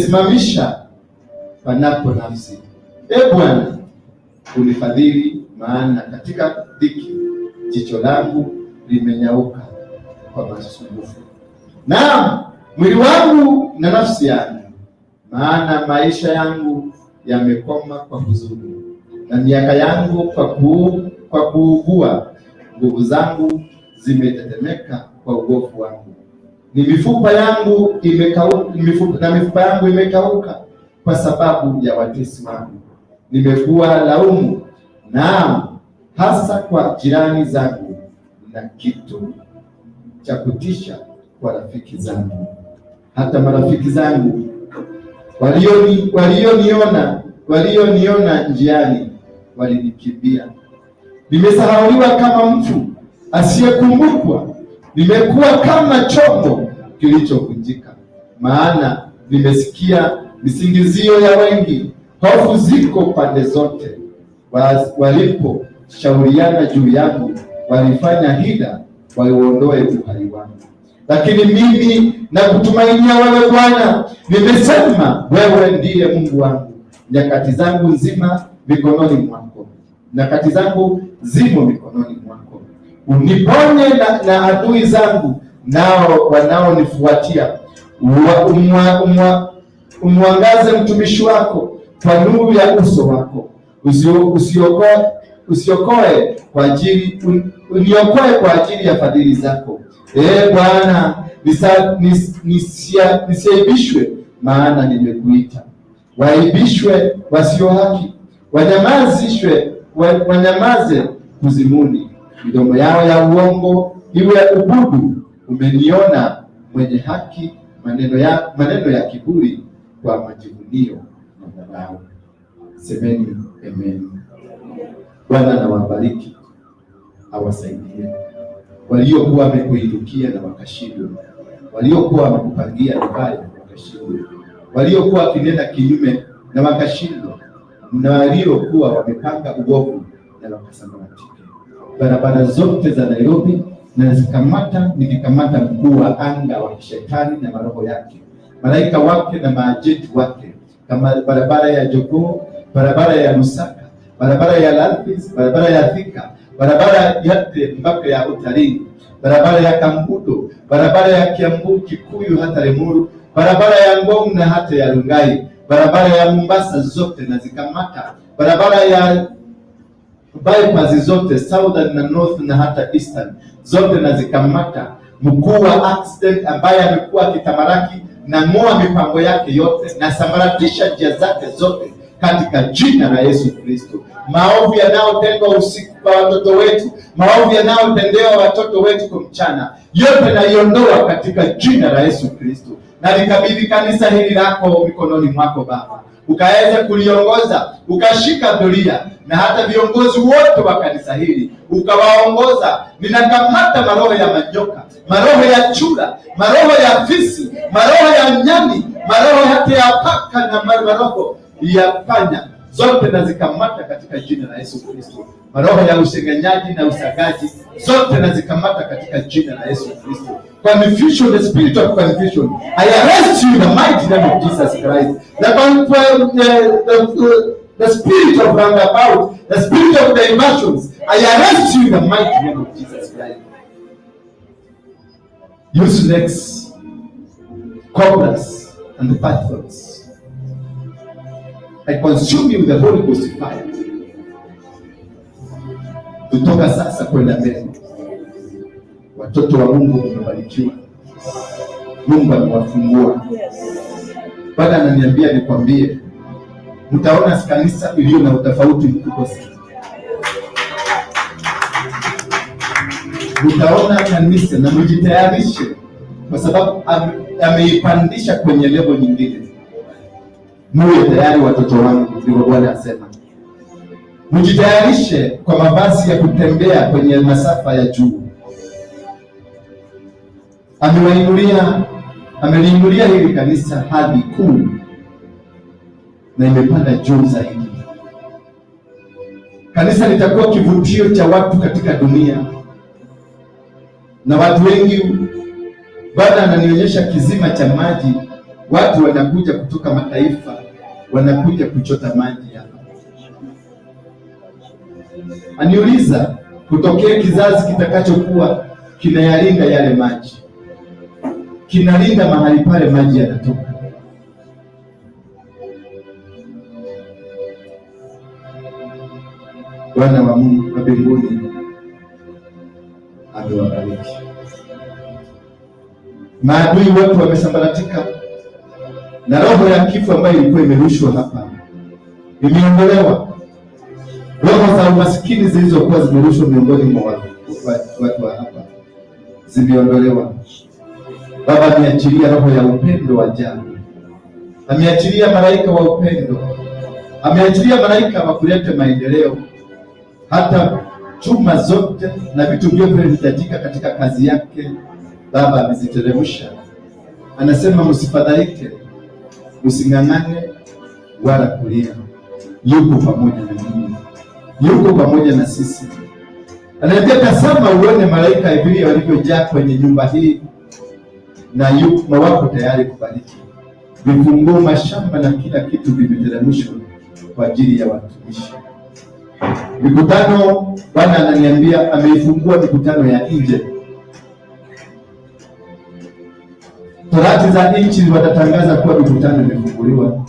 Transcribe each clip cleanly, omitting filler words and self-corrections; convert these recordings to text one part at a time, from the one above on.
Simamisha panapo nafsi. E Bwana, unifadhili, maana katika dhiki jicho langu limenyauka kwa masumbufu. Naam, mwili wangu na nafsi yangu, maana maisha yangu yamekoma kwa huzuni, na miaka yangu kwa kuugua. Nguvu zangu zimetetemeka kwa uovu wangu, ni mifupa yangu imekauka, na mifupa yangu imekauka kwa sababu ya watesi wangu. Nimekuwa laumu, naam, hasa kwa jirani zangu, na kitu cha kutisha kwa rafiki zangu. Hata marafiki zangu walioniona njiani walinikimbia. Nimesahauliwa kama mtu asiyekumbukwa, nimekuwa kama chombo kilichovunjika. Maana nimesikia misingizio ya wengi, hofu ziko pande zote. Waliposhauriana juu yangu, walifanya hila wauondoe uhai wangu. Lakini mimi nakutumainia wewe Bwana, nimesema wewe ndiye Mungu wangu. Nyakati zangu nzima mikononi mwako, nyakati zangu zimo mikononi mwako. Uniponye na adui zangu, nao wanaonifuatia. Umwangaze mtumishi wako kwa nuru ya uso wako. Usiokoe kwa ajili, uniokoe kwa ajili ya fadhili zako. Ee Bwana, nisiaibishwe, maana nimekuita. Waibishwe wasio haki, wanyamaze kuzimuni. Midomo yao ya uongo iwe ubudu. Umeniona mwenye haki, maneno ya kiburi kwa majivunia na dharau. Semeni amen. Bwana na wabariki, awasaidie waliokuwa wamekuinukia na wakashindwa, waliokuwa wamekupangia vibaya wakashindwa, waliokuwa wakinena kinyume na wakashindwa, na waliokuwa wamepanga uovu na wakasambaratika. Barabara zote za Nairobi na zikamata, nikikamata mkuu wa anga wa kishetani na maroho yake, malaika wake na maajenti wake, kama barabara ya Jogoo, barabara ya Lusaka, barabara ya Landhies, barabara ya Thika, barabara yote mpaka ya utalii, barabara ya Kangundo, barabara ya Kiambu, Kikuyu hata Limuru, barabara ya Ngong na hata ya Rongai, barabara ya Mombasa, zote na zikamata, barabara ya bypass zote southern na north na hata eastern zote na zikamata. Mkuu wa accident ambaye amekuwa akitamalaki na ng'oa mipango yake yote na sambaratisha njia zake zote katika jina la Yesu Kristo. Maovu yanayotendwa usiku kwa watoto wetu, maovu yanayotendewa watoto wetu kwa mchana, yote naiondoa katika jina la Yesu Kristo. Na likabidhi kanisa hili lako mikononi mwako Baba, ukaweza kuliongoza, ukashika doria na hata viongozi wote wa kanisa hili ukawaongoza. Ninakamata maroho ya manyoka, maroho ya chura, maroho ya fisi, maroho ya nyani, maroho hata ya paka na maroho ya panya, zote nazikamata katika jina la Yesu Kristo. Maroho ya usengenyaji na usagaji zote nazikamata katika jina la Yesu Kristo. Confusion, the spirit of confusion, I arrest you in the mighty name of Jesus Christ. The spirit of roundabout, the spirit of diversions, I arrest you in the mighty name of Jesus Christ. You snakes, cobras, and the pythons, I consume you with the Holy Ghost fire. Kutoka sasa kwenda mbele, watoto wa Mungu mmebarikiwa. Mungu amewafungua. Bwana ananiambia nikwambie, mtaona kanisa iliyo na utofauti mkubwa sana. Mtaona kanisa na mjitayarishe, kwa sababu ameipandisha kwenye level nyingine. Muwe tayari watoto wangu, ndivyo Bwana asema. Mjitayarishe kwa mavazi ya kutembea kwenye masafa ya juu. Ameliinulia hili kanisa hadhi kuu na imepanda juu zaidi. Kanisa litakuwa kivutio cha watu katika dunia, na watu wengi. Bwana ananionyesha kizima cha maji. Watu wanakuja kutoka mataifa, wanakuja kuchota maji hapa. Aniuliza kutokea kizazi kitakachokuwa kinayalinda yale maji, kinalinda mahali pale maji yanatoka. Bwana wa Mungu wa mbinguni amewabariki. Maadui wote wamesambaratika, na roho ya kifo ambayo ilikuwa imerushwa hapa imeondolewa. Roho za umasikini zilizokuwa zimerushwa miongoni mwa watu wa hapa zimeondolewa. Baba ameachilia roho ya upendo wa ajabu, ameachilia malaika wa upendo, ameachilia malaika wa kuleta maendeleo. Hata chuma zote na vitu vyote vinavyohitajika katika kazi yake Baba ameziteremsha. Anasema msifadhaike, msing'ang'ane wala kulia, yuko pamoja na ninyi, yuko pamoja na sisi. Ananiambia, tazama uone malaika vile walivyojaa kwenye nyumba hii, na yuko wako tayari kubariki. Vifunguo, mashamba na kila kitu vimeteremshwa kwa ajili ya watumishi. Mikutano, Bwana ananiambia ameifungua mikutano ya nje. Torati za nchi watatangaza kuwa mikutano imefunguliwa,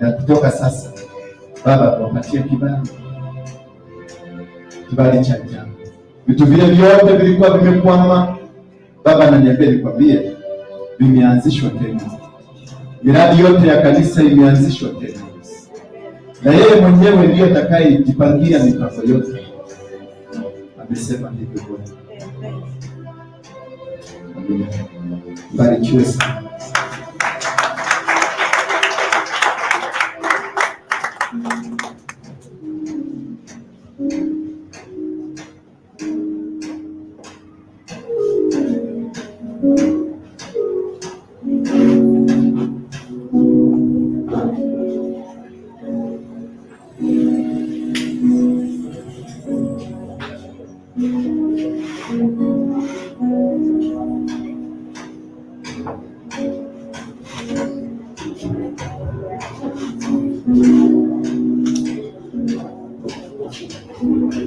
na kutoka sasa Baba amewapatia kibali, kibali cha ajabu. Vitu vile vyote vilikuwa vimekwama, Baba ananiambia nikwambie, vimeanzishwa tena. Miradi yote ya kanisa imeanzishwa tena, na yeye mwenyewe ndiye atakayejipangia mipango yote. Amesema hivyo Bwana. Amina. Barikiwe sana.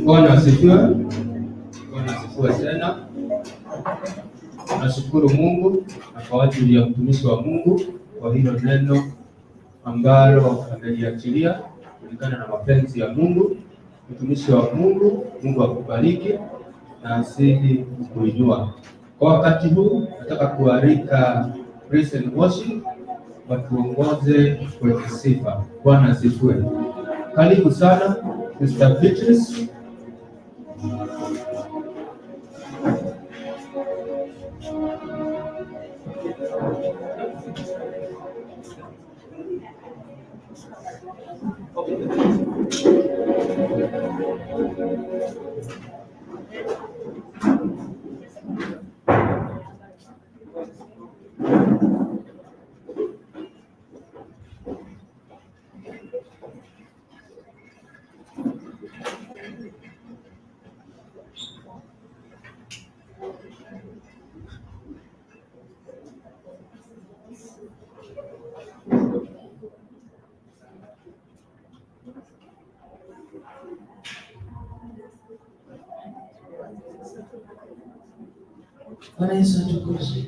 Bwana asifiwe. Bwana asifiwe tena. Nashukuru Mungu na kwa ajili ya mtumishi wa Mungu kwa hilo neno ambalo ameliachilia kulingana na mapenzi ya Mungu. Mtumishi wa Mungu, Mungu akubariki na azidi kukuinua. Kwa wakati huu nataka kualika Praise and Worship watuongoze kwenye sifa. Bwana asifiwe. Karibu sana Sister Beatrice. Bwana Yesu atukuzwe.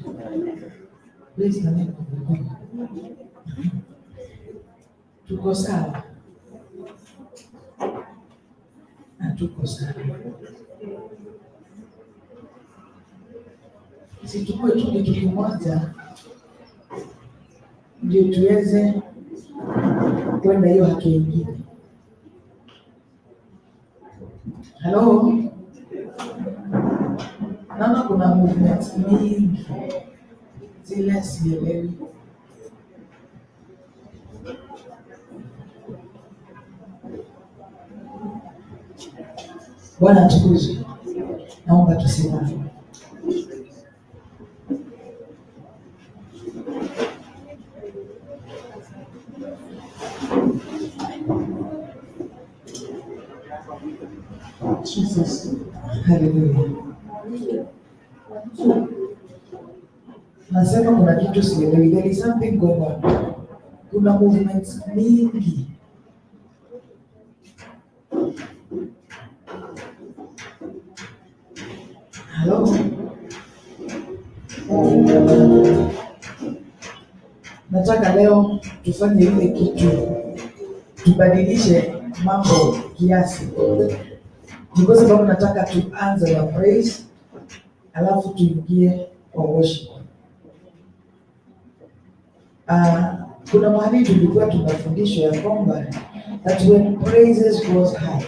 Praise the name of the Lord. Tuko sawa? Na tuko sawa. Sichukue tu kitu kimoja ndio tuweze kwenda hiyo hatua ingine. Hello? Naona kuna movement mingi zile sielewi. Bwana atukuzwe. Naomba tusimame. Jesus. Hallelujah. Nasema kuna kitu sielewi. There is something going on. Kuna movements mingi. Hello? Nataka leo tufanye ile kitu, tubadilishe mambo kiasi. Ni kwa sababu nataka tuanze na praise, alafu tuingie kwa worship. Kuna mahali tulikuwa tunafundishwa ya kwamba that when praises goes high,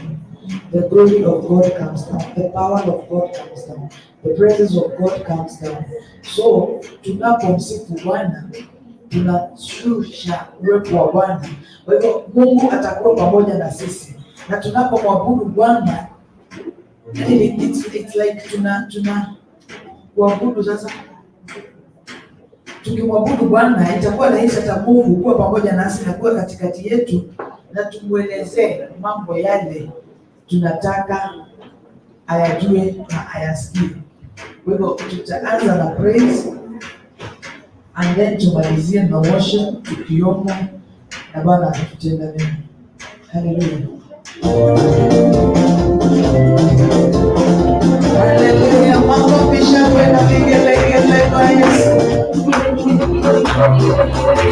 the glory of God comes down, the power of God comes down, the presence of God comes down. So tunapomsifu Bwana tunashusha uwepo wa Bwana. Kwa hivyo Mungu atakuwa pamoja na sisi, na tunapomwabudu Bwana it's like tuna kuabudu sasa. Tukimwabudu Bwana itakuwa rahisi hata Mungu kuwa pamoja nasi na kuwa katikati yetu, na tumuelezee mambo yale tunataka ayajue na ayasikie. Kwa hivyo tutaanza na praise and then tumalizie na worship tukiomba na Bwana atatutenda mema. Haleluya. Haleluya. Makofi, shangwe na vigelegele kwa Yesu. Makofi, makofi.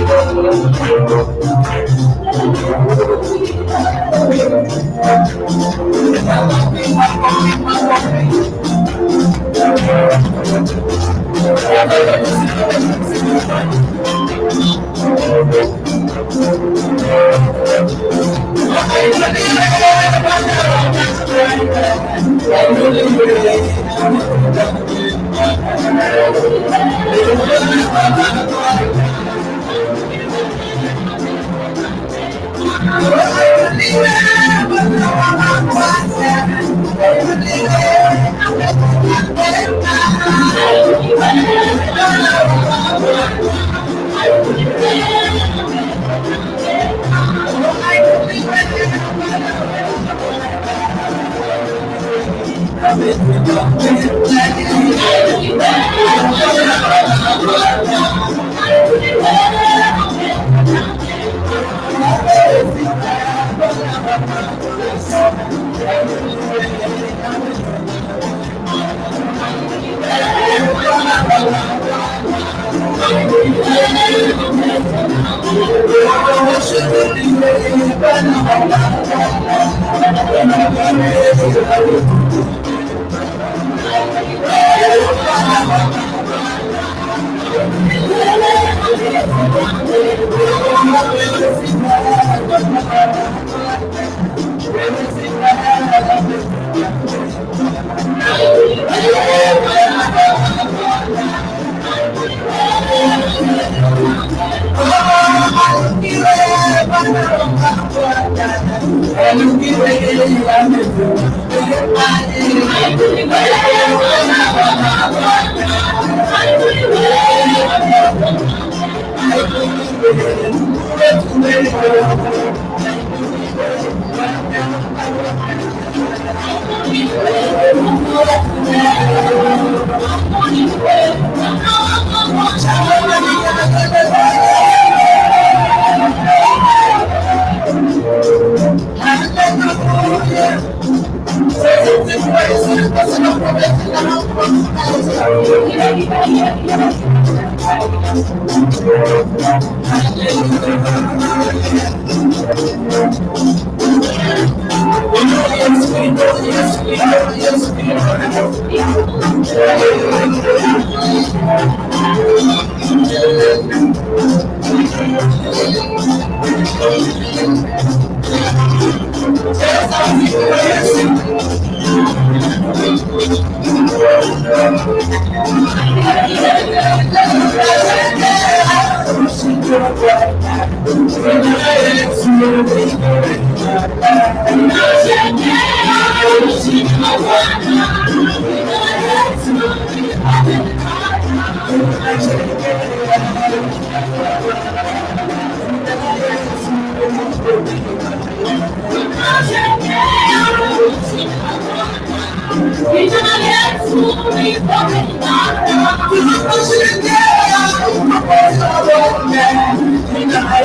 Yeah.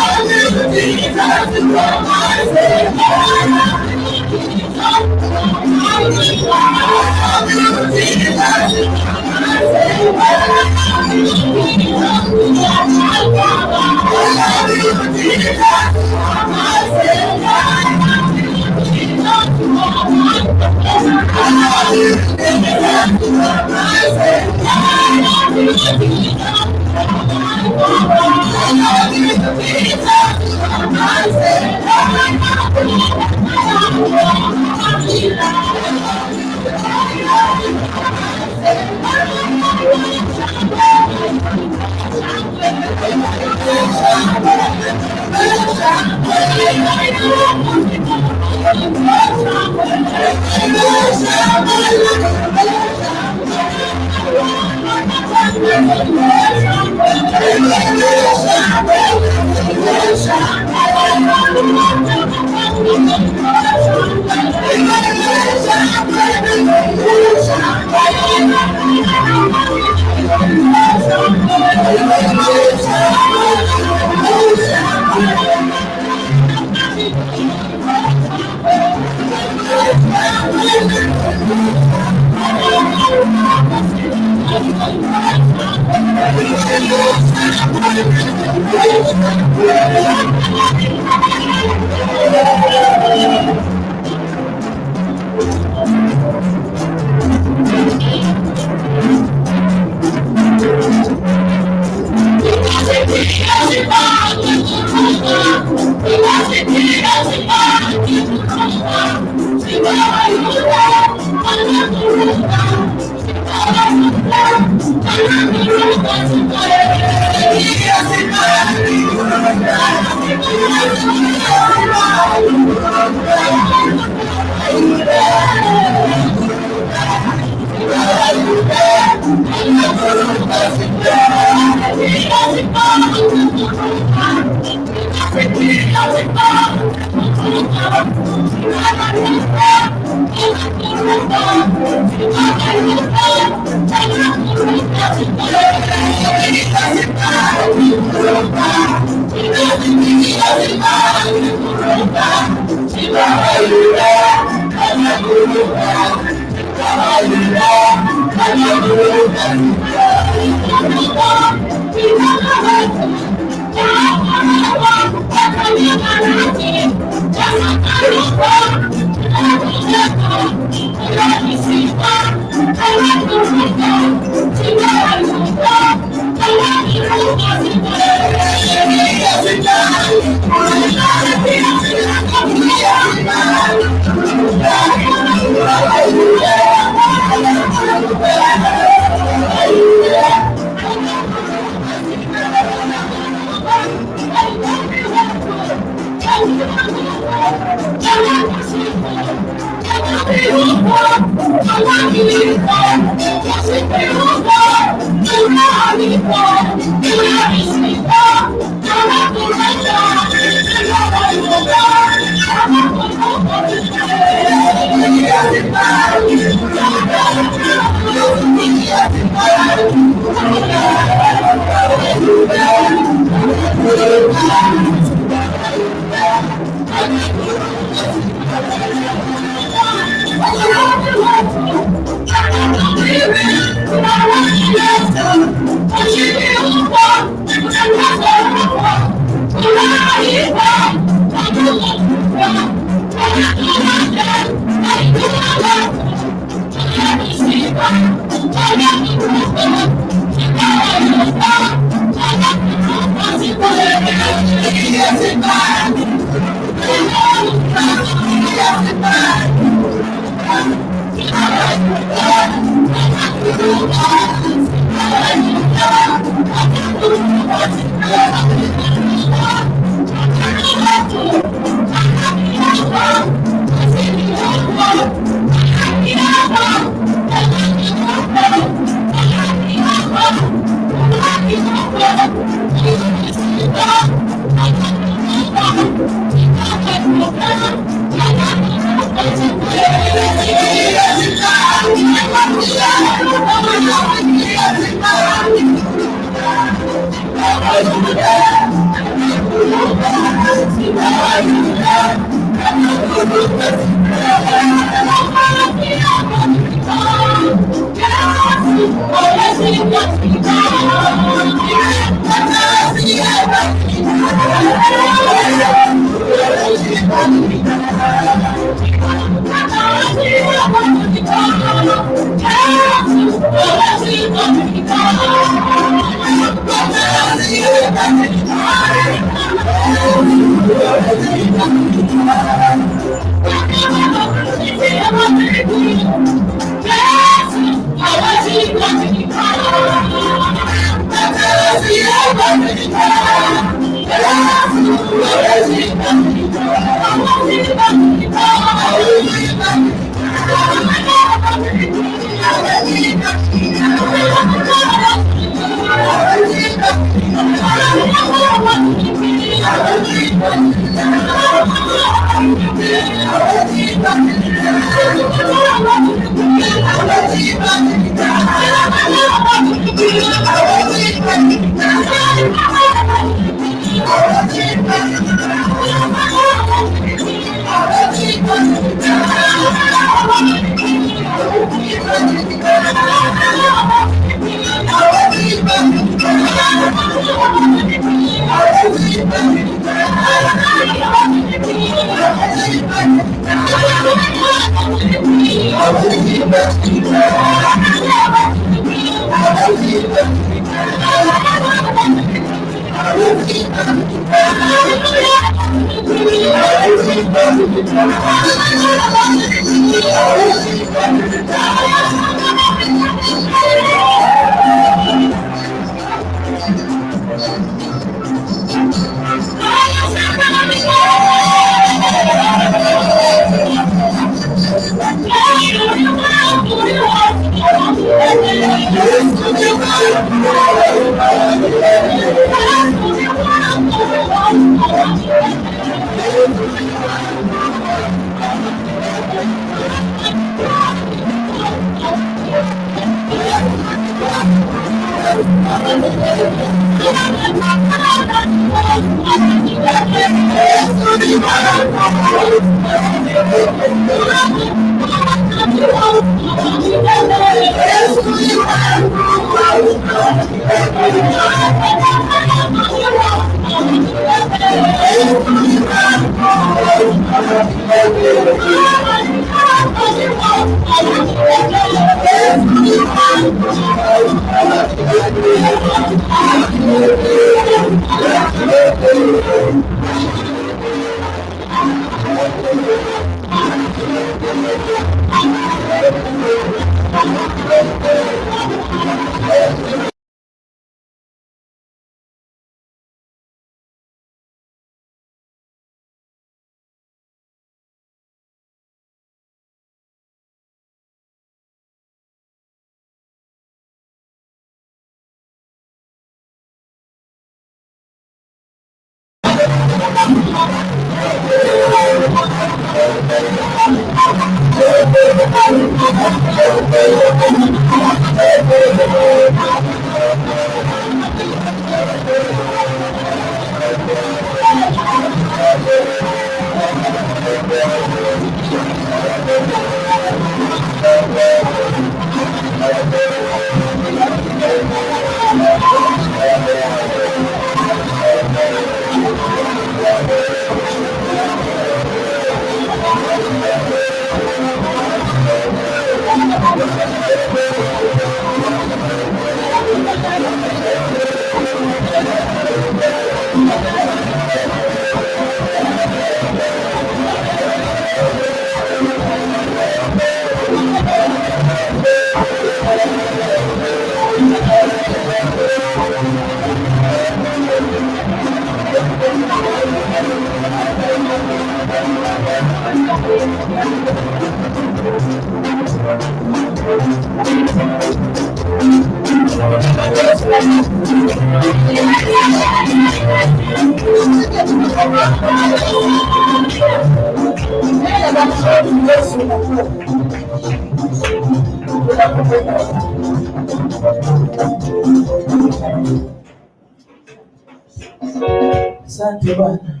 Asante Bwana.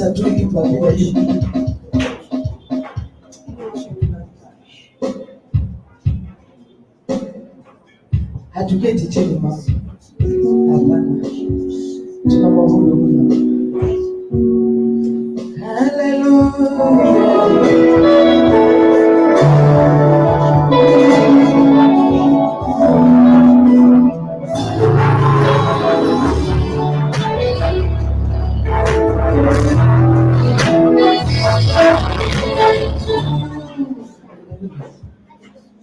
Acha tu imba tu. Hatuketi chini mama. Hapana. Tunamwabudu Mungu. Hallelujah.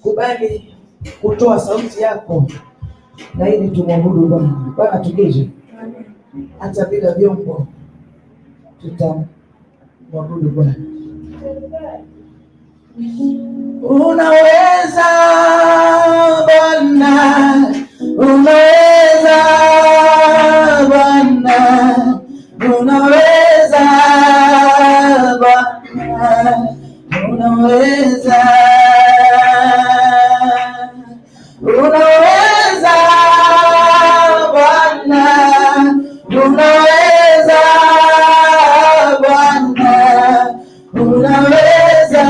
Kubali kutoa sauti yako na ili tumwabudu Bwana. Bwana tukize. Hata bila vyombo tutamwabudu Bwana. Unaweza Bwana, unaweza Bwana, unaweza Bwana, unaweza. Unaweza Bwana, unaweza Bwana, unaweza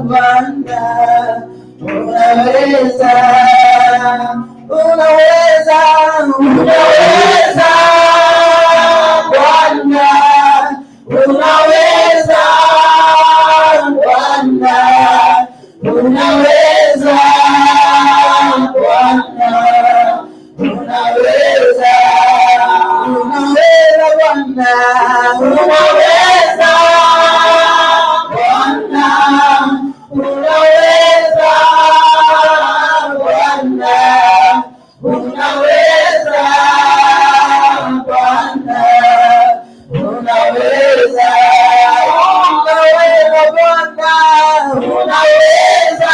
Bwana, unaweza, unaweza, unaweza Bwana, unaweza Bwana, unaweza Bwana, unaweza, unaweza Bwana, unaweza Bwana, unaweza Bwana, unaweza Bwana, unaweza, unaweza Bwana, unaweza, unaweza Bwana, unaweza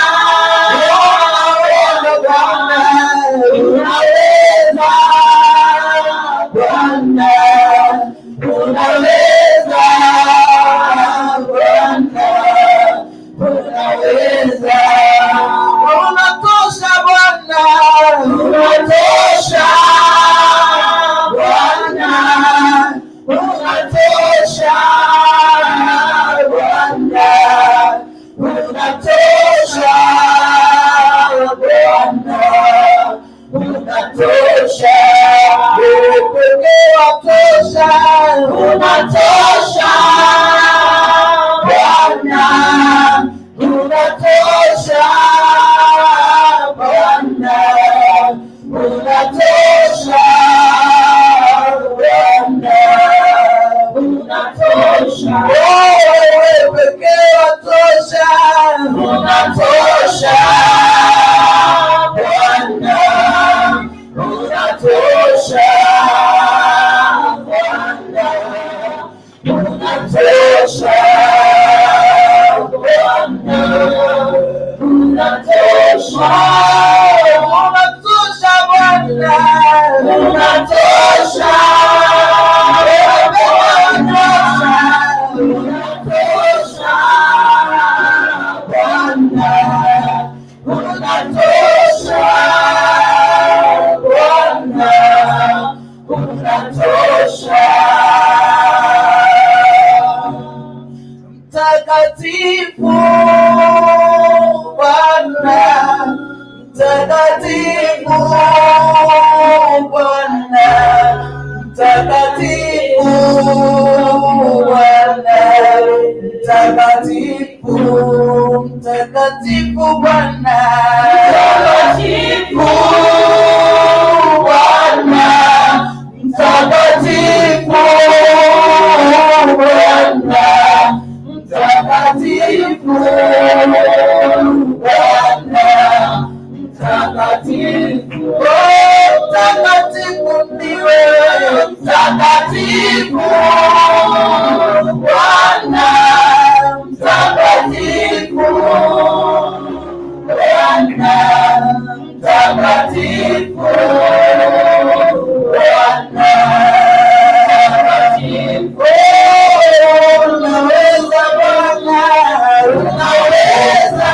Bwana, unaweza Bwana, unaweza, unatosha Bwana, unatosha Bwana, unatosha Bwana, unatosha Bwana, unatosha, wewe pekee watosha, unatosha Bwana, unatosha Bwana, unatosha Bwana, unatosha, wewe pekee watosha, unatosha Bwana, unatosha Bwana, unatosha Bwana, unatosha, unatosha Bwana, unatosha, unatosha, unatosha Bwana, unatosha Bwana, unatosha. Mtakatifu Bwana, mtakatifu Bwana, mtakatifu Bwana, mtakatifu, mtakatifu Bwana, mtakatifu Bwana, mtakatifu Bwana, mtakatifu Bwana, mtakatifu, oh, mtakatifu ndiwe, mtakatifu Bwana, mtakatifu Bwana, mtakatifu Bwana, mtakatifu. Unaweza Bwana, unaweza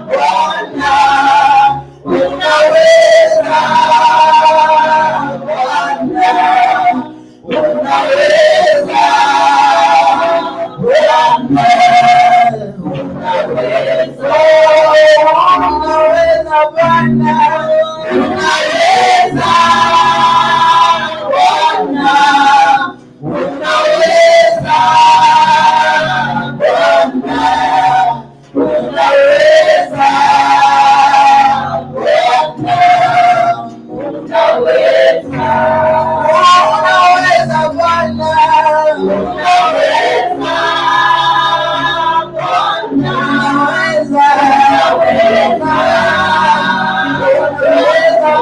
Bwana, unaweza Bwana, unaweza. Bwana, unaweza Bwana, unaweza Bwana, unaweza Bwana, unaweza, unaweza Bwana, unaweza Bwana, unaweza, unaweza, unaweza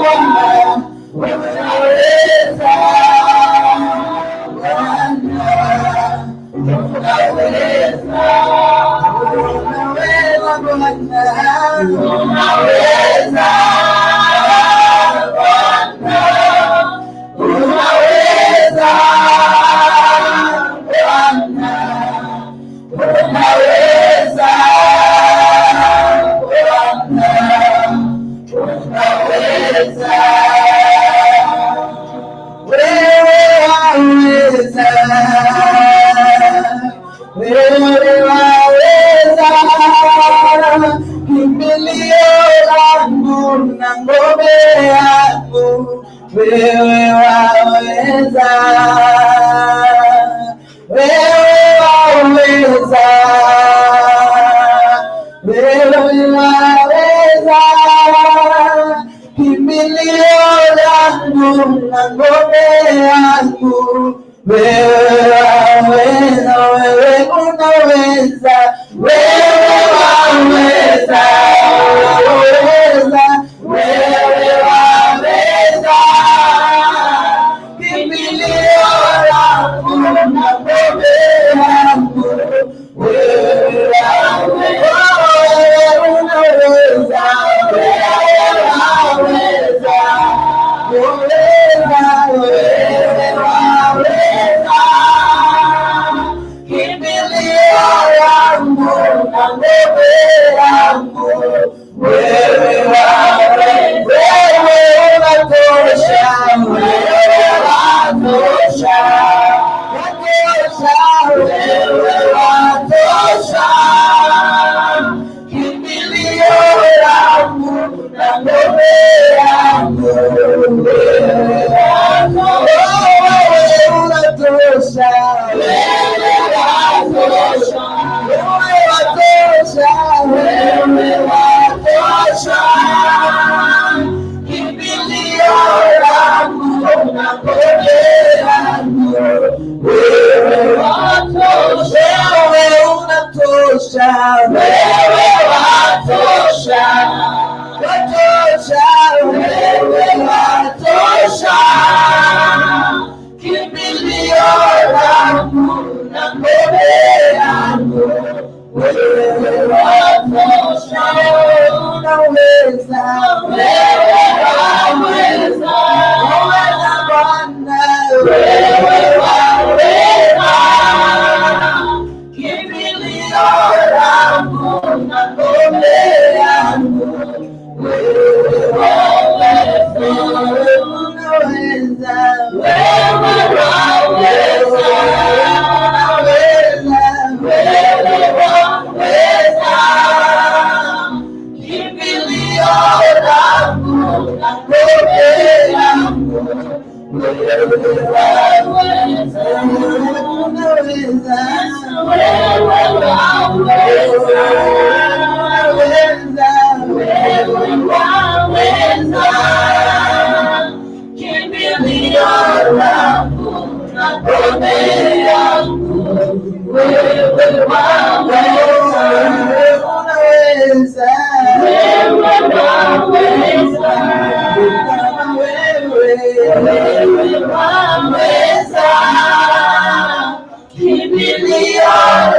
Bwana, unaweza Bwana, unaweza, unaweza Bwana, unaweza Bwana, unaweza Bwana, unaweza Bwana, unaweza. Wewe waweza, wewe waweza, kimbilio langu na ngome yangu, wewe waweza, wewe waweza, wewe waweza, kimbilio langu na ngome yangu, wewe waweza, wewe unaweza, wewe waweza, waweza, wewe waweza, kimbilio langu na ngome yangu, wewe waweza, wewe unaweza, wewe waweza, waweza, wewe waweza, kimbilio langu na ngome yangu, wewe waweza, wewe unatosha, wewe watosha, watosha, wewe watosha, kimbilio langu na ngome yangu, wewe watosha, wewe unatosha, wewe watosha, wewe watosha, wewe watosha, kimbilio langu na ngome yangu, wewe watosha, wewe unatosha, wewe watosha, watosha, wewe watosha, kimbilio langu na ngome yangu, wewe watosha, unaweza, wewe waweza, waweza Bwana, wewe waweza, kimbilio langu na ngome yangu, wewe waweza, unaweza, wewe waweza, unaweza, wewe waweza, kimbilio langu na ngome yangu, wewe waweza, unaweza, wewe waweza, unaweza, wewe waweza, kimbilio langu na ngome yangu, wewe waweza, unaweza, wewe waweza, kama wewe, wewe waweza, kimbilio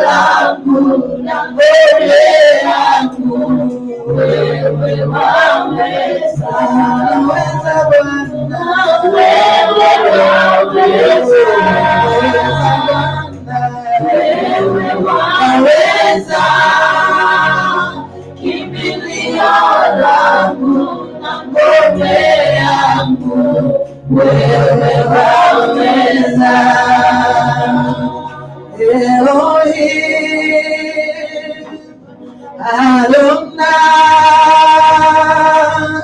langu na ngome yangu, wewe waweza, unaweza Bwana, wewe waweza, Bwana, wewe waweza, kimbilio langu na ngome yangu, wewe waweza. Elohim Adonai.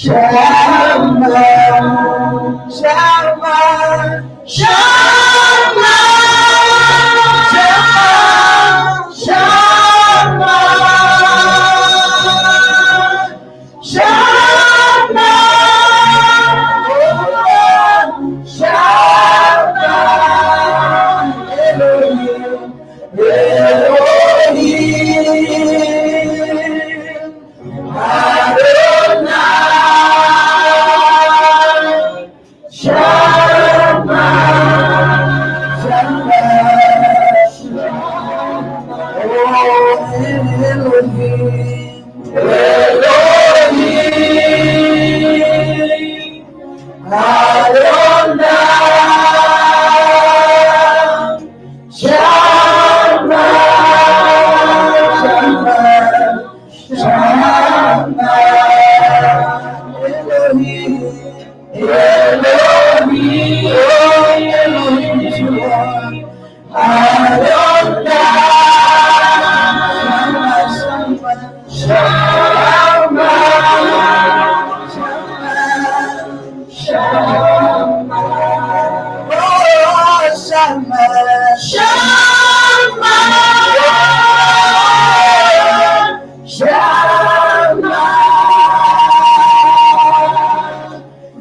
Shama, Shama, Shama, Shama, Shama, Shama, Shama, Elohim, Elohim, Adonai, Shama, Shama, oh Elohim, Elohim, Adonai, Shama, Shama, Shama, Elohim, Elohim, oh Elohim, Adonai, Shama, Shama, Shama, oh Shama, Shama, Shama,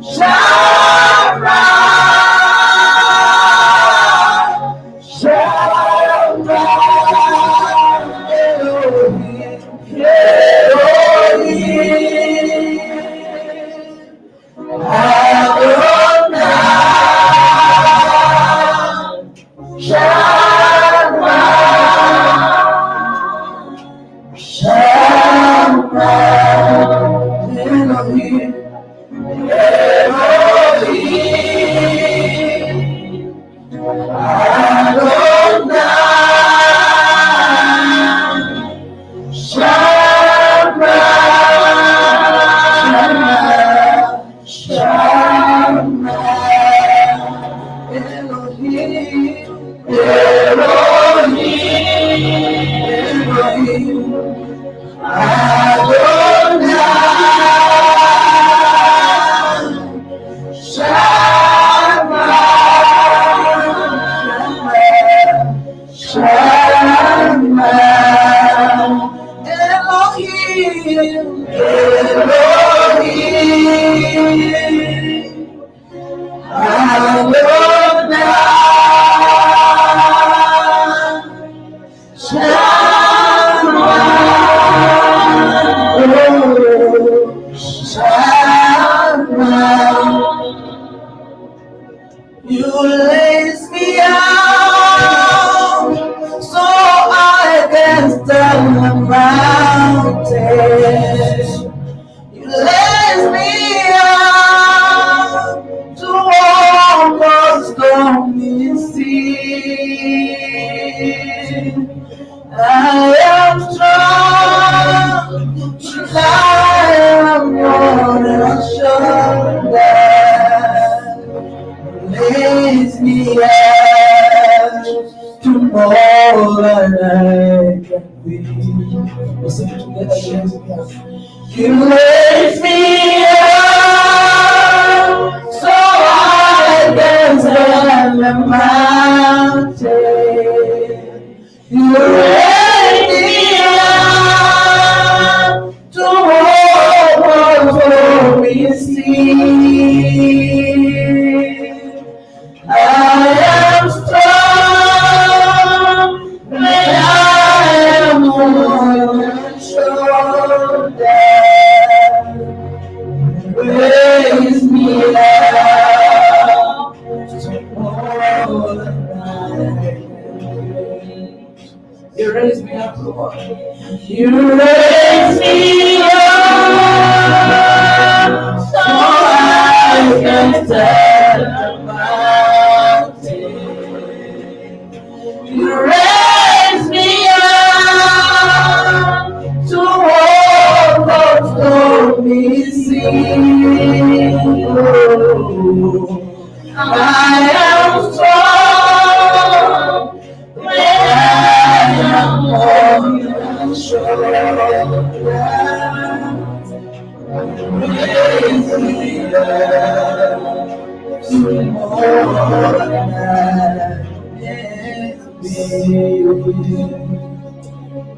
Shama, Shama, Elohim, Elohim, Adonai, Shama, Shama, Elohim, Elohim, Adonai, Shama, Shama, Shama, Elohim, Elohim, Elohim, Adonai, Shama, Shama, Elohim, Elohim, Adonai, Shama, oh, Shama. You lace me out so I can stand the mountains. You lace me out to walk on stormy seas. I am strong, I am on your shoulder. Raise me up to more than I can be. We'll sing it together. You raise me up. You raise me up so I can stand the mountain. You raise me up to walk on stormy seas. I am strong when I am on your shoulder. Raise me up to more than I can be. You raise me up, Lord. You raise me up so I can stand the mountain. You raise me up to walk on stormy seas. Oh, I am strong when I am on your shoulder.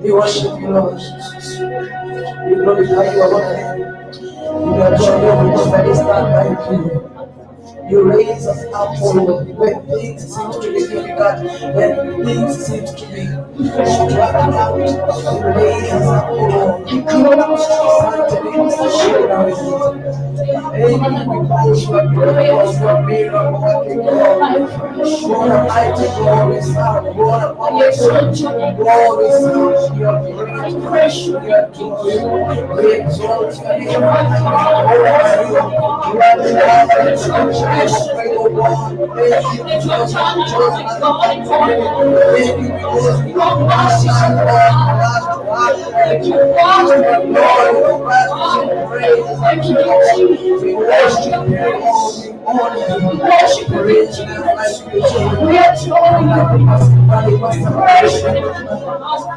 We worship you, Lord Jesus. We glorify you, Lord. We adore you because there is none like you. You raise us up, O Lord, when things seem to be difficult, when things seem to be struggling out. You raise us up, O Lord. Asante ni kwa sababu unaweza. Thank you because you are glorious, you are miracle working God. What a mighty God we serve. What a powerful God we serve. You are great. You are glorious. We exalt your name. Oh, you are the Alpha and Omega, O God. Thank you because you chose us. Thank you because you are Lord, praise. We worship you, Lord. We honor you. There is none like you. We adore you.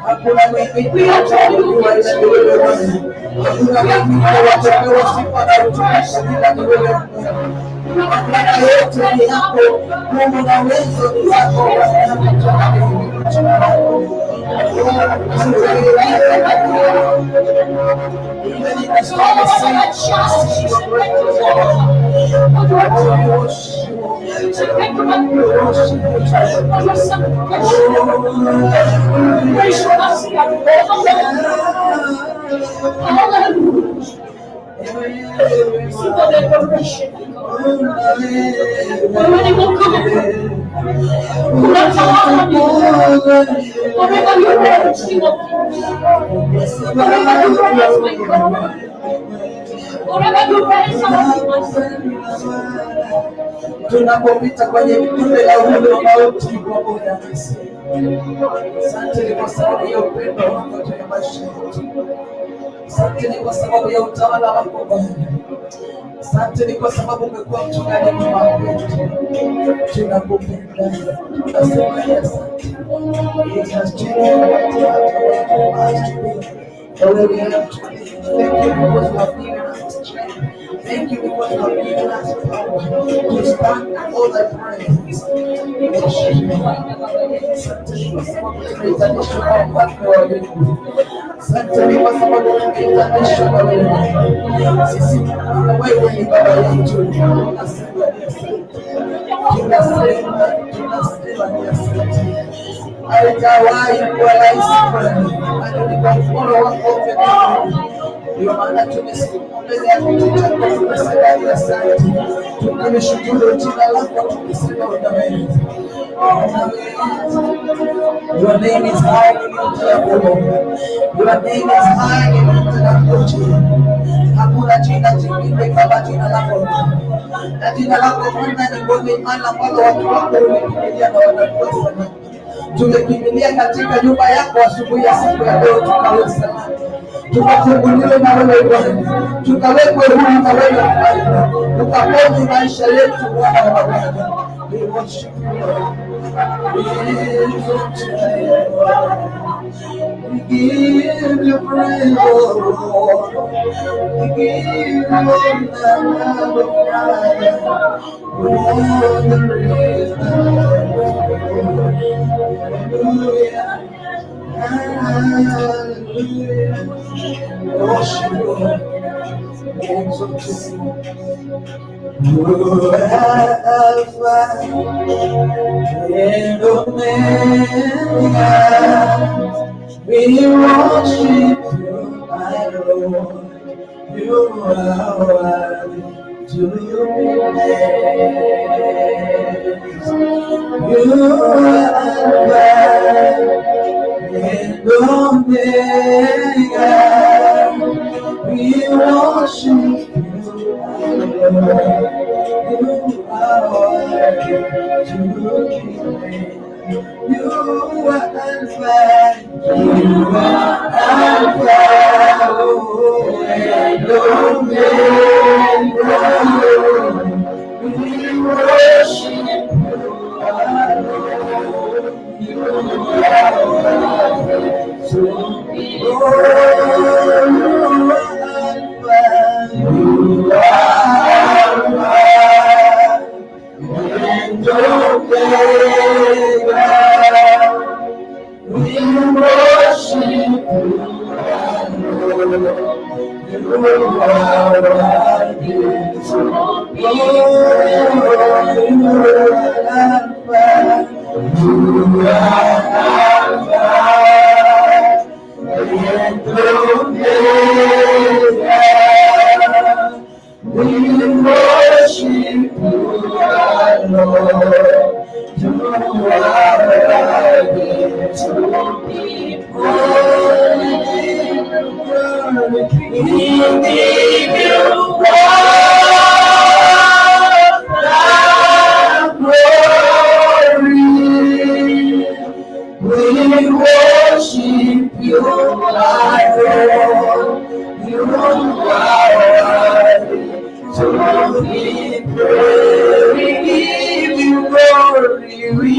Hakuna mwingine wa kuabudiwa ila ni wewe Bwana. Hakuna mwingine wa kupewa sifa na utukufu ila ni wewe Mungu. Mamlaka yote ni yako, nguvu na uwezo ni zako Bwana. Wewe ni Mungu. Unatawala mbinguni. Whatever you reign, King of Kings. Whatever you reign, my God. Whatever you reign, our Tunapopita kwenye bonde la uvuli wa mauti, pamoja nasi. Asante ni kwa sababu ya upendo wako juu ya maisha yetu. Asante ni kwa sababu ya utawala wako Bwana. Asante ni kwa sababu umekuwa mchungaji mwema kwetu. Tunakupenda, tunasema ni asante. It has changed what you have us to be, the way we have to be. Thank you because you have given us strength. Thank you because you have given us power to stand in all thy presence. Worship you. Asante ni kwa sababu tumeitanishwa na mfalme wa mbingu. Asante ni kwa sababu tumeitanishwa na wewe. Sisi tunaona wewe ni baba yetu. Tunasema ni asante. Tunasema ni asante. Haijawahi kuwa rahisi Bwana, bali ni kwa mkono wako pekee. Ndio maana tumesimama mbele ya kiti chako tumesema ni asante, tukilishukuru jina lako tukisema unaweza. Unaweza. Your name is high and lifted up, O Lord. Your name is high and lifted up, O Jesus. Hakuna jina jingine kama jina lako Bwana. Na jina lako Bwana ni ngome imara ambalo watu wako wamekimbilia na watakuwa salama. Tumekimbilia katika nyumba yako asubuhi ya siku ya leo, tukawe salama, tukafunguliwe na wewe Bwana, tukawekwe huru na wewe Bwana, tukaponye maisha yetu Bwana wa mabwana. We worship you, Lord. We exalt you, Lord. We give you praise, Lord. We give you honor, Lord. There is none like you. Hallelujah. Hallelujah. Worship you, Lord. We exalt you. You are Alpha and Omega. We worship you, my Lord. You are worthy to be praised. You are Alpha and Omega. We worship you, my Lord. You are worthy to be praised. You are Alpha, you are Alpha, and Omega. We worship you, our Lord. You are worthy to be praised. You are Alpha, you are You are Alpha and Omega. We worship you, our Lord. You are worthy to be praised. We give you all the glory. We worship you, our Lord. You are worthy to be praised. We give you glory. We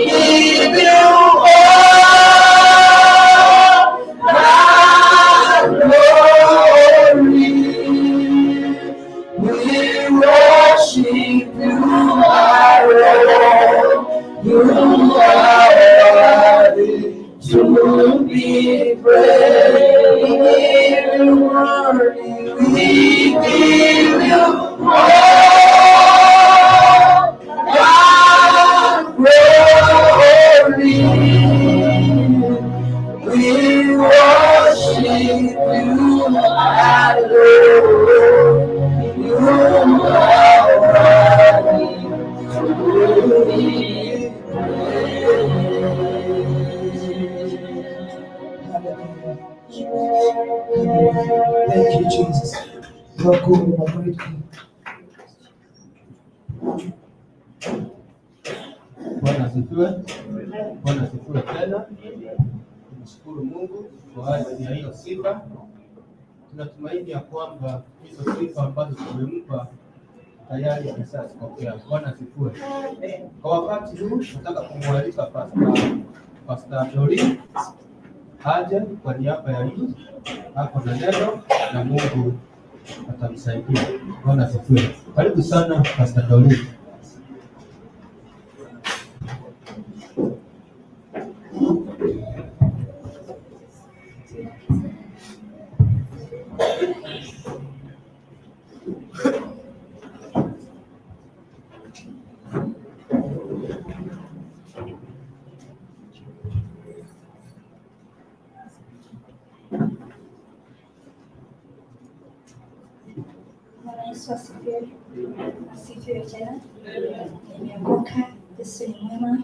give you all the glory. We worship you, our Lord. You are worthy to be praised. We give you glory. We give you all the glory. We worship you, our Lord. You are worthy to be praised. Hallelujah. Hallelujah. Thank you, Jesus. You are good and a great King. Bwana asifiwe. Bwana asifiwe tena. Tumshukuru Mungu kwa ajili ya hiyo sifa. Tunatumaini ya kwamba hizo sifa ambazo tumempa tayari ameshazipokea. Bwana asifiwe. Kwa wakati huu nataka kumwalika Pastor Dori aje kwa niaba ya youth, ako na neno na Mungu atamsaidia. Bwana asifiwe. Karibu sana, Pastor Dori. Bwana Yesu asifiwe. Asifiwe tena. Nimeokoka. Yesu ni mwema,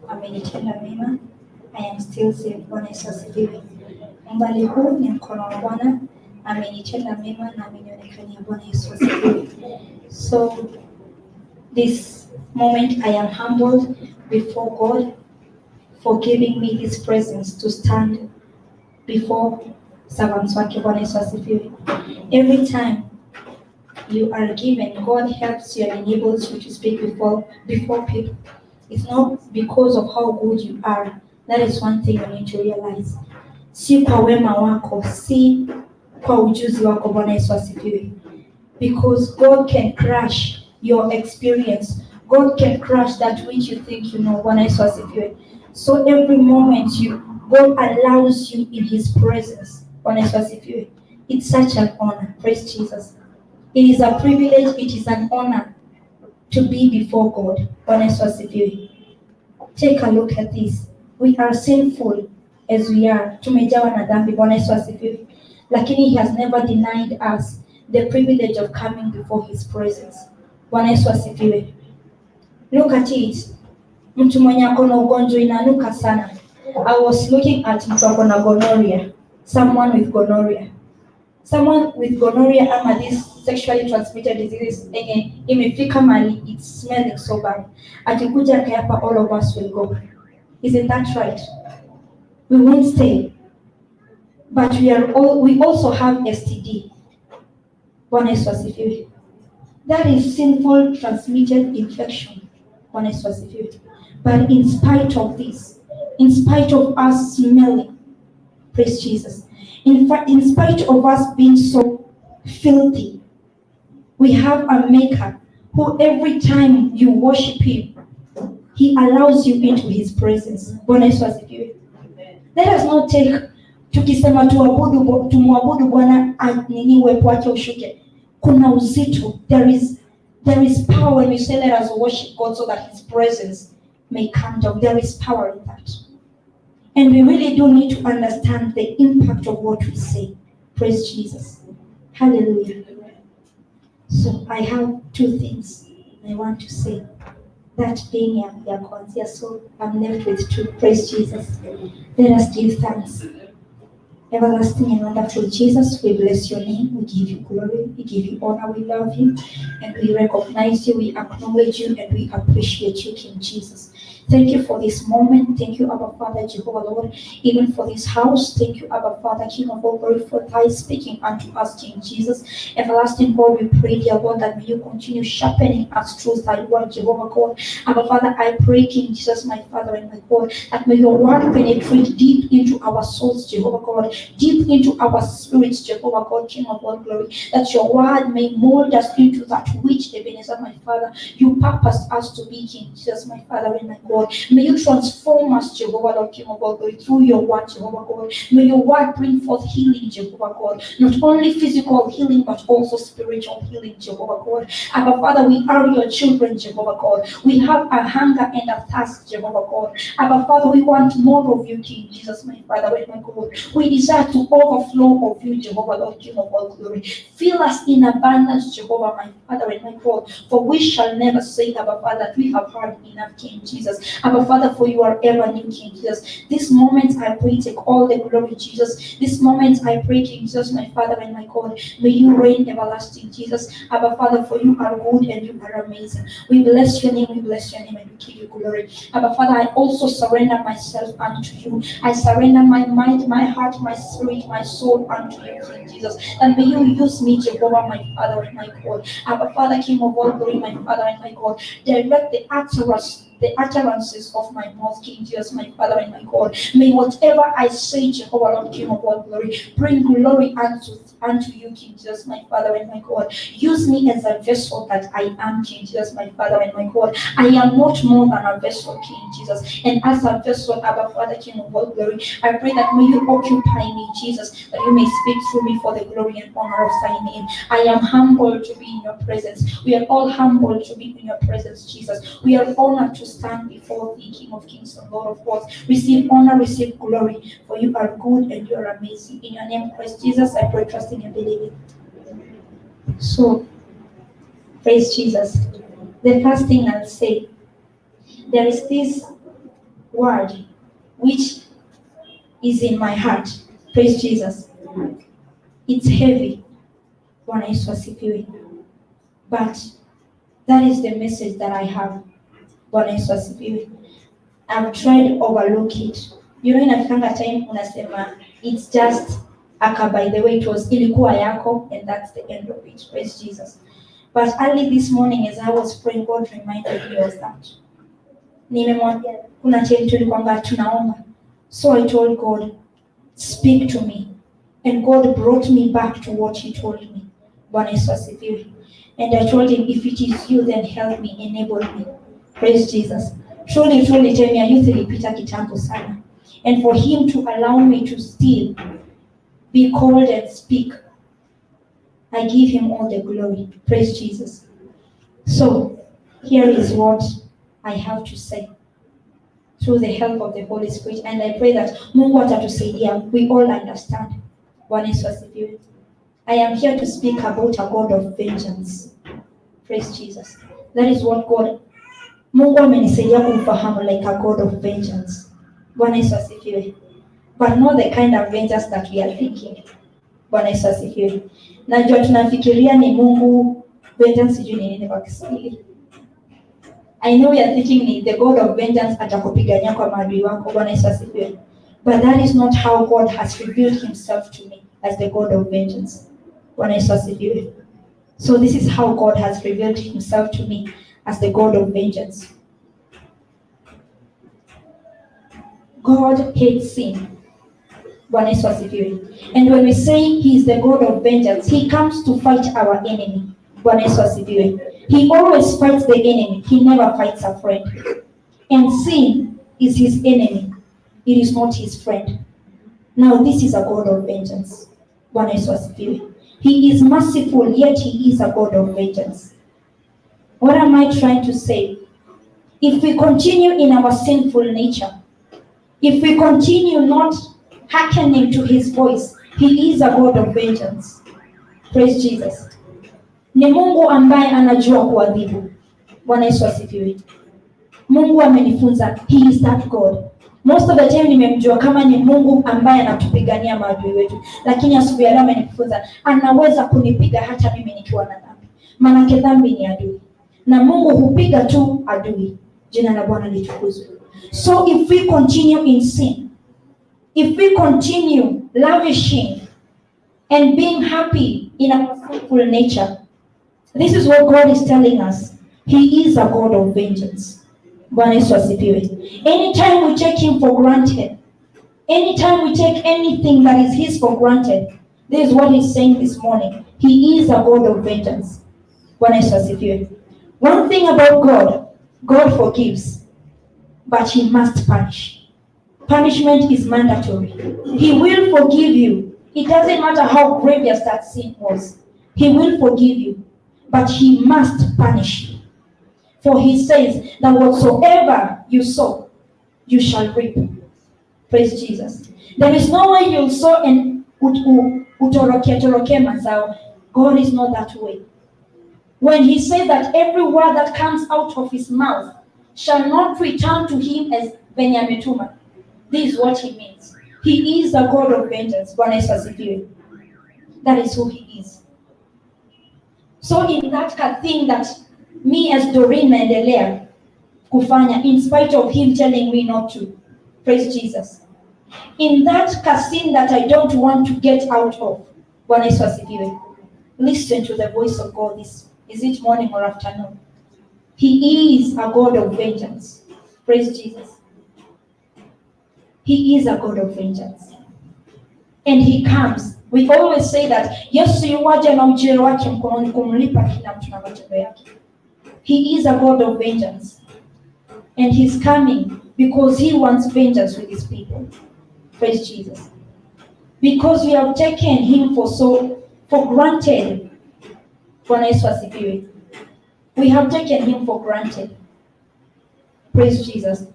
amenitenda mema. I am still saved. Bwana Yesu asifiwe. Umbali huu ni mkono wa Bwana, amenitenda mema na amenionekania. Bwana Yesu asifiwe. So this moment I am humbled before God for giving me this presence to stand before servants wake. Bwana Yesu asifiwe. Every time you are given, God helps you and enables you to speak before people. It's not because of how good you are. That is one thing you need to realize. Si kwa wema wako, si kwa ujuzi wako. Bwana Yesu asifiwe. Because God can crush your experience. God can crush that which you think you know. Bwana Yesu asifiwe. So every moment you God allows you in his presence. Bwana Yesu asifiwe. It's such an honor. Praise Jesus. It is a privilege, it is an honor to be before God. Bwana Yesu asifiwe. Take a look at this. We are sinful as we are. Tumejawa na dhambi. Bwana Yesu asifiwe. Lakini he has never denied us the privilege of coming before his presence. Bwana Yesu asifiwe. Look at it. Mtu mwenye ako na ugonjwa inanuka sana. I was looking at mtu ako na gonorrhea. Someone with gonorrhea. Someone with gonorrhea ama this sexually transmitted diseases yenye imefika mahali it's smelling so bad. Akikuja akayapa, all of us will go. Isn't that right? We won't stay. But we also have STD. Bwana Yesu asifiwe. That is sinful transmitted infection. Bwana Yesu asifiwe. But in spite of this, in spite of us smelling, praise Jesus, in fact, in spite of us being so filthy, we have a maker who every time you worship him, he allows you into his presence. Bwana Yesu asifiwe. Let us not take, tukisema tumwabudu Bwana, nini, uwepo wake ushuke. Kuna uzito. There is There is power when we say let us worship God so that his presence may come down. There is power in that. And we really do need to understand the impact of what we say. Praise Jesus. Hallelujah. So I have two things I want to say. That being ya kwanzia, so I'm left with two. Praise Jesus. Let us give thanks. Everlasting and wonderful Jesus, we bless your name. We give you glory. We give you honor. We love you. And we recognize you. We acknowledge you. And we appreciate you, King Jesus. Thank you for this moment. Thank you, Abba Father, Jehovah Lord, even for this house. Thank you, Abba Father, King of all glory, for thy speaking unto us, King Jesus. Everlasting God, we pray, dear God, that may you continue sharpening us through thy word, Jehovah God. Abba Father, I pray, King Jesus, my Father and my God, that may your word penetrate deep into our souls, Jehovah God, deep into our spirits, Jehovah God, King of all glory, that your word may mold us into that which, Ebenezer, my Father, you purposed us to be, King Jesus, my Father and my God. May you transform us, Jehovah Lord, King of all glory, through your word, Jehovah God. May your word bring forth healing, Jehovah God. Not only physical healing, but also spiritual healing, Jehovah God. Abba Father, we are your children, Jehovah God. We have a hunger and a thirst, Jehovah God. Abba Father, we want more of you, King Jesus, my Father and my God. We desire to overflow of you, Jehovah Lord, King of all glory. Fill us in abundance, Jehovah, my Father and my God. For we shall never say, Abba Father, that we have heard enough, King Jesus. Abba Father, for you are ever new, King Jesus. This moment I pray, take all the glory, Jesus. This moment I pray, King Jesus, my Father and my God. May you reign everlasting, Jesus. Abba Father, for you are good and you are amazing. We bless your name, we bless your name, and we give you glory. Abba Father, I also surrender myself unto you. I surrender my mind, my heart, my spirit, my soul unto you, King Jesus. And may you use me, Jehovah, my Father and my God. Abba Father, King of all glory, my Father and my God. Direct the utterances of my mouth, King Jesus, my Father and my God. May whatever I say, Jehovah, Lord, King of all glory, bring glory unto you, King Jesus, my Father and my God. Use me as a vessel that I am, King Jesus, my Father and my God. I am not more than a vessel, King Jesus. And as a vessel, Abba Father, King of all glory, I pray that may you occupy me, Jesus, that you may speak through me for the glory and honor of thy name. I am humble to be in your presence. We are all humble to be in your presence, Jesus. We are honored to stand before thee, King of Kings and Lord of Lords. Receive honor, receive glory, for you are good and you are amazing. In your name, Christ Jesus, I pray, trusting and believing. So, praise Jesus. The first thing I'll say, there is this word which is in my heart. Praise Jesus. It's heavy. Bwana Yesu asifiwe. But that is the message that I have. Bwana Yesu asifiwe. I've tried to overlook it. You know, inafikanga time unasema it's just aka, by the way it was, ilikuwa yako, and that's the end of it. Praise Jesus. But early this morning as I was praying, God reminded me of that. Nimemwambia kuna time tulikuwanga tunaomba. So I told God, speak to me. And God brought me back to what he told me. Bwana Yesu asifiwe. And I told him, if it is you, then help me, enable me. Praise Jesus. Truly, truly, time ya youth ilipita kitambo sana. And for him to allow me to still be called and speak, I give him all the glory. Praise Jesus. So, here is what I have to say through the help of the Holy Spirit. And I pray that Mungu atatusaidia. We all understand. Bwana Yesu asifiwe. I am here to speak about a God of vengeance. Praise Jesus. That is what God, Mungu amenisaidia kumfahamu like a God of vengeance. Bwana Yesu asifiwe. But not the kind of vengeance that we are thinking. Bwana Yesu asifiwe. Najua tunafikiria ni Mungu vengeance, sijui ni nini kwa Kiswahili. I know we are thinking ni the God of vengeance atakupigania kwa maadui wako. Bwana Yesu asifiwe. But that is not how God has revealed himself to me as the God of vengeance. Bwana Yesu asifiwe. So this is how God has revealed himself to me as the God of vengeance. God hates sin. Bwana Yesu asifiwe. And when we say he is the God of vengeance, he comes to fight our enemy. Bwana Yesu asifiwe. He always fights the enemy. He never fights a friend. And sin is his enemy. It is not his friend. Now this is a God of vengeance. Bwana Yesu asifiwe. He is merciful, yet he is a God of vengeance. What am I trying to say? If we continue in our sinful nature, if we continue not hearkening to his voice, he is a God of vengeance. Praise Jesus. Ni Mungu ambaye anajua kuadhibu. Bwana Yesu asifiwe. Mungu amenifunza, he is that God. Most of the time nimemjua kama ni Mungu ambaye anatupigania maadui wetu, lakini asubuhi ya leo amenifunza anaweza kunipiga hata mimi nikiwa na dhambi, maanake dhambi ni adui na Mungu hupiga tu adui. Jina la Bwana litukuzwe. So if we continue in sin, if we continue lavishing and being happy in our sinful nature, this is what God is telling us. He is a God of vengeance. Bwana Yesu asifiwe. Anytime we take him for granted, anytime we take anything that is his for granted, this is what he's saying this morning. He is a God of vengeance. Bwana Yesu asifiwe. One thing about God, God forgives, but he must punish. Punishment is mandatory. He will forgive you. It doesn't matter how grievous that sin was. He will forgive you, but he must punish you. For he says that whatsoever you sow, you shall reap. Praise Jesus. There is no way you'll sow and utoroke toroke mazao. God is not that way. When he said that every word that comes out of his mouth shall not return to him as venye ametuma. This is what he means. He is the God of vengeance. Bwana Yesu asifiwe. That is who he is. So in that thing that me as Doreen naendelea kufanya in spite of him telling me not to. Praise Jesus. In that sin that I don't want to get out of. Bwana Yesu asifiwe. Listen to the voice of God this, is it morning or afternoon? He is a God of vengeance. Praise Jesus. He is a God of vengeance. And he comes. We always say that Yesu yuwaja na ujira wake mkononi kumlipa kila mtu na matendo yake. He is a God of vengeance. And he's coming because he wants vengeance with his people. Praise Jesus. Because we have taken him for granted. Bwana Yesu asifiwe. We have taken him for granted. Praise Jesus.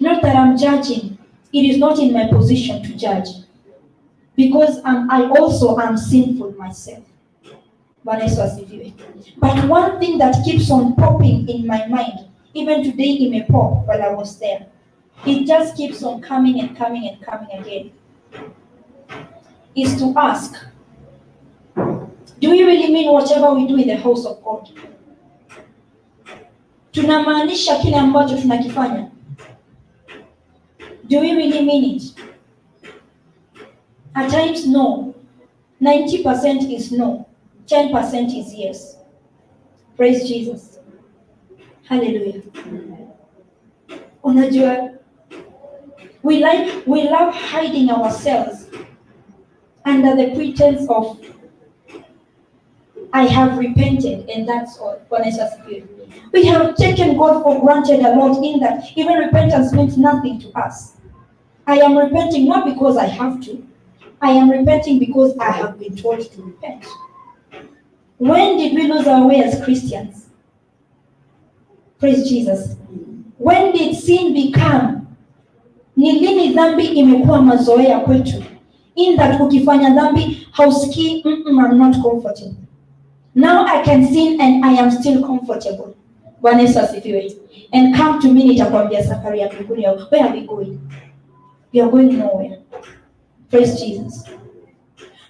Not that I'm judging. It is not in my position to judge. Because I also am sinful myself. Bwana Yesu asifiwe. But one thing that keeps on popping in my mind, even today it may pop while I was there. It just keeps on coming and coming and coming again. Is to ask, do we really mean whatever we do in the house of God? Tunamaanisha kile ambacho tunakifanya? Do we really mean it? At times, no. 90% is no. 10% is yes. Praise Jesus. Hallelujah. Unajua, we love hiding ourselves under the pretense of I have repented and that's all. Bwana Yesu asifiwe. We have taken God for granted a lot in that even repentance means nothing to us. I am repenting not because I have to. I am repenting because I have been told to repent. When did we lose our way as Christians? Praise Jesus. When did sin become? Ni lini dhambi imekuwa mazoea kwetu? In that ukifanya dhambi hausikii, I'm not comfortable. Now I can sin and I am still comfortable. Bwana Yesu asifiwe. And come to me, nitakwambia safari ya mbinguni. Where are we going? We are going nowhere. Praise Jesus.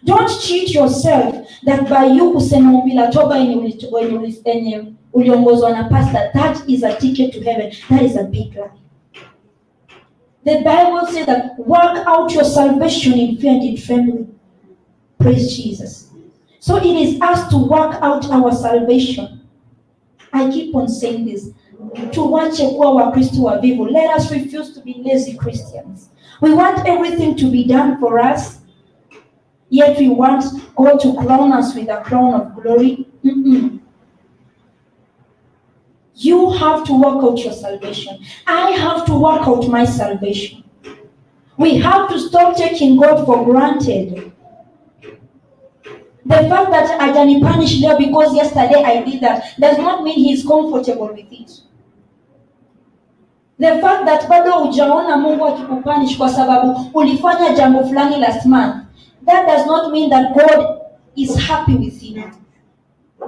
Don't cheat yourself that by you kusema ombi la toba yenye uliongozwa na pastor, that is a ticket to heaven. That is a big lie. The Bible says that work out your salvation in fear and in trembling. Praise Jesus. So it is us to work out our salvation. I keep on saying this. Tuwache kuwa Wakristo wavivu. Let us refuse to be lazy Christians. We want everything to be done for us, yet we want God to crown us with a crown of glory. Mm-mm. You have to work out your salvation. I have to work out my salvation. We have to stop taking God for granted. The fact that hajanipunish leo because yesterday I did that does not mean he is comfortable with it. The fact that bado hujaona Mungu akikupunish kwa sababu ulifanya jambo fulani last month, that does not mean that God is happy with you.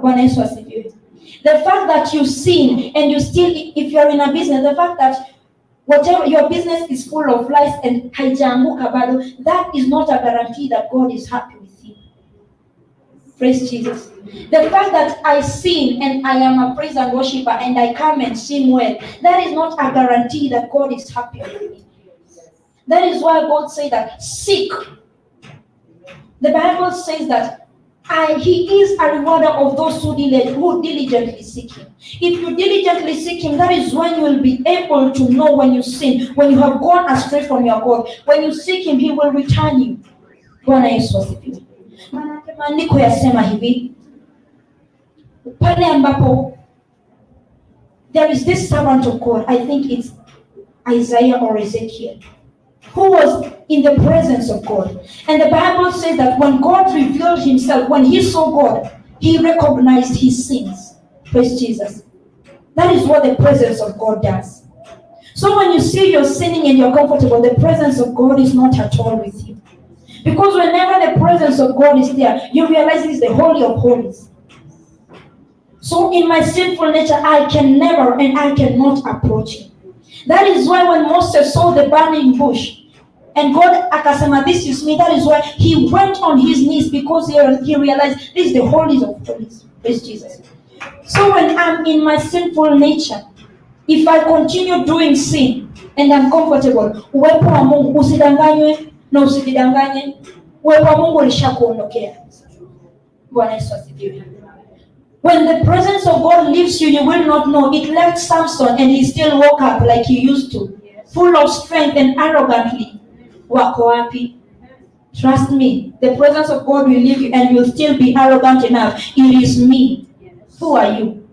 Bwana Yesu asifiwe. The fact that you sin and you still, if you're in a business, the fact that whatever your business is full of lies and haijaanguka bado, that is not a guarantee that God is happy with you. Praise Jesus. The fact that I sin and I am a praise and worshiper and I come and sing well, that is not a guarantee that God is happy with me. That is why God said that seek. The Bible says that He is a rewarder of those who diligently seek Him. If you diligently seek Him, that is when you will be able to know when you sin, when you have gone astray from your God. When you seek Him, He will return you. Bwana Yesu asifiwe. Maanake maandiko yasema hivi, pale ambapo there is this servant of God, I think it's Isaiah or Ezekiel, who was in the presence of God. And the Bible says that when God revealed himself, when he saw God, he recognized his sins. Praise Jesus. That is what the presence of God does. So when you see you're sinning and you're comfortable, the presence of God is not at all with you. Because whenever the presence of God is there, you realize it is the Holy of Holies. So in my sinful nature, I can never and I cannot approach him. That is why when Moses saw the burning bush, and God akasema, "This is me." That is why he went on his knees, because he realized this is the holies of holies. Praise Jesus. So when I'm in my sinful nature, if I continue doing sin and I'm comfortable, uwepo wa Mungu, usidanganywe na usijidanganye, uwepo wa Mungu ulishakuondokea. Bwana Yesu asifiwe. When the presence of God leaves you, you will not know. It left Samson and he still woke up like he used to, full of strength and arrogantly. Wako wapi? Trust me, the presence of God will leave you and you'll still be arrogant enough. "It is me." Who are you?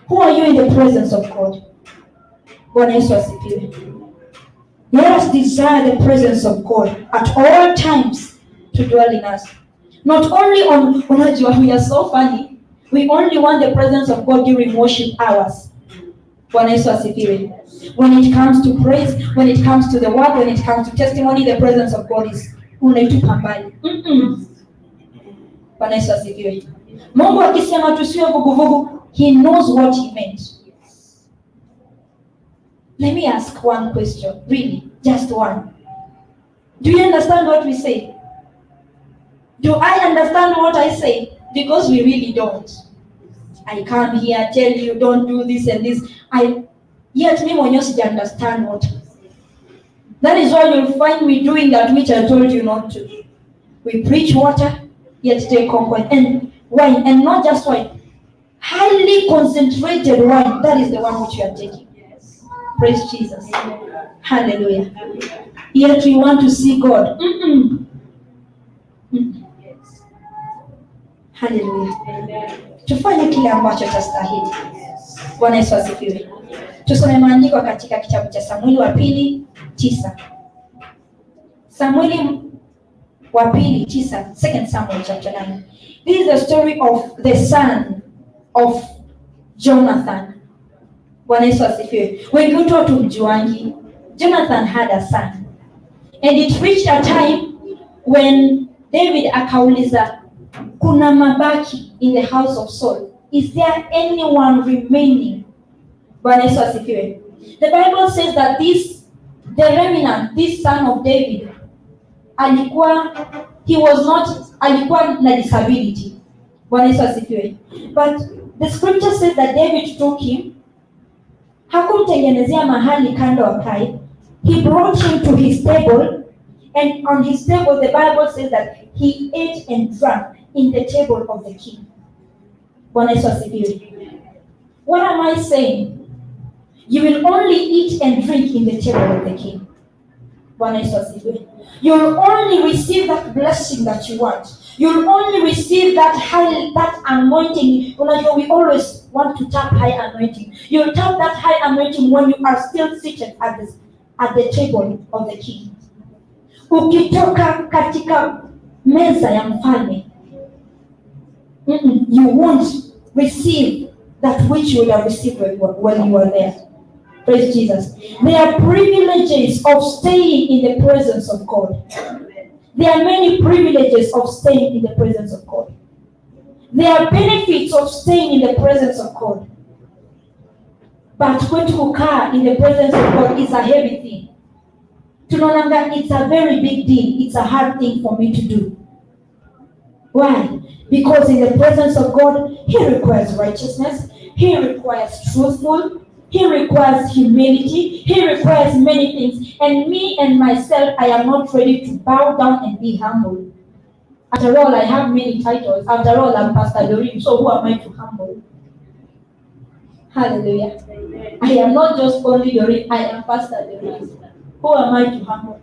Who are you in the presence of God? Bwana Yesu asifiwe. Let us desire the presence of God at all times to dwell in us. Not only on, unajua, we are so funny. We only want the presence of God during worship hours. Bwana Yesu asifiwe. When it comes to praise, when it comes to the word, when it comes to testimony, the presence of God is unaitupa mbali. Bwana Yesu asifiwe. Mungu akisema tusiwe vuguvugu, he knows what he meant. Let me ask one question, really, just one. Do you understand what we say? Do I understand what I say? Because we really don't. I come here, tell you don't do this and this. I yet me mwenyewe sija understand what. That is why you'll find me doing that which I told you not to. We preach water, yet take conquest and wine, and not just wine, highly concentrated wine. That is the one which you are taking. Praise Jesus. Hallelujah. Yet we want to see God. Hallelujah. Tufanye kile ambacho chastahili. Bwana Yesu asifiwe. Tusome maandiko katika kitabu cha Samueli wa pili 9. Samueli wa pili 9, Second Samuel chapter 9. This is the story of the son of Jonathan. Bwana Yesu asifiwe. Wengi wetu hatumjuangi. Jonathan had a son. And it reached a time when David akauliza, kuna mabaki in the house of Saul? Is there anyone remaining? Bwana Yesu asifiwe. The Bible says that this the remnant, this son of David, alikuwa, he was not, alikuwa na disability. Bwana Yesu asifiwe. But the scripture says that David took him, hakumtengenezea mahali kando akae. He brought him to his table, and on his table the Bible says that he ate and drank in the table of the king. Bwana Yesu asifiwe. What am I saying? You will only eat and drink in the table of the king. Bwana Yesu asifiwe. You'll only receive that blessing that you want. You'll only receive that high, that anointing. Unajua, we always want to tap high anointing. You'll tap that high anointing when you are still seated at the table of the king. Ukitoka katika meza ya mfalme, You won't receive that which you would have received when you were there. Praise Jesus. There are privileges of staying in the presence of God. There are many privileges of staying in the presence of God. There are benefits of staying in the presence of God. But kwetu kukaa in the presence of God is a heavy thing. Tunaonanga it's a very big deal. It's a hard thing for me to do. Why? Because in the presence of God, He requires righteousness, He requires truthful, He requires humility, He requires many things. And me and myself, I am not ready to bow down and be humble. After all, I have many titles. After all, I'm Pastor Doreen, so who am I to humble? Hallelujah. I am not just only Doreen, I am Pastor Doreen. Who am I to humble?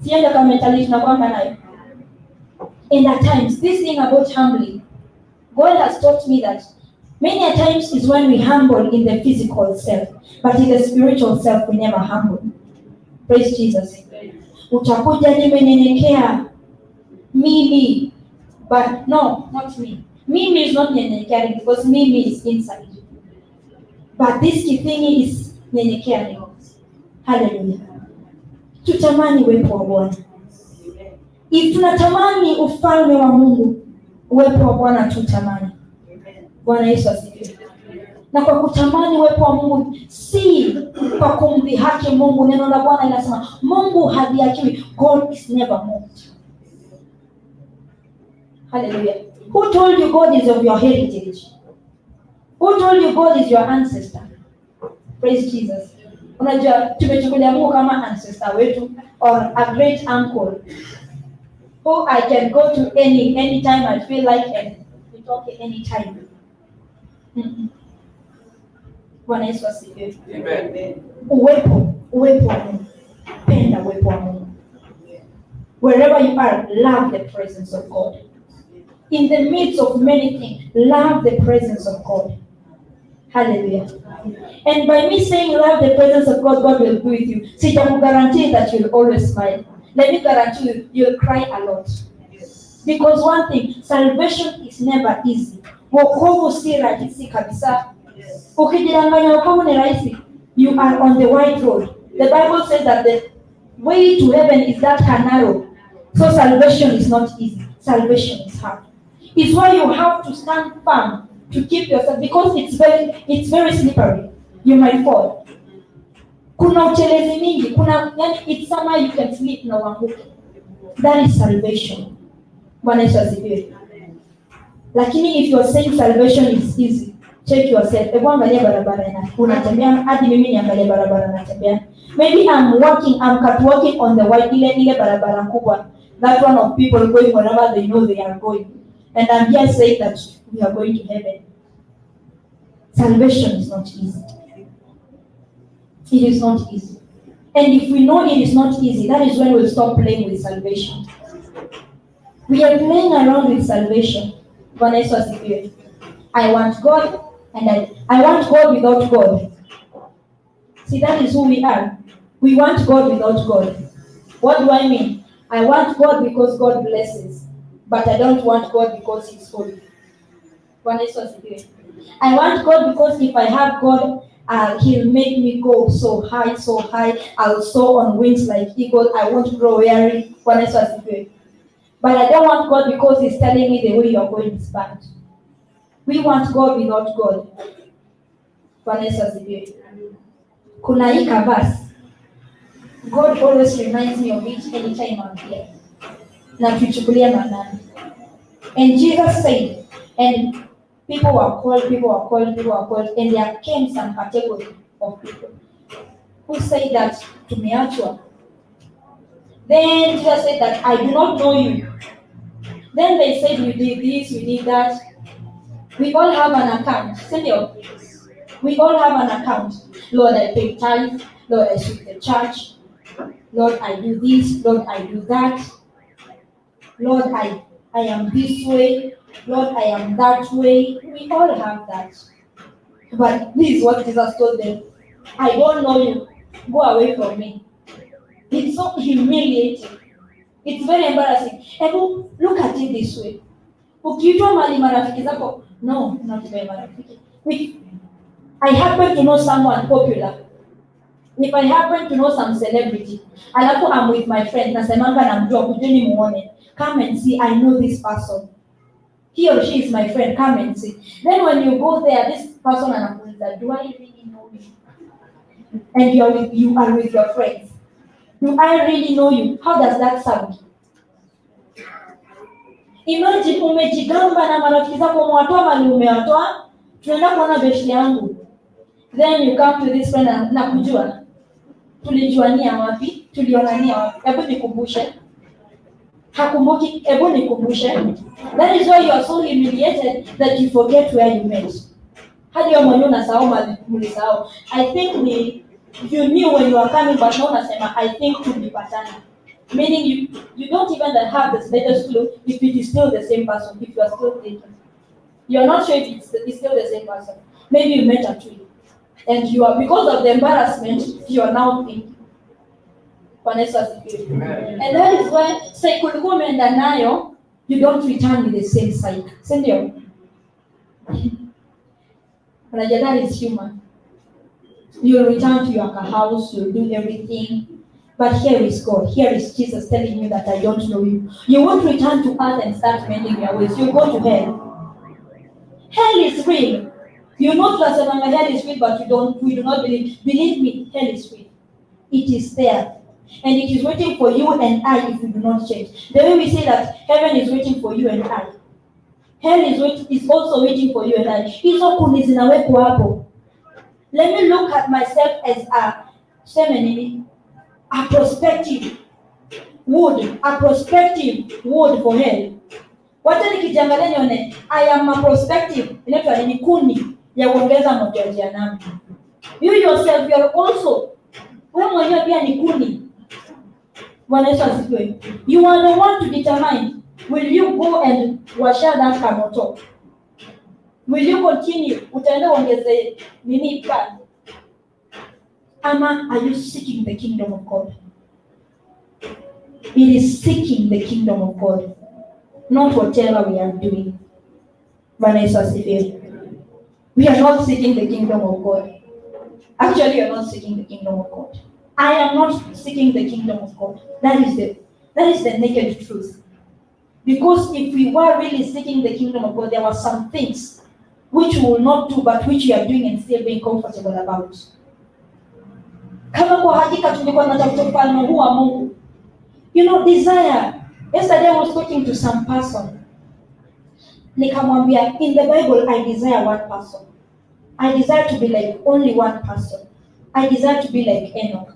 Sienda kama mentality tunakuanga nayo. And at times, this thing about humbling, God has taught me that many a times is when we humble in the physical self, but in the spiritual self, we never humble. Praise Jesus. Utakuja nimenyenyekea mimi, but no, not me. Mimi is not nyenyekea because mimi is inside. But this thing is nyenyekea. Hallelujah. Tutamani uwepo wa Bwana. If tunatamani ufalme wa Mungu, uwepo wa Bwana tutamani. Bwana Yesu asifiwe. Na kwa kutamani uwepo wa Mungu, si kwa kumdhihaki Mungu. Neno la Bwana linasema Mungu hadhihakiwi. God is never mocked. Hallelujah. Who told you God is of your heritage? Who told you God is your ancestor? Praise Jesus. Unajua tumechukulia Mungu kama ancestor wetu or a great uncle who I can go to anytime I feel like and we talk anytime. Bwana Yesu asifiwe. Amen. Uwepo wa Mungu. Penda uwepo wa Mungu. Wherever you are, love the presence of God. In the midst of many things, love the presence of God. Hallelujah. And by me saying love the presence of God, God will be with you. Sitakuguarantee that you'll always smile. Let me guarantee you, you'll cry a lot. Because one thing, salvation is never easy. Wokovu si rahisi kabisa. Ukijidanganya wokovu ni rahisi, you are on the wide road. The Bible says that the way to heaven is that narrow. So salvation is not easy. Salvation is hard. It's why you have to stand firm to keep yourself, because it's very slippery. You might fall. Kuna utelezi mingi, kuna yani, it's somewhere you can slip na uanguke. That is salvation. Bwana Yesu asifiwe. Lakini if you are saying salvation is easy, check yourself. Hebu angalia barabara ina unatembea, hadi mimi niangalie barabara natembea. Maybe I'm walking, I'm catwalking on the white ile barabara kubwa. That one of people going wherever they know they are going. And I'm here saying that we are going to heaven. Salvation is not easy. It is not easy. And if we know it is not easy, that is when we'll stop playing with salvation. We are playing around with salvation. Bwana Yesu asifiwe. I want God and I want God without God. See, that is who we are. We want God without God. What do I mean? I want God because God blesses, but I don't want God because He's holy. Bwana Yesu asifiwe. I want God because if I have God, He'll make me go so high, so high. I'll soar on wings like eagle. I won't grow weary. Bwana Yesu asifiwe. But I don't want God because He's telling me the way you are going is bad. We want God without God. Bwana Yesu asifiwe. Kuna hii verse. God always reminds me of it anytime I'm here. Na tuichukulia maanani. And Jesus said, and people were called, people were called, people were called, and there came some category of people who said that tumeachwa. Then Jesus said that I do not know you. Then they said we did this, we did that. We all have an account, sindio? We all have an account. Lord, I pay tithe. Lord, I sweep the church. Lord, I do this. Lord, I do that. Lord, I am this way. Lord, I am that way. We all have that. But this is what Jesus told them. I don't know you. Go away from me. It's so humiliating. It's very embarrassing. And look at it this way. Ukiitwa mahali marafiki zako, no, not my marafiki. If I happen to know someone popular, if I happen to know some celebrity, alafu I'm with my friend, nasemanga namjua, kujeni muone. Come and see, I know this person. He or she is my friend, come and see. Then when you go there, this person anakuuliza, "Do I really know you?" And you are with your friends. "Do I really know you?" How does that sound? Imagine umejigamba na marafiki zako, umewatoa mahali umewatoa, tunaenda kuona beshte yangu. Then you come to this friend na kujua tulijuania wapi, tulionania wapi, hebu nikumbushe. Hakumbuki, hebu nikumbushe. That is why you are so humiliated that you forget where you met. Hadi wewe mwenyewe unasahau mahali mlisahau. I think ni you knew when you were coming, but now unasema, "I think tulipatana." Meaning you don't even have the slightest clue if it is still the same person, if you are still thinking. You are not sure if it's still the same person. Maybe you met a twin. And you are, because of the embarrassment, you are now thinking. Bwana Yesu asifiwe. And that is why psyche ulikuwa umeenda nayo, you don't return with the same psyche. Si ndio? Unajua that is human. You'll return to your house, you'll do everything. But here is God, here is Jesus telling you that I don't know you. You won't return to earth and start mending your ways. You go to hell. Hell is real. You know tunasemanga hell is real, but we do not believe. Believe me, hell is real. It is there. And it is waiting for you and I if we do not change. The way we say that heaven is waiting for you and I, hell is also waiting for you and I. Hizo kuni zinawekwa hapo. Let me look at myself as a, tuseme nini? A prospective wood, a prospective wood for hell. Wacha nikijiangalia nione I am a prospective, inaitwa nini? Kuni ya kuongeza moto ya jehanamu. You yourself, you are also, wewe mwenyewe pia ni kuni. Bwana Yesu asifiwe. You are the one to determine, will you go and washa that kamoto? Will you continue? Utaenda uongeze nini pale? Ama are you seeking the kingdom of God? It is seeking the kingdom of God, not whatever we are doing. Bwana Yesu asifiwe. We are not seeking the kingdom of God. Actually, you are not seeking the kingdom of God. I am not seeking the kingdom of God. That is the naked truth. Because if we were really seeking the kingdom of God, there were some things which we will not do, but which we are doing and still being comfortable about. Kama kwa hakika tungekuwa tunatafuta ufalme huu wa Mungu. Desire. Yesterday I was talking to some person. Nikamwambia, in the Bible I desire one person. I desire to be like only one person. I desire to be like Enoch.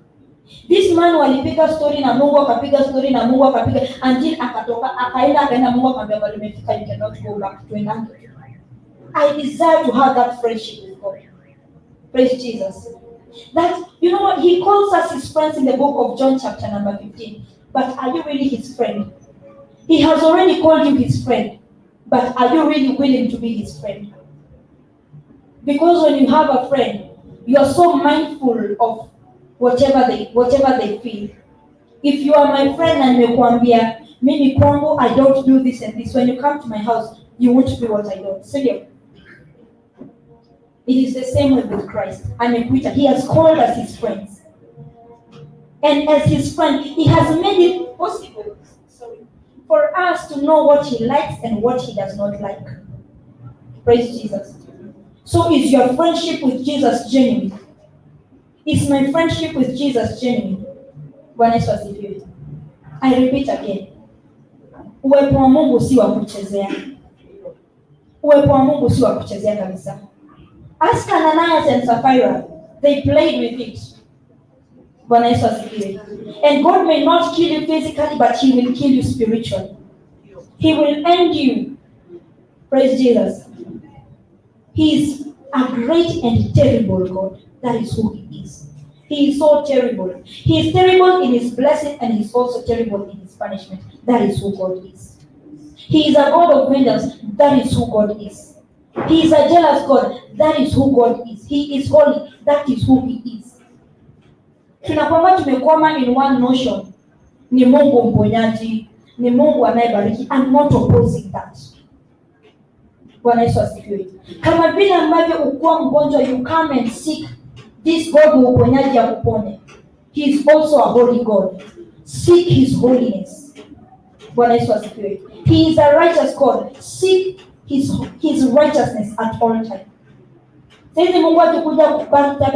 This man walipiga story na Mungu, akapiga story na Mungu, akapiga until akatoka, akaenda, akaenda, Mungu akamwambia, "Bado umefika, you cannot go back, tuendange." I desire to have that friendship with God. Praise Jesus. That, you know what, he calls us his friends in the book of John chapter number 15. But are you really his friend? He has already called you his friend. But are you really willing to be his friend? Because when you have a friend, you are so mindful of whatever they feel. If you are my friend and nimekuambia mimi kwangu I don't do this and this, when you come to my house, you won't do what I don't. Si ndio? It is the same way with Christ. Amekuita. He has called us his friends. And as his friend, he has made it possible, sorry, for us to know what he likes and what he does not like. Praise Jesus. So is your friendship with Jesus genuine? Is my friendship with Jesus genuine? Bwana Yesu asifiwe. I repeat again. Uwepo wa Mungu si wa kuchezea. Uwepo wa Mungu si wa kuchezea kabisa. Ask Ananias and Sapphira. They played with it. Bwana Yesu asifiwe. And God may not kill you physically, but he will kill you spiritually. He will end you. Praise Jesus. He is a great and terrible God. That is who he is. He is so terrible. He is terrible in his blessing and he is also terrible in his punishment. That is who God is. He is a God of vengeance. That is who God is. He is a jealous God. That is who God is. He is holy. That is who he is. Tunakwamba tumekwama in one notion. Ni Mungu mponyaji, ni Mungu anayebariki. I'm not opposing that. Bwana Yesu asifiwe. Kama vile ambavyo ukuwa mgonjwa, you come and seek this God wa uponyaji akuponye. He is also a holy God. Seek his holiness. Bwana Yesu asifiwe. He is a righteous God. Seek his righteousness at all time. Saizi Mungu akikuja kupata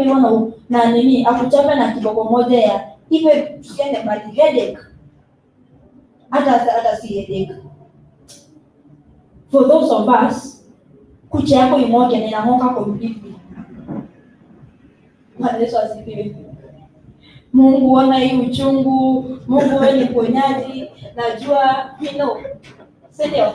na nini, akuchape na kiboko moja ya iwe, tusiende mbali, headache. Hata si headache. For those of us, kucha yako ing'oke na inang'oka completely. Bwana Yesu asifiwe. Mungu, ona hii uchungu, Mungu wewe ni mponyaji, najua you know. Si ndio?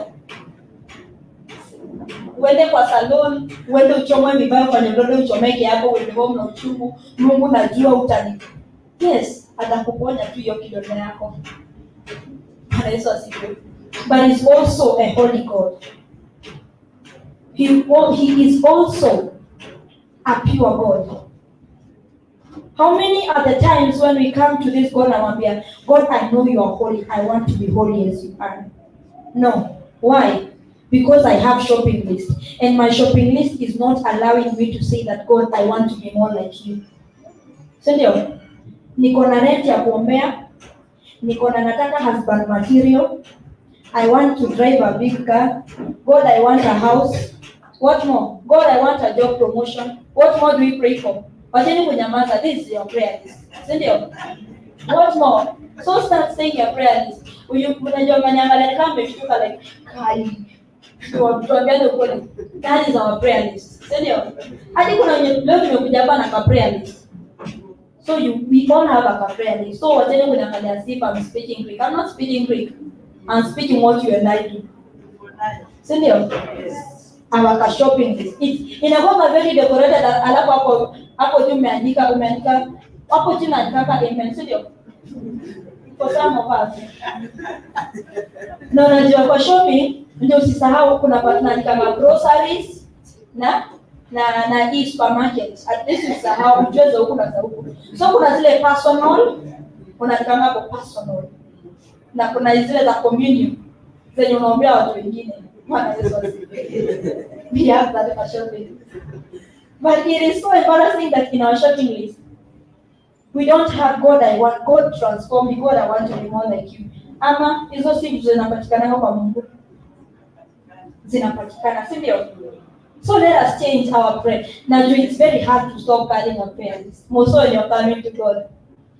Uende kwa salon, uende uchomwe vibaya kwenye mdodo, uchomeke hapo, uende home na uchungu. Mungu, najua utani. Yes, atakuponya tu hiyo kidonda yako. Bwana Yesu asifiwe. But he's also a holy God. He is also a pure God. How many are the times when we come to this God and mwambia, "God, I know you are holy. I want to be holy as you are"? No. Why? Because I have shopping list. And my shopping list is not allowing me to say that, "God, I want to be more like you." Si ndio? Niko na rent ya kuombea. Niko na nataka husband material. I want to drive a big car. God, I want a house. What more? God, I want a job promotion. What more do we pray for? Wacheni kunyamaza. This is your prayer list. Si ndio? What more? So start saying your prayer list. Uyu unajua mnaniangalia kama mmeshtuka like kai. Tuambiane ukweli. That is our prayer list. Si ndio? Hadi kuna wenye leo tumekuja hapa na ka prayer list. So we all have a prayer list. So wacheni kuniangalia as if I'm speaking Greek. I'm not speaking Greek. I'm speaking what you and I do. Si ndio? Our shopping list. Inakuwa very decorated, alafu hapo juu umeandika hapo chini unaandika amen, si ndio? For some of us. Na unajua kwa shopping ndio usisahau kuna part unaandika ma groceries na hii supermarket. At least usisahau, ujue za huku na za huku. So kuna zile personal, unaandika hapo personal. Na kuna zile za communion zenye unaombea watu wengine. Bwana Yesu asifiwe. We have that for shopping. But it is so embarrassing that in our shopping list, we don't have "God, I want, God transform me, God, I want to be more like you." Ama hizo si vitu zinapatikana kwa Mungu? Zinapatikana, si ndio? So let us change our prayer. Now it's very hard to stop carrying a prayer list. More so when you're coming to God.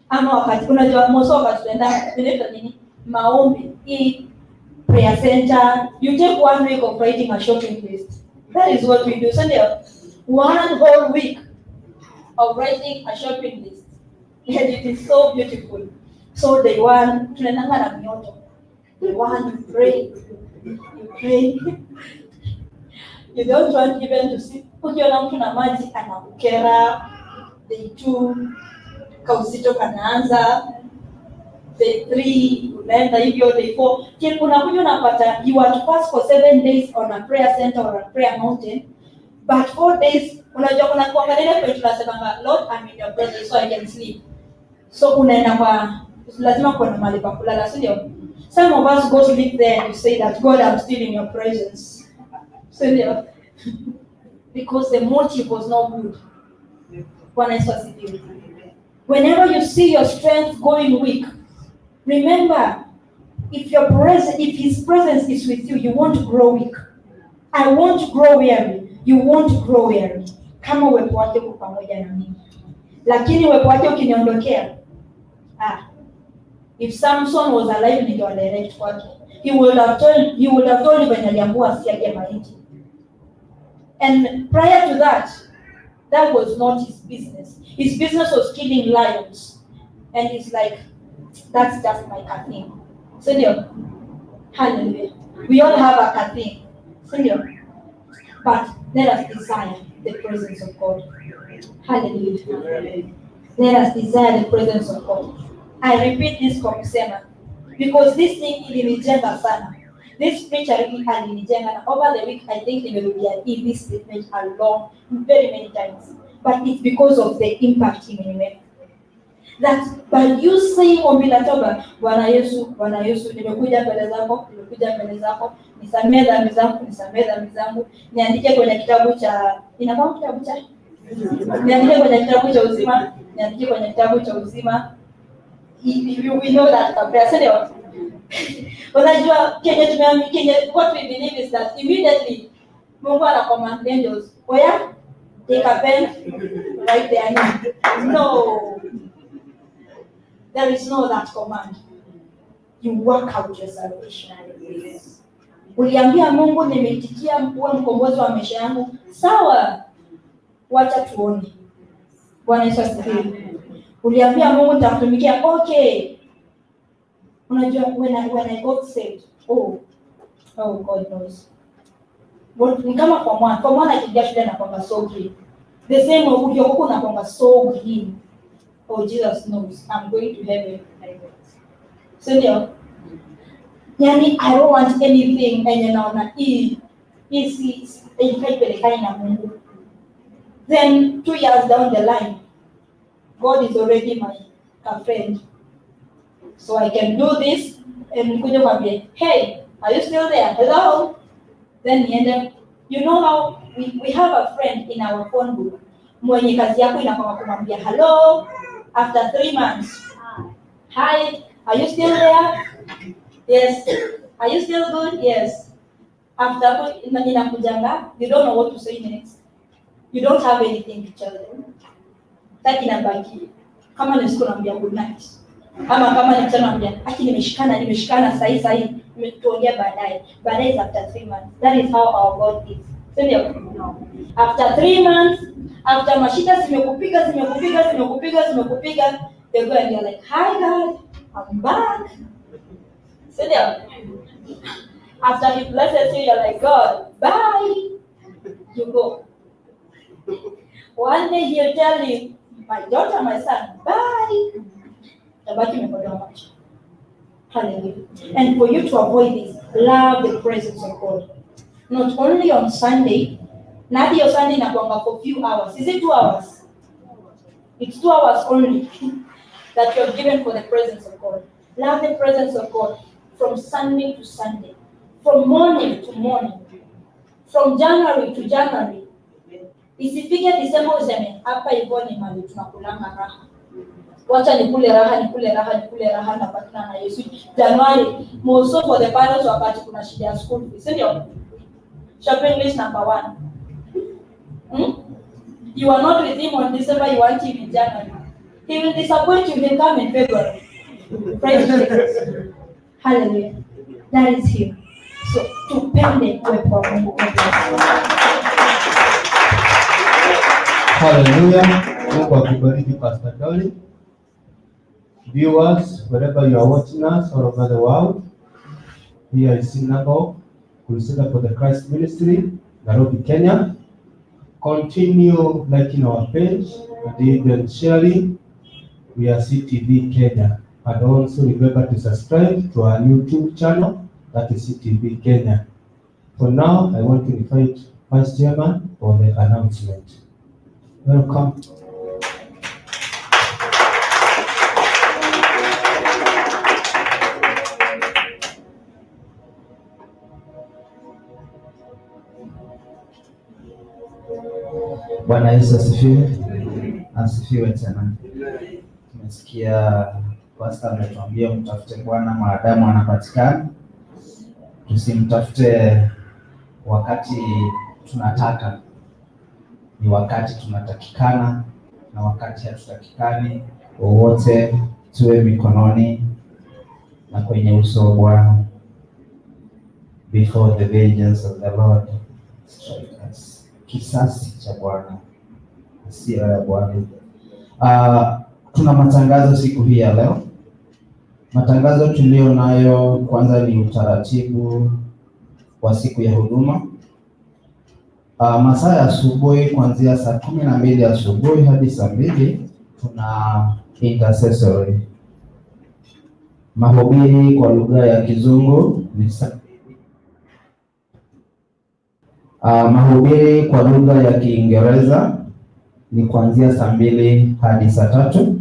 Ama wakati unajua more so wakati tunaenda, inaitwa nini? Maombi. Hii prayer center, you take one week of writing a shopping list. That is what we do. So ndio, one whole week of writing a shopping list. And it is so beautiful. So day one, tunaendanga na mioto. Day one, you pray. You pray. You don't want even to see. Ukiona mtu na maji anakukera. Day two, kauzito kanaanza. Day three, unaenda hivyo. Day four, till unakuja unapata you are to fast for 7 days on a prayer center or a prayer mountain. But 4 days, unajua kuna kuangalia ile tunasemanga, "Lord, I'm in your presence so I can sleep." So unaenda kwa, lazima kuwa na mahali pa kulala, si ndio? Some of us go sleep there and you say that, "God, I'm still in your presence." Si ndio? Because the motive was not good. Bwana Yesu asifiwe. Whenever you see your strength going weak, remember, if his presence is with you, you won't grow weak. I won't grow weary. You won't grow weary. Kama uwepo wake uko pamoja na mimi. Lakini uwepo wake ukiniondokea, ah, if Samson was alive ningewa direct kwake. He would have told venye aliambiwa asiage mahindi. And prior to that, that was not his business. His business was killing lions. And he's like, "That's just my thing." Si ndio? Hallelujah. We all have a thing. Si ndio? But let us desire the presence of God. Hallelujah. Let us desire the presence of God. I repeat this kwa kusema because this thing ilinijenga sana. This preacher really alinijenga, na over the week I think nimerudia hii this statement a long very many times. But it's because of the impact imeniweka. That by you saying ombi la toba, Bwana Yesu, Bwana Yesu, nimekuja mbele zako, nimekuja mbele zako, nisamee dhambi zangu, nisamee dhambi zangu, niandike kwenye kitabu cha, inakuwa kitabu cha, niandike kwenye kitabu cha uzima, niandike kwenye kitabu cha uzima. We know that prayer, si ndio? Unajua kenye tumeamini, kenye what we believe is that immediately Mungu ana command angels, oya, take a pen, write their name. No. There is no that command. You work out your salvation. Uliambia Mungu nimeitikia kuwa mkombozi wa maisha yangu. Sawa. Wacha tuone. Bwana Yesu asifiwe. Uliambia Mungu nitakutumikia. Okay. Unajua when I got saved, oh God knows. What, ni kama kwa mwana akiingia shule anakuanga so green. The same way ukiokoka unakuanga so green. Oh, Jesus knows I'm going to heaven. So ndio. Yani I don't want anything enye naona hii si haipelekani na Mungu. Then 2 years down the line, God is already my friend. So I can do this and nikuja kwambie, hey, are you still there? Hello? Then niende. You know how we have a friend in our phone book mwenye kazi yako inakuwa kumwambia hello after 3 months. Hi, are you still there? Yes. Are you still good? Yes. After inakujanga, you don't know what to say next. You don't have anything to tell them. Taki inabaki. Kama ni siku naambia good night. Ama kama ni mchana naambia, aki nimeshikana sahi sahi, tuongea baadaye. Baadaye is after 3 months. That is how our God is. Sio? No. After 3 months, after mashida zimekupiga, they go and you're like, hi God, I'm back. Sio? After he blesses you, you're like, God, bye. You go. One day he'll tell you, my daughter, my son, bye. Tabaki umekodoa macho. Hallelujah. And for you to avoid this, love the presence of God. Not only on Sunday, na hiyo Sunday inakuanga for few hours. Is it 2 hours? It's 2 hours only that you're given for the presence of God. Love the presence of God from Sunday to Sunday, from morning to morning, from January to January. Isifike December useme hapa hivyo ni mali tunakulanga raha. Wacha nikule raha, nikule raha, nikule raha napatana na Yesu. January, more so for the parents wakati kuna shida ya school fees, si ndio? Shopping list number 1. You are not with him on December, you want him in January. He will disappoint you, he'll come in February. Praise Jesus. Hallelujah. That is him. So tupende uwepo wa Mungu. Hallelujah. Mungu akubariki Pastor Dolly. Viewers, wherever you are watching us all over the world, here is Synagogue, Crusader for the Christ Ministry, Nairobi, Kenya. Continue liking our page and even sharing. We are CTV Kenya. And also remember to subscribe to our YouTube channel, that is CTV Kenya. For now, I want to invite Vice Chairman for the announcement. Welcome. Bwana Yesu asifiwe. Asifiwe tena. Tumesikia pastor ametuambia mtafute Bwana maadamu anapatikana. Tusimtafute wakati tunataka. Ni wakati tunatakikana na wakati hatutakikani. Wote tuwe mikononi na kwenye uso wa Bwana. Before the vengeance of the Lord strike us. Kisasi cha Bwana, hasira ya Bwana. Tuna matangazo siku hii ya leo. Matangazo tulio nayo kwanza ni utaratibu wa siku ya huduma. Masaa ya asubuhi kuanzia saa 12 asubuhi hadi saa 2 tuna intercessory. Mahubiri kwa lugha ya Kizungu ni mahubiri kwa lugha ya Kiingereza ni kuanzia saa 2 hadi saa 3.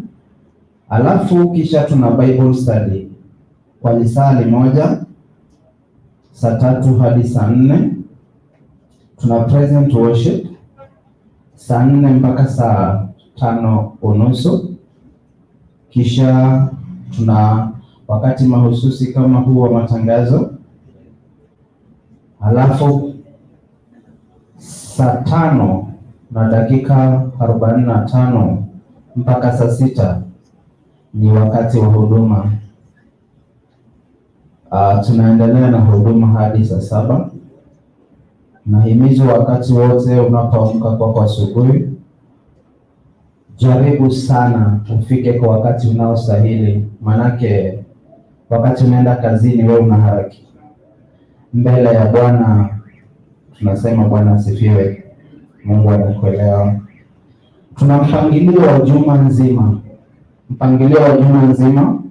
Alafu kisha tuna Bible study kwa lisaa limoja saa 3 hadi saa 4. Tuna present worship saa 4 mpaka saa 5:30. Kisha tuna wakati mahususi kama huu wa matangazo. Alafu saa 5 na dakika 45 mpaka saa 6 ni wakati wa huduma. Tunaendelea na huduma hadi saa 7. Nahimizwa wakati wote unapoamka kwako asubuhi, jaribu sana ufike kwa wakati unaostahili, manake wakati unaenda kazini wewe una haraki. Mbele ya Bwana tunasema Bwana asifiwe, Mungu anakuelewa. Tuna mpangilio wa juma nzima, mpangilio wa juma nzima.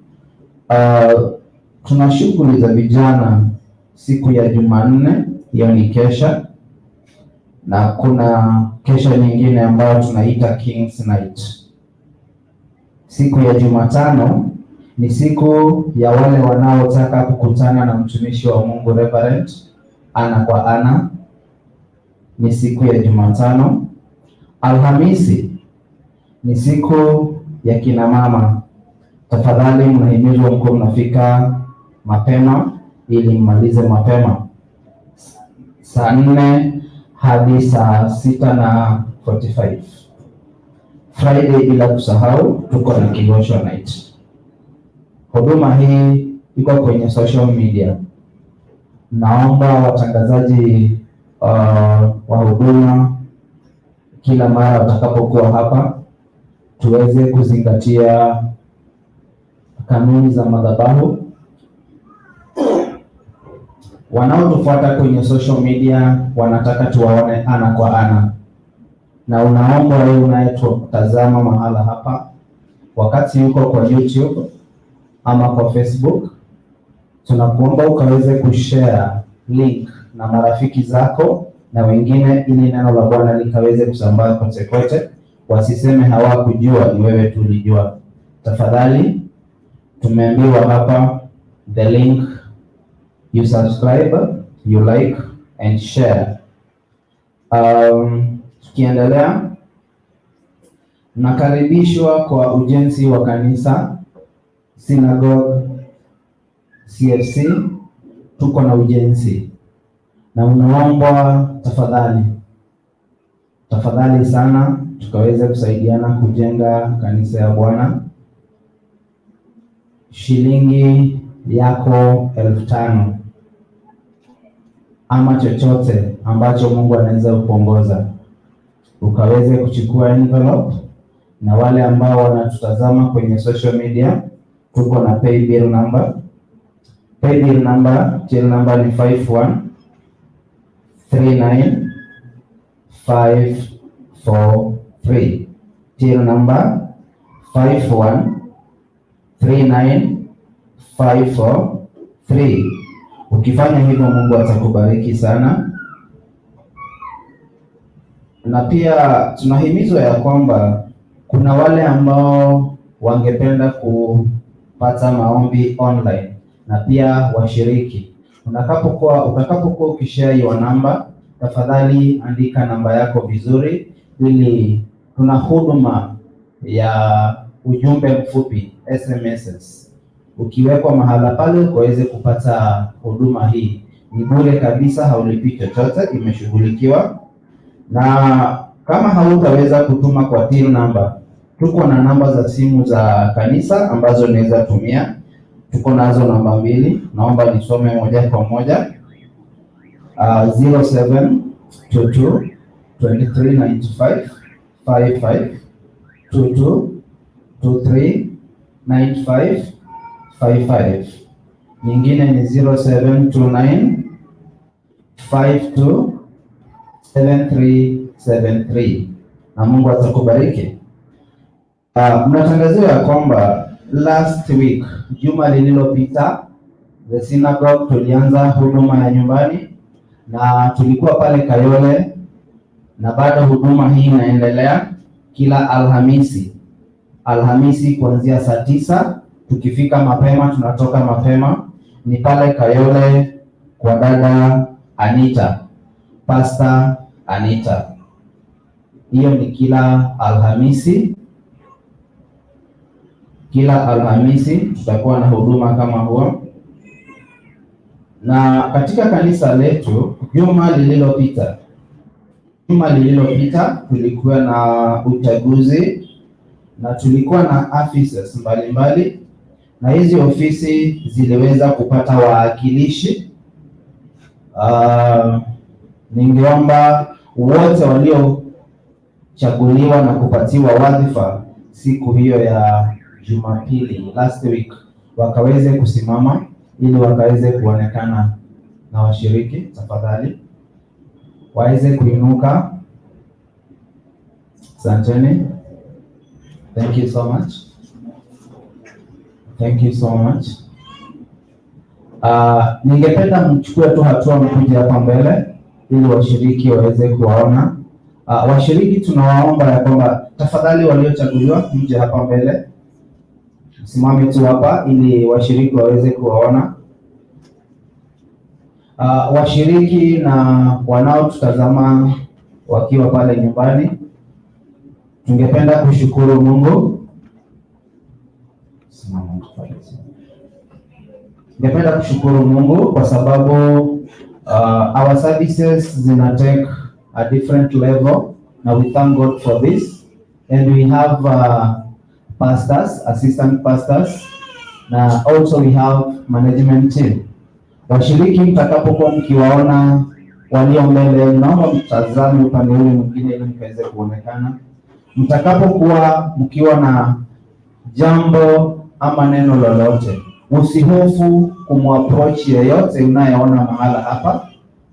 Tuna shughuli za vijana siku ya Jumanne, hiyo ni kesha, na kuna kesha nyingine ambayo tunaita King's Night. Siku ya Jumatano ni siku ya wale wanaotaka kukutana na mtumishi wa Mungu Reverend ana kwa ana, ni siku ya Jumatano. Alhamisi ni siku ya kina mama. Tafadhali mnahimizwa mkuwe mnafika mapema ili mmalize mapema, saa 4 hadi saa 6 na 45. Friday bila kusahau tuko na Kigosho Night. Huduma hii iko kwenye social media. Naomba watangazaji wa huduma kila mara watakapokuwa hapa tuweze kuzingatia kanuni za madhabahu. Wanaotufuata kwenye social media wanataka tuwaone ana kwa ana, na unaomba wewe unayetutazama mahala hapa, wakati yuko kwa YouTube ama kwa Facebook, tunakuomba ukaweze kushare link na marafiki zako na wengine, ili neno la Bwana likaweze kusambaa kote kote, wasiseme hawakujua, ni wewe tu ulijua. Tafadhali, tumeambiwa hapa the link, you subscribe, you like and share. Tukiendelea, nakaribishwa kwa ujenzi wa kanisa Synagogue CFC, tuko na ujenzi na unaombwa tafadhali, tafadhali sana tukaweze kusaidiana kujenga kanisa ya Bwana. Shilingi yako 5,000 ama chochote ambacho Mungu anaweza kuongoza ukaweze kuchukua envelope, na wale ambao wanatutazama kwenye social media tuko na paybill number. Paybill number, till number ni 5139543. Till number 5139543. Ukifanya hivyo Mungu atakubariki sana. Na pia tunahimizwa ya kwamba kuna wale ambao wangependa kupata maombi online na pia washiriki. Utakapokuwa ukishare your number, tafadhali andika namba yako vizuri, ili tuna huduma ya ujumbe mfupi SMSs. Ukiwekwa mahala pale ukaweze kupata huduma hii, ni bure kabisa, haulipii chochote, imeshughulikiwa. Na kama hautaweza kutuma kwa till number, tuko na namba za simu za kanisa ambazo unaweza tumia. Tuko nazo namba mbili, naomba nisome moja kwa moja. 0722 2395 55, 22 23 95 55. Nyingine ni 0729 52 7373 na Mungu atakubariki. Mnatangaziwa ya kwamba last week, juma lililopita, the synagogue tulianza huduma ya nyumbani na tulikuwa pale Kayole, na bado huduma hii inaendelea kila Alhamisi. Alhamisi kuanzia saa 9. Tukifika mapema tunatoka mapema. Ni pale Kayole kwa dada Anita, Pastor Anita. Hiyo ni kila Alhamisi. Kila Alhamisi tutakuwa na huduma kama huo. Na katika kanisa letu juma lililopita tulikuwa na uchaguzi na tulikuwa na offices mbalimbali, na hizi ofisi ziliweza kupata wawakilishi. Ningeomba wote waliochaguliwa na kupatiwa wadhifa siku hiyo ya Jumapili last week wakaweze kusimama ili wakaweze kuonekana na washiriki. Tafadhali waweze kuinuka. Asanteni. Thank you so much. Thank you so much. Ningependa mchukue tu hatua mkuje hapa mbele ili washiriki waweze kuwaona. Washiriki tunawaomba ya kwamba tafadhali waliochaguliwa mje hapa mbele, msimame tu hapa ili washiriki waweze kuwaona. Washiriki na wanaotutazama wakiwa pale nyumbani, tungependa kushukuru Mungu. Simama tafadhali. Ningependa kushukuru Mungu kwa sababu our services zina take a different level na we thank God for this and we have pastors, assistant pastors na also we have management team. Washiriki mtakapokuwa mkiwaona walio mbele, naomba mtazame upande ule mwingine ili mkaweze kuonekana. Mtakapokuwa mkiwa na jambo ama neno lolote, usihofu kumapproach yeyote unayeona mahala hapa.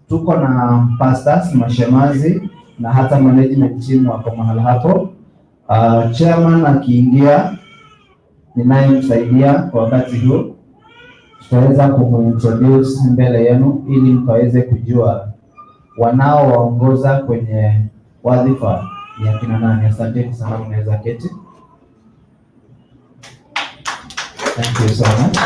Tuko na pastors, mashemasi na hata management team wako mahala hapo. Chairman akiingia, ninayemsaidia kwa wakati huu, tutaweza kumintroduce mbele yenu ili mkaweze kujua wanaowaongoza kwenye wadhifa ni akina nani. Asanteni sana, mnaweza keti. Thank you so much.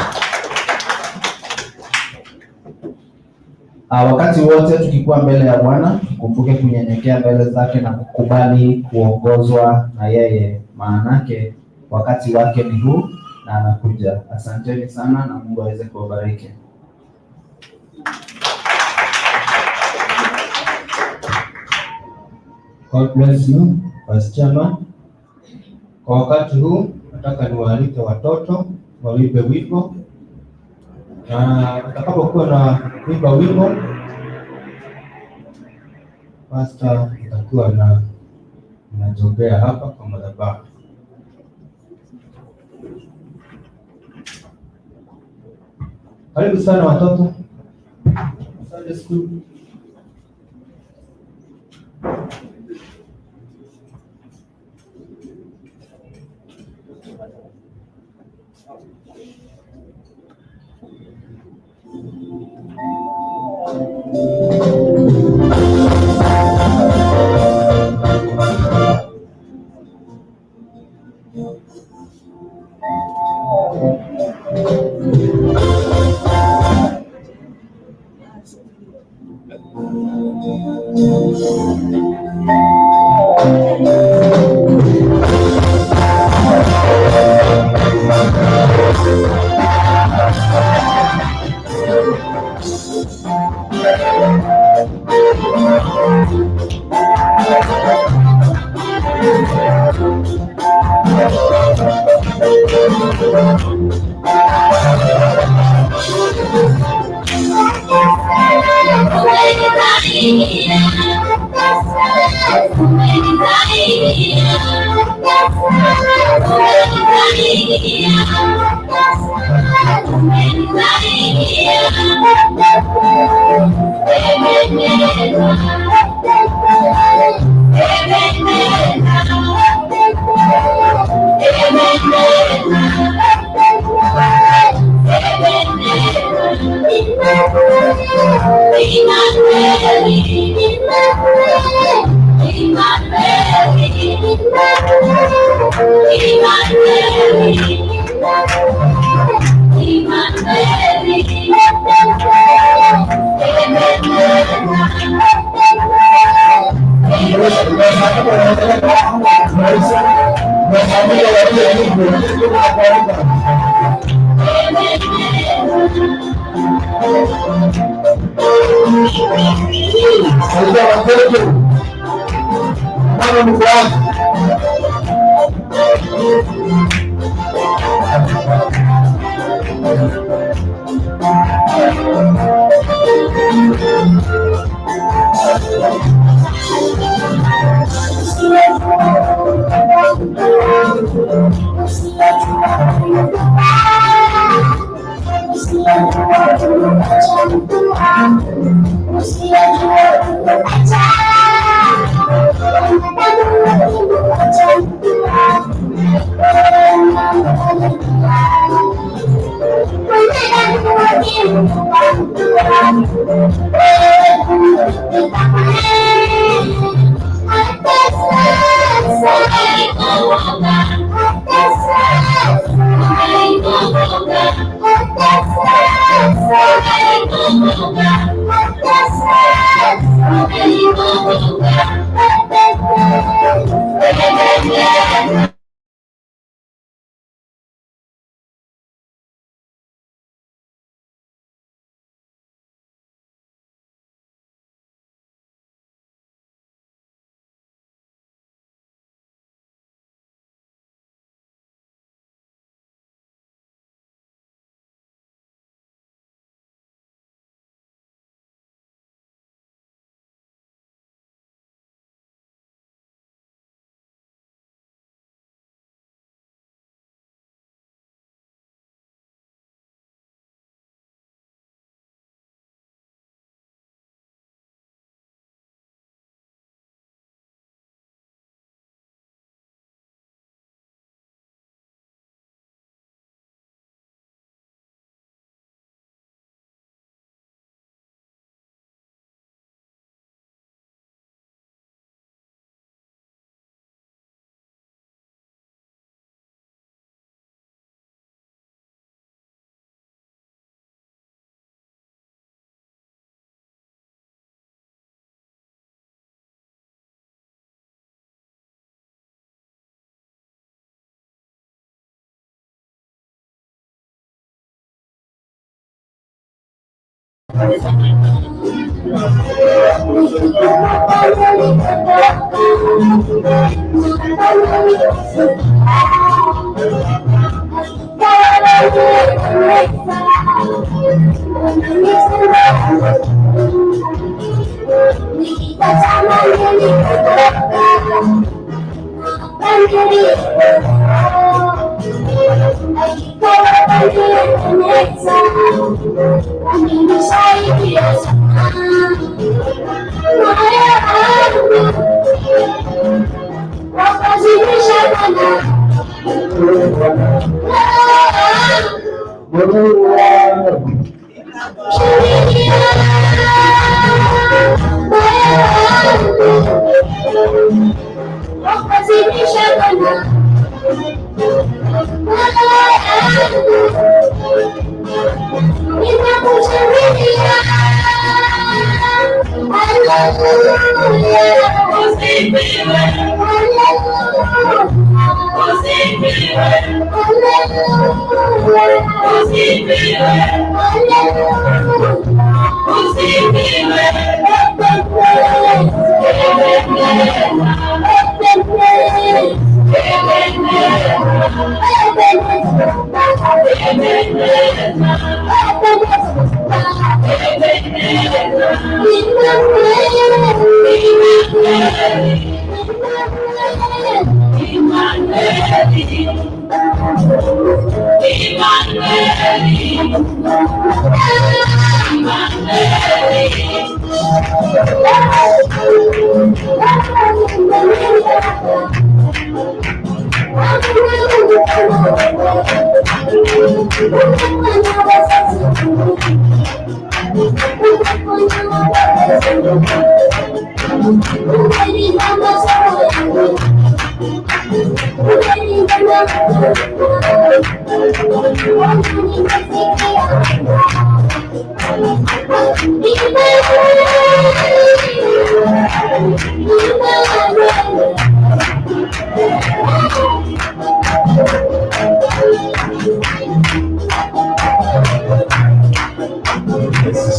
Wakati wote tukikuwa mbele ya Bwana tukumbuke kunyenyekea mbele zake na kukubali kuongozwa na yeye, maanake wakati wake ni huu na anakuja. Asanteni sana na Mungu aweze kuwabariki. God bless you, Vice Chairman. Kwa wakati huu nataka niwaalike watoto waimbe wimbo, na watakapokuwa na kuimba wimbo, pastor atakuwa na anajongea hapa kwa madhabahu. Karibu sana watoto Sunday school.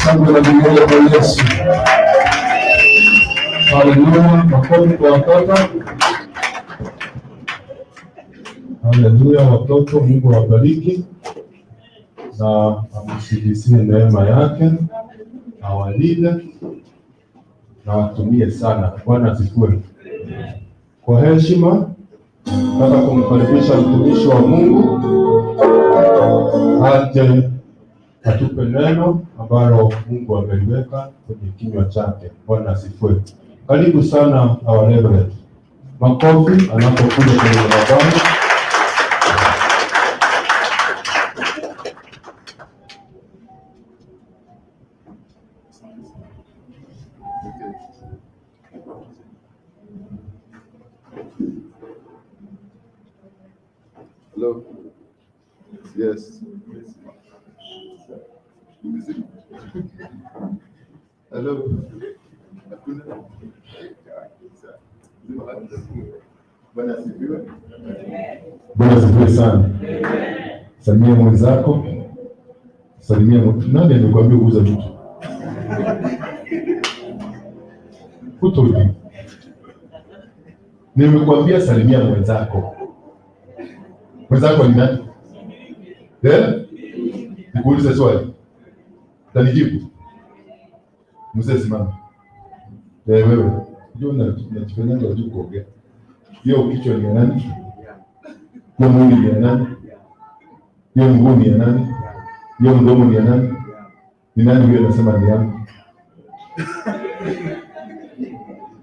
Shangwe na vigelegele kwa Yesu. Haleluya, makofi kwa watoto. Haleluya, watoto, Mungu awabariki na amshibishie neema yake, awalinde na watumie sana. Bwana asifiwe. Kwa heshima, nataka kumkaribisha mtumishi wa Mungu aje atupe neno ambalo Mungu ameliweka kwenye kinywa chake. Bwana asifiwe. Karibu sana our Reverend. Makofi anapokuja kwenye madhabahu. Hello. Yes. Hello. Hakuna. Bwana asifiwe. Bwana asifiwe sana. Salimia mwenzako. Salimia nani amekuambia kuuza vitu? Who told you? Nimekuambia salimia mwenzako. Mwenzako ni nani? Eh? Nikuulize swali. Utanijibu? Mzee simama. Eh, wewe. Unajua unajifanyanga hujui kuongea. Hiyo kichwa ni ya nani? Hiyo mwili ni ya nani? Hiyo mguu ni ya nani? Hiyo mdomo ni ya nani? Ni nani huyo anasema ni yangu?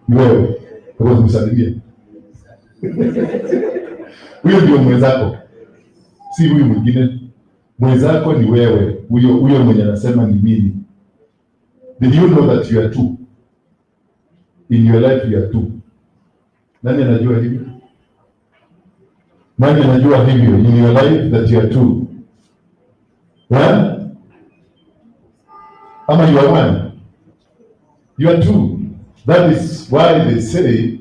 Ni wewe. Kwa kumsalimia. Huyo ndio mwenzako. Si huyu mwingine. Mwenzako ni wewe. Huyo mwenye anasema ni mimi. Did you know that you are two? In your life you are two. Nani anajua hivyo? Nani anajua hivyo? In your life that you are two. Yeah? Ama you are one? You are two. That is why they say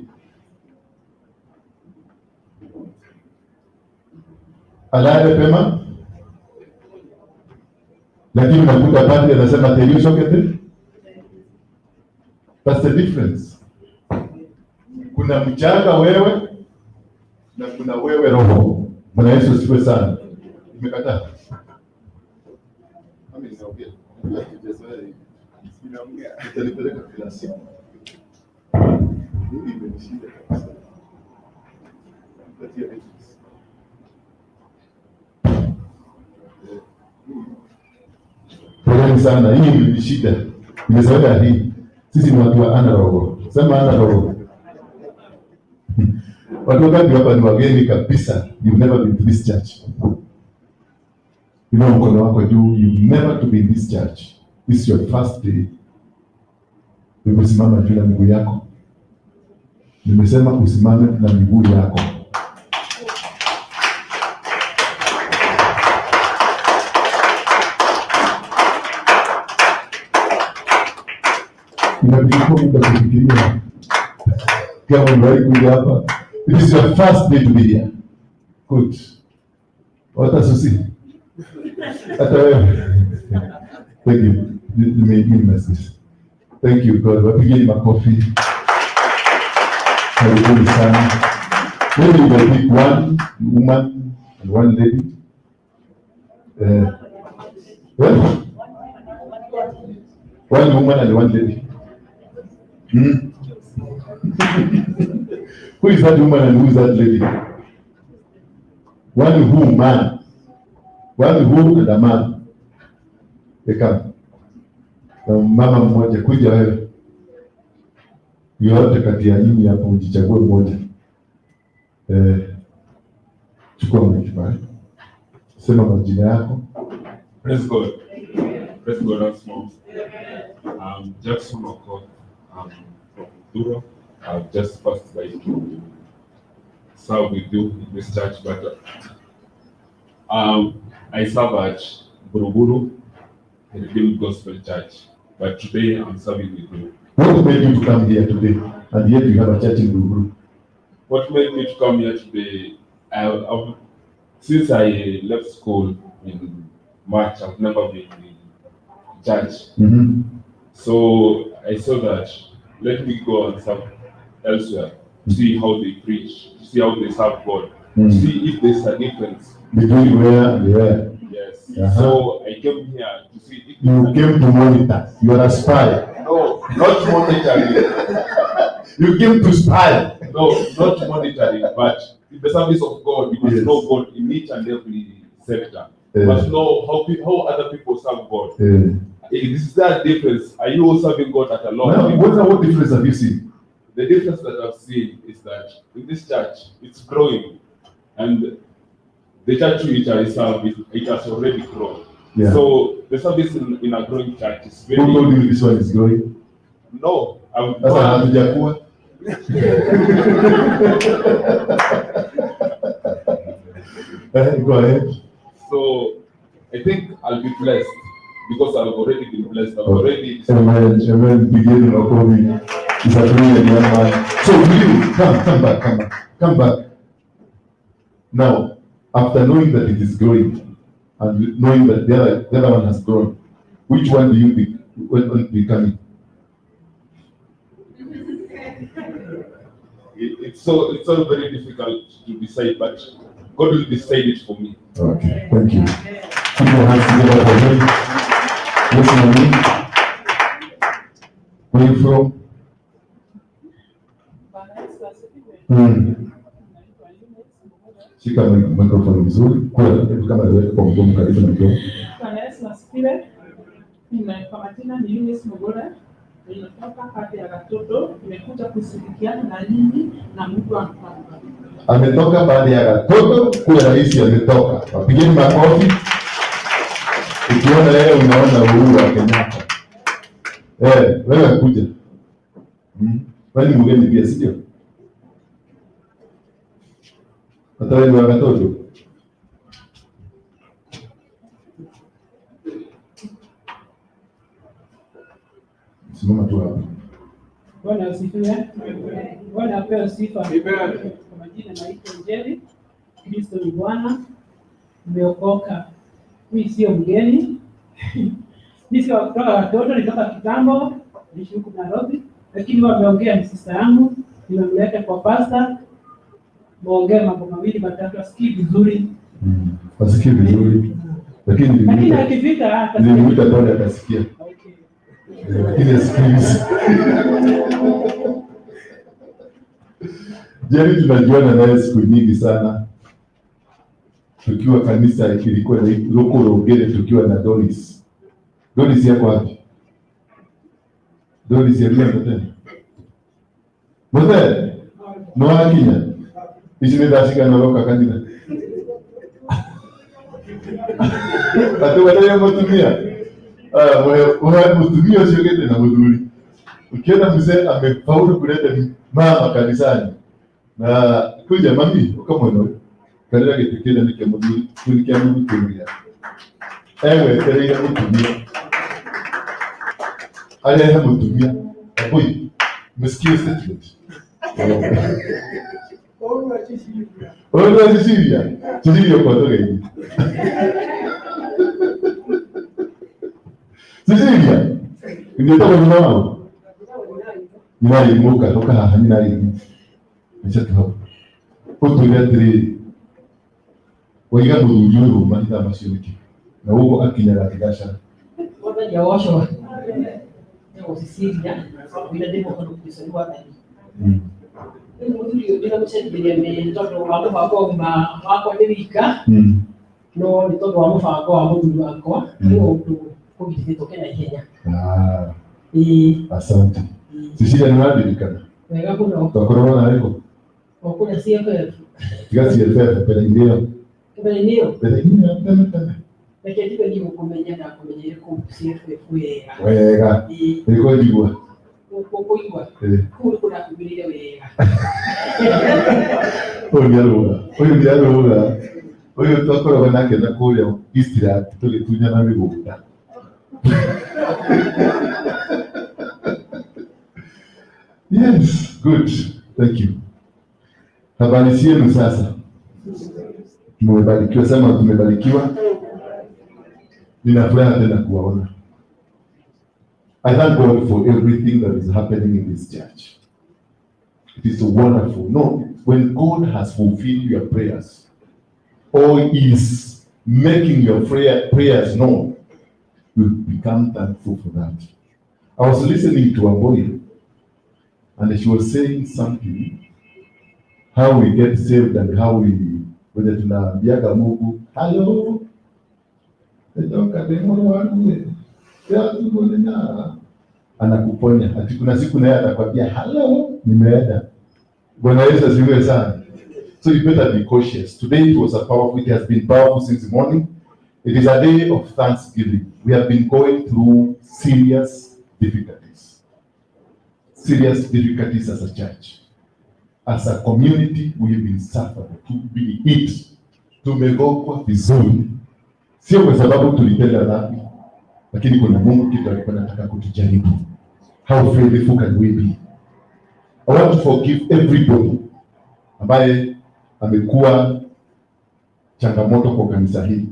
alale pema, lakini unakuta padri anasema teliusokete. That's the difference. Kuna mchanga wewe na kuna wewe roho. Bwana Yesu asifiwe sana. Nimekataa. Mimi ninaongea. Ninaongea. Nitalipeleka kila siku. Mimi imenishinda kabisa. Nipatie matrix. Poleni sana, hii ni shida. Nimezoea hii. Sisi ni watu wa analog. Sema analog. Watu wangapi hapa ni wageni kabisa? You've never been to this church. Inua mkono wako juu. You've never to be in this church. This is your first day. Nimesimama juu ya miguu yako. Nimesema usimame na miguu yako. Inachukua muda kufikiria kama uliwahi kuja hapa. It is your first day to be here. Good. Hata Susi. Hata wewe. Thank you. Mimi. Thank you God. Wapigeni makofi. Karibuni sana. Maybe we will pick one woman and one lady. Well, one woman and one lady. Who is that woman and who is that lady? One who man. One who and a man. They come. Na mama mmoja kuja wewe. Yote kati ya nyinyi hapo ujichague mmoja. Chukua mmoja pale. Sema majina yako. Praise God. Praise God once more. I'm Jackson Okoth. I'm from Duro. I've just passed by to serve with you in this church, but I serve at Buruburu Redeemed Gospel Church, but today I'm serving with you. What made you to come here today? And yet you have a church in Buruburu. What made me to come here today? Since I left school in March, I've never been in church. Mm-hmm. So I saw that let me go and serve elsewhere, see how they preach, see how they serve God, see if there's a difference between where and where. Yes. Uh-huh. So I came here to see if you came to monitor. You are a spy. No, not monitoring. You came to spy. No, not monitoring, but in the service of God, you must know God in each and every sector. You must know how other people serve God. Is there a difference? Are you serving God at a lot? Now, what difference have you seen? The difference that I've seen is that in this church, it's growing. And the church which I serve, it has already grown. Yeah. So the service in a growing church is very... Who told you this one is growing? No. That's Go ahead. So I think I'll be blessed because I've already been blessed. I've already. Amen. Amen. Begin Okobi. It's a brilliant young man. So will you come back. Now, after knowing that it is growing and knowing that the other one has grown, which one do you think will be coming? It's so very difficult to decide, but God will decide it for me. Okay, thank you. Put your hands together for him. Yes, mommy. Where are you from? Shika microphone vizuri. Kwa kama wewe kwa mdomo karibu na mdomo. Bwana Yesu asifiwe. Kwa majina ni Eunice Mugora. Ninatoka kati ya Gatoto, nimekuja kushirikiana na nyinyi na Mungu ambariki. Ametoka baada ya Gatoto kuwa rais, ametoka. Wapigeni makofi. Ukiona yeye unaona uhuru wa Kenyatta. Wewe kuja. Wewe ni mgeni pia, sio? Hata wewe ni wa Gatoto. Simama tu hapo. Bwana asifiwe. Bwana apewe sifa. Kwa majina naitwa Njeri. Kristo ni Bwana. Nimeokoka. Mimi sio mgeni. Mimi sio kutoka Gatoto, nitoka kitambo, naishi huku Nairobi, lakini wameongea ni sister yangu, nimemleta kwa pastor. Muongee mambo mawili matatu asikii vizuri. Asikii vizuri. Lakini akifika nilimwita pale akasikia. Okay. Lakini asikilize. Jerry tunajuana naye siku nyingi sana. Tukiwa kanisa ilikuwa na loko Rogere, tukiwa na Doris. Doris yako wapi? Doris ya mimi tena. Mzee, no akinya. Ici nĩ ndacigana ũroka kanitha. Atĩ wetereire mũtumia. Ũhe mũtumia ũcio ũgĩte na mũthuri. Ukiona mzee amefaulu kuleta mama kanisani na kuja mami ukamwona karĩra gĩtĩ kĩrĩa nĩ kĩa mũthuri, kĩu nĩ kĩa mũthuri kĩu nĩ gĩake. Egwetereire mũtumia arehe mũtumia. Akui, msikie statement. Ũyũ wa Cecilia, Cecilia kwa tũgeithie. Cecilia, nĩetagwo nyina wao? Nyina arĩmũka, ũka haha nyina arĩmũ. Nĩcio hau. Ũtwĩre atĩrĩrĩ, waiga mũthuri ũyũ mahinda macio nĩkĩ? Na ũguo akinyaga thinacara. Mwathani agocwo. Nĩgwo Cecilia, wĩra ndĩ mũhonu Kristo nĩ Mwathani. Rĩu mũthuri ũyũ ndĩramũcenjeria nĩ tondũ wa mũbango ũgima wakwa ndĩ wika, no nĩ tondũ wa mũbango wa mũthuri wakwa, nĩ ũndũ kũgitĩrĩtwo kena ihenya. Asante. Cecilia nĩ ũrandirikana? Wega mũno. Twakoragwo nawe kũ? O kũrĩa CFF. Tiga CFF, mbere-inĩ ĩyo. Mbere-inĩ ĩyo? Mbere-inĩ ĩyo, tene tene. Reke njigue ndigũkũmenya ndakũmenyeire kũu CFF wega. Wega. Ĩrĩkũ njigua? Kũigua kũu nĩ kũrakumĩrĩire wega. Ũyũ nĩ arũga, ũyũ nĩ arũga, ũyũ twakoragwo nake na kũrĩa Eastland tũgĩtunyana mĩgũnda. Yes, good. Thank you. Habari zenu sasa? Tumebarikiwa, sema tumebarikiwa. Nina furaha tena kuwaona. I thank God for everything that is happening in this church. It is wonderful. No, when God has fulfilled your prayers or is making your prayers known, you become thankful for that. I was listening to a boy, and she was saying something, how we get saved and how we, when tunaambiaga Mungu, hello, anakuponya. Ati kuna siku naye atakwambia hello, nimeenda. Bwana Yesu asifiwe sana. So you better be cautious. Today it was a powerful, it has been powerful since morning. It is a day of thanksgiving. We have been going through serious difficulties. Serious difficulties as a church. As a community, we have been suffered to be hit. Tumegongwa vizuri. Sio kwa sababu tulitenda dhambi, lakini kuna Mungu kitu alikuwa anataka kutujaribu. How faithful can we be? I want to forgive everybody ambaye amekuwa changamoto kwa kanisa hili,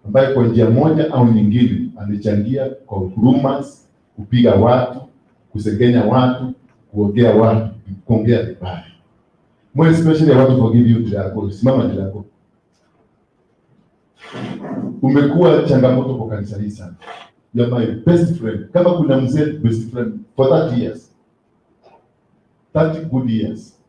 ambaye kwa njia moja au nyingine amechangia kwa rumors, kupiga watu, kusengenya watu, kuongea watu, kuongea vibaya. More especially I want to forgive you Drago. Simama Drago. Umekuwa changamoto kwa kanisa hili sana. You are my best friend. Kama kuna mzee best friend for 30 years. 30 good years.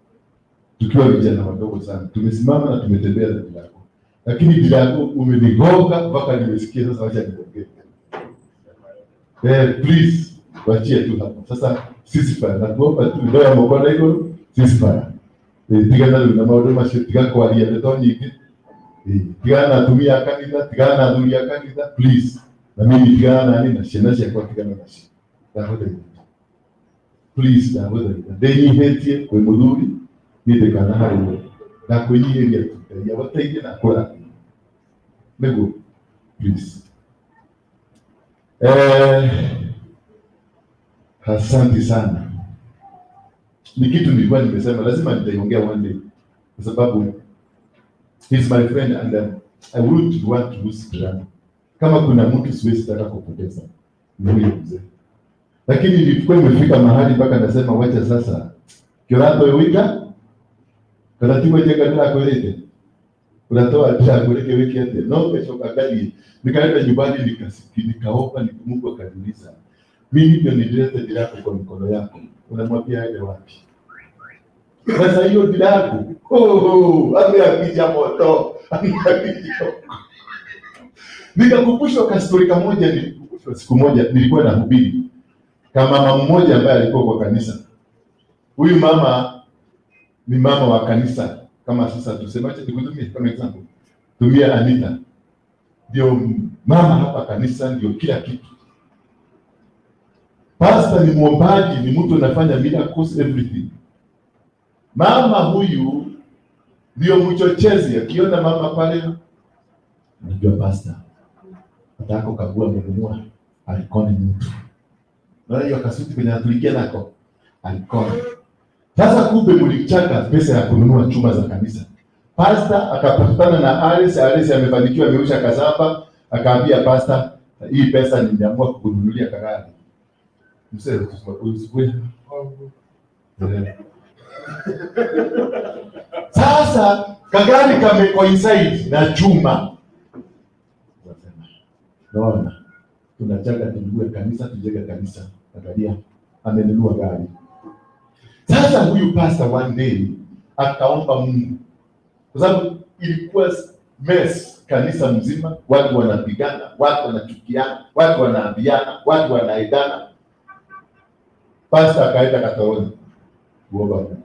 Tukiwa vijana wadogo sana. Tumesimama na tumetembea na Drago. Lakini Drago umenigonga mpaka nimesikia sasa, wacha niongee. Please wachie tu hapo. Sasa ceasefire. Nakuomba tu ndoya mkono iko ceasefire. Tigana na maũndũ macio, tiga kwaria ndeto nyingĩ. Tigana na atumia a kanitha, tigana na athuri a kanitha, please. Na mimi tigana na nani na ciana ciakwa tigana nacio. Ndagũthaitha. Please ndagũthaitha. Ndĩnyihĩtie kwĩ mũthuri, niĩ ndĩkanaharũrwo. Ndakwĩnyihĩria tu. Ngai agũteithie na akũrathime. Nĩguo, please. Asante sana. Ni kitu nilikuwa nimesema lazima nitaiongea one day, kwa sababu he's my friend and I wouldn't want to lose Drago. Kama kuna mtu siwezi taka kupoteza ni huyo mzee, lakini nilikuwa nimefika mahali mpaka nasema wacha sasa kiorato wika taratibu jenga ndirakwirite unatoa ndirakwirike wiki ate no kesho ngathie. Nikaenda nyumbani nikaomba, Mungu akaniuliza, mimi ndio nilileta Drago kwa mikono yako, unamwambia aende wapi? Sasa hiyo Drago ameakija moto, ameakija. Nikakumbushwa kastori kamoja, nilikumbushwa siku moja nilikuwa nahubiri kama mama mmoja ambaye alikuwa kwa kanisa. Huyu mama ni mama wa kanisa, kama sasa tusemaje, nikutumie kama example, tumia Anita, ndio mama hapa kanisa, ndio kila kitu. Pastor ni muombaji, ni mtu anafanya miracles everything. Mama huyu ndio mchochezi, akiona mama pale anajua pastor atako kagua amenunua alikoni mtu. Na hiyo kasuti kwenye anatulikia nako alikoni. Sasa kumbe mlichanga pesa ya kununua chuma za kanisa. Pastor akapatana na Alice, Alice amefanikiwa ameusha kasamba, akaambia pastor, hii pesa nimeamua kukununulia kagari. Mzee usikue. Sasa kagari kame coincide na chuma. Naona tunachanga tununue kanisa, tujenge kanisa. Angalia, amenunua gari. Sasa huyu pastor one day akaomba Mungu, kwa sababu ilikuwa mess kanisa mzima, watu wanapigana, watu wanachukiana, watu wanaambiana, watu wanaidana. Pastor akaenda Katoroni kuomba Mungu.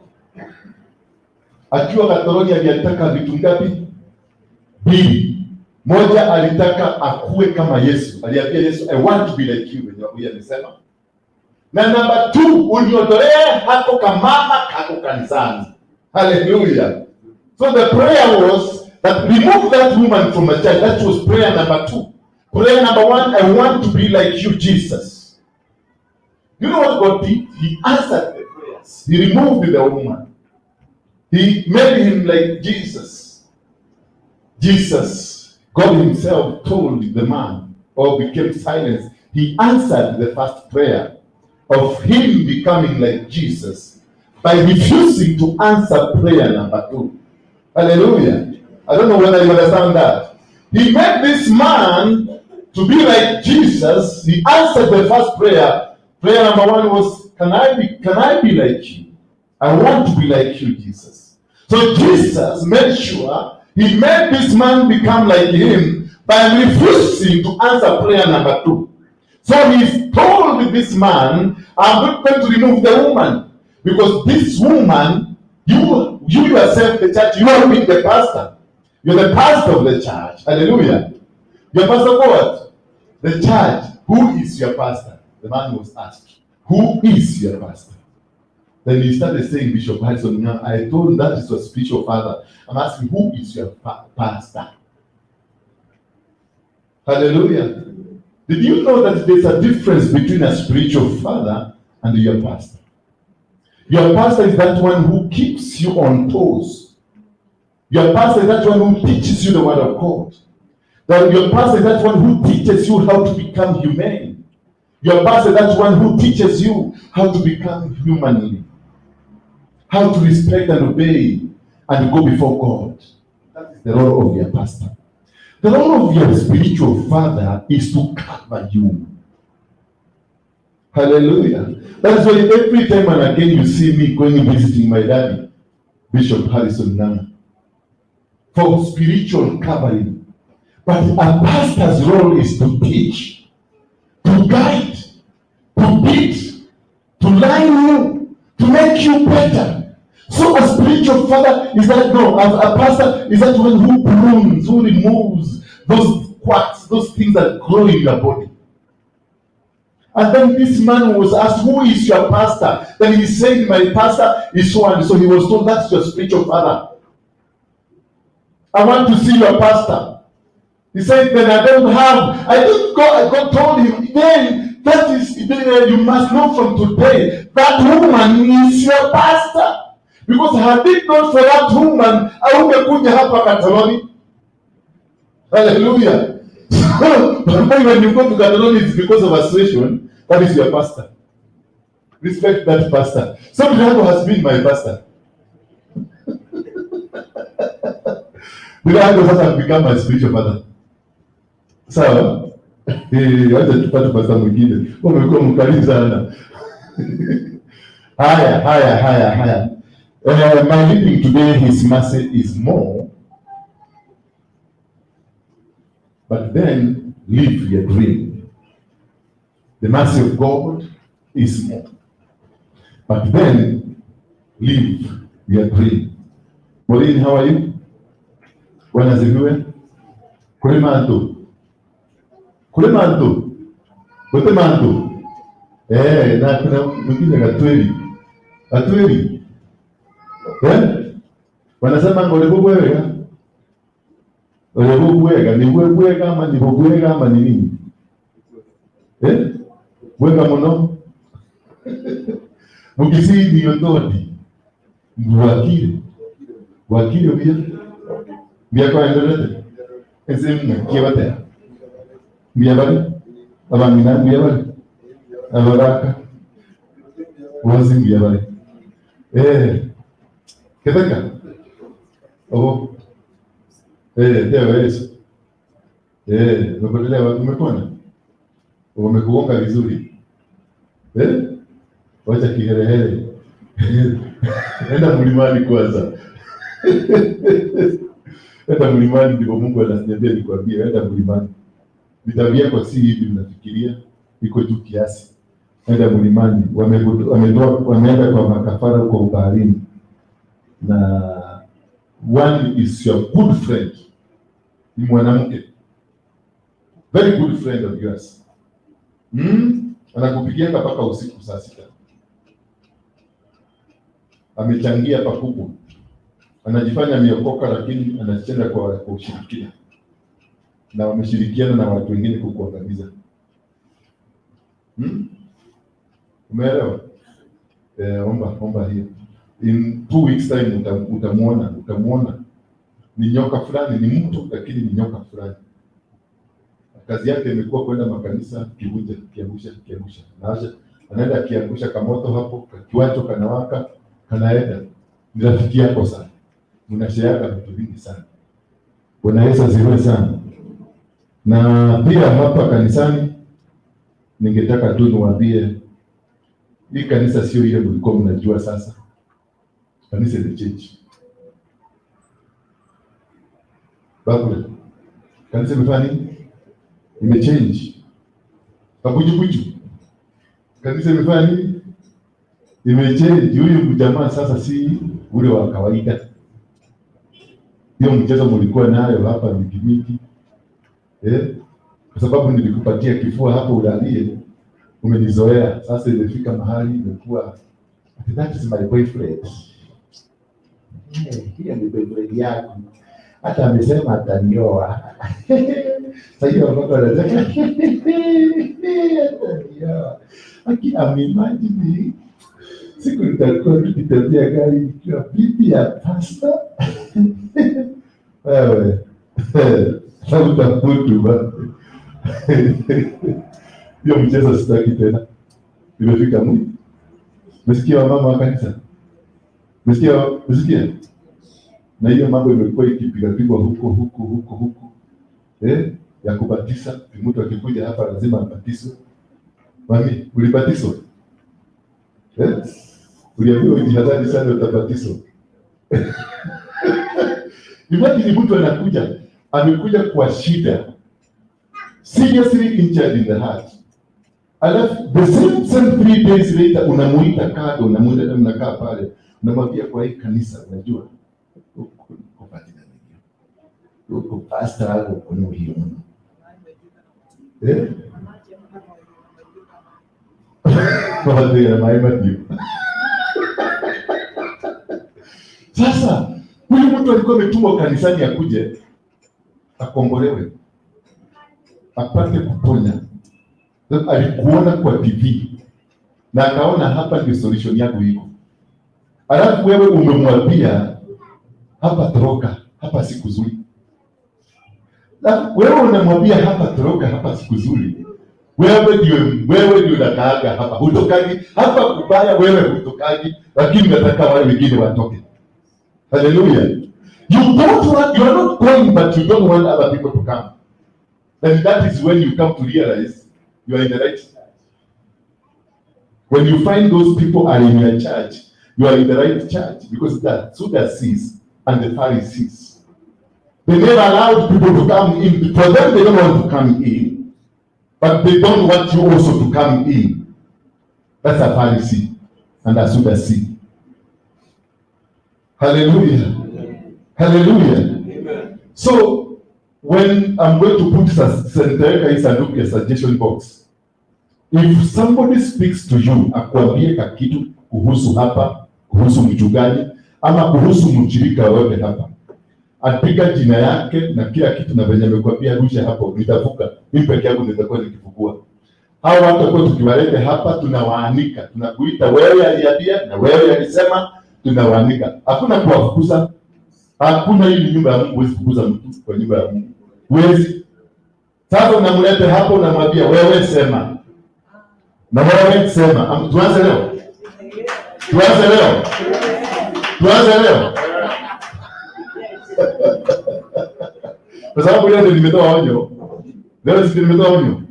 Akiwa Katoroni alitaka vitu ngapi? Mbili. Moja, alitaka akue kama Yesu. Aliambia Yesu, I want to be like you, wenye huyu amesema. Na namba 2, uniondolee hako kamama kako kanisani. Hallelujah. So the prayer was that remove that woman from my church. That was prayer number 2. Prayer number 1, I want to be like you, Jesus. You know what God did? He answered the prayers. He removed the woman. He made him like Jesus. Jesus, God himself told the man, or became silent. He answered the first prayer of him becoming like Jesus by refusing to answer prayer number 2. Hallelujah. I don't know whether you understand that. He made this man to be like Jesus. He answered the first prayer. Prayer number 1 was, can I be like you? I want to be like you, Jesus. So Jesus made sure he made this man become like him by refusing to answer prayer number 2. So he told this man, I'm not going to remove the woman, because this woman, you yourself, the church, you are being the pastor. You're the pastor of the church. Hallelujah. Your pastor what? The church. Who is your pastor? The man was asked, who is your pastor? Then he started saying, Bishop Harrison, I told him that is your spiritual father. I'm asking, who is your pastor? Hallelujah. Did you know that there's a difference between a spiritual father and your pastor? Your pastor is that one who keeps you on toes. Your pastor is that one who teaches you the word of God. Your pastor is that one who teaches you how to become humane. Your pastor is that one who teaches you how to become humanly, how to respect and obey and go before God. That is the role of your pastor. The role of your spiritual father is to cover you. Hallelujah. That's why every time and again you see me going visiting my daddy, Bishop Harrison Ng'ang'a, for spiritual covering. But a pastor's role is to teach, to guide, to beat, to line you, to make you better. So a spiritual father is that, no, a pastor is that one who prunes, who removes those quacks, those things that grow in your body. And then this man was asked, who is your pastor? Then he said, my pastor is so and so. He was told, that's your spiritual father. I want to see your pastor. He said, then I don't have. I think God told him, then that is, you must know from today, that woman is your pastor. Because had it not for that woman, I wouldn't hapa Kataloni. Hallelujah. So, when you go to Kataloni, it's because of a situation. That is your pastor. Respect that pastor. So Bilango has been my pastor. Bilango has become my spiritual father. Sawa? Wacha tupate pastor mwingine. Umekuwa mkali sana. Haya, haya, haya, haya. My reading today, his mercy is more. But then live your dream. The mercy of God is more. But then live your dream. Maureen, how are you? Bwana asifiwe. Kule mantu. Kule mantu. Kote mantu. Na kuna mwingine Gatweli. Gatweli. Wanasema ngole bwega. Ole bwega, ni bwega ama ni bwega ama ni nini? Bwega mono. Mukisi ni yotodi. Mbwakire. Bwakire bia. Bia kwa endelete. Ese mkiwa Mbia bali. Abangina mbia bali. Abaraka. Wazi mbia bali. Ketaka. Oh. Teo eso. Umepotelea wapi? Umepona? Umekugonga vizuri. Wacha kiherehere. Enda mlimani kwanza. Enda mlimani, ndipo Mungu ananiambia nikwambie, enda mlimani. Vita vyako si hivi mnafikiria, iko juu kiasi. Enda mlimani. Wameenda kwa makafara huko baharini. Na one is your good friend. Ni mwanamke. Very good friend of yours. Anakupigia mpaka usiku saa 6. Amechangia pakubwa. Anajifanya ameokoka lakini anacheza kwa ushirikina. Na wameshirikiana na watu wengine kukuangamiza. Umeelewa? Omba hiyo. In 2 weeks time utamuona. Ni nyoka fulani, ni mtu lakini ni nyoka fulani. Kazi yake imekuwa kwenda makanisa kivunja, kiangusha, kiangusha. Naasha, anaenda kiangusha kamoto hapo, kiwacho kanawaka, kanaenda. Ni rafiki yako sana. Mnasheaka vitu vingi sana. Bwana Yesu asifiwe sana. Na pia hapa kanisani ningetaka tu niwaambie, hii kanisa sio ile mlikuwa mnajua sasa. Kanisa imechange. Bakule. Kanisa imefanya nini? Imechange. Kabujubuju. Kanisa imefanya nini? Imechange. Huyu jamaa sasa si ule wa kawaida. Hiyo mchezo mlikuwa nayo hapa mingi. Kwa sababu nilikupatia kifua hapo ulalie, umenizoea. Sasa imefika mahali imekuwa that is my boyfriend. Hiyo ni boyfriend yako. Hata amesema atanioa. Sasa hiyo watoto wanasema atanioa. Lakini amimagine siku nitakuwa tukitembea gari nikiwa bibi ya pasta. Wewe. Utafutu basi. Hiyo mchezo sitaki tena. Imefika mwisho. Umesikia wamama wa kanisa? Umesikia? Na hiyo mambo imekuwa ikipigapigwa huko huko huko huko. Ya kubatisa, mtu akikuja hapa lazima abatizwe. Mami, ulibatizwa? Uliambiwa ujihadhari sana utabatizwa. Imagine mtu anakuja, amekuja kwa shida. Seriously injured in the heart. Alafu the same 3 days later unamuita kado, unamuita mnakaa pale, unamwambia kwa hii kanisa unajua uko patina ndio. Uko pastor wako kuna hiyo. Sasa huyu mtu alikuwa ametumwa kanisani akuje akombolewe, apate kuponya. Alikuona kwa TV na akaona hapa ndio solution yako iko. Alafu wewe umemwambia hapa toroka, hapa siku nzuri. Na wewe unamwambia hapa toroka, hapa siku nzuri. Wewe ndio unakaaga hapa. Hutokagi hapa kubaya, wewe hutokagi, lakini unataka wale wengine watoke. Hallelujah. You don't want, you are not going, but you don't want other people to come. And that is when you come to realize you are in the right church. When you find those people are in your church, you are in the right church, because the Sadducees and the Pharisees, they never allowed people to come in. For them, they don't want to come in, but they don't want you also to come in. That's a Pharisee and a Sadducee. Hallelujah. Hallelujah. Amen. So, when I'm going to put a suggestion box, if somebody speaks to you, akuambie kakitu kuhusu hapa, kuhusu mchungaji, ama kuhusu mshirika wewe hapa, andika jina yake na kila kitu na venye amekuambia, rusha hapo, nitavuka. Mimi peke yangu nitakuwa nikifungua. Hao watu kwa tukiwalete hapa tunawaanika, tunakuita wewe aliambia na wewe alisema, tunawaanika. Hakuna kuwafukuza. Hakuna, hii nyumba ya Mungu huwezi kufukuza mtu kwa nyumba ya Mungu. Huwezi. Sasa unamlete hapo unamwambia wewe sema. Na wewe sema. Tuanze leo. Tuanze leo. Tuanze leo. Kwa sababu leo ndio nimetoa onyo. Leo si nimetoa onyo.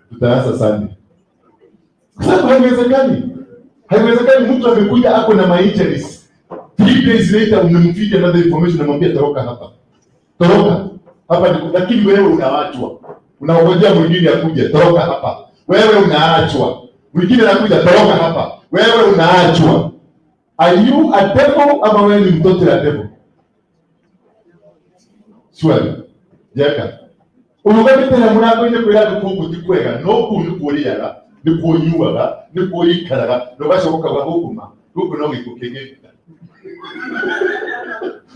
Tutaanza Sunday. Kwa sababu haiwezekani. Haiwezekani mtu amekuja ako na mainjuries. 3 days later unamfeed another information, unamwambia toroka hapa. Toroka. Hapa ni, lakini wewe unaachwa. Unaongojea mwingine akuje, toroka hapa. Wewe unaachwa. Mwingine anakuja, toroka hapa. Wewe unaachwa. Are you a devil ama wewe ni mtoto wa devil? Swali. Jeka. Urugamite na murango-inĩ kwĩra andũ kũu ti kwega, no kũu nĩ kuo rĩara. Nĩkuo ũnyuaga, nĩkuo ũikaraga, na ũgacoka ũkauga gũkũ ma gũkũ no gĩkuũ kĩngĩ.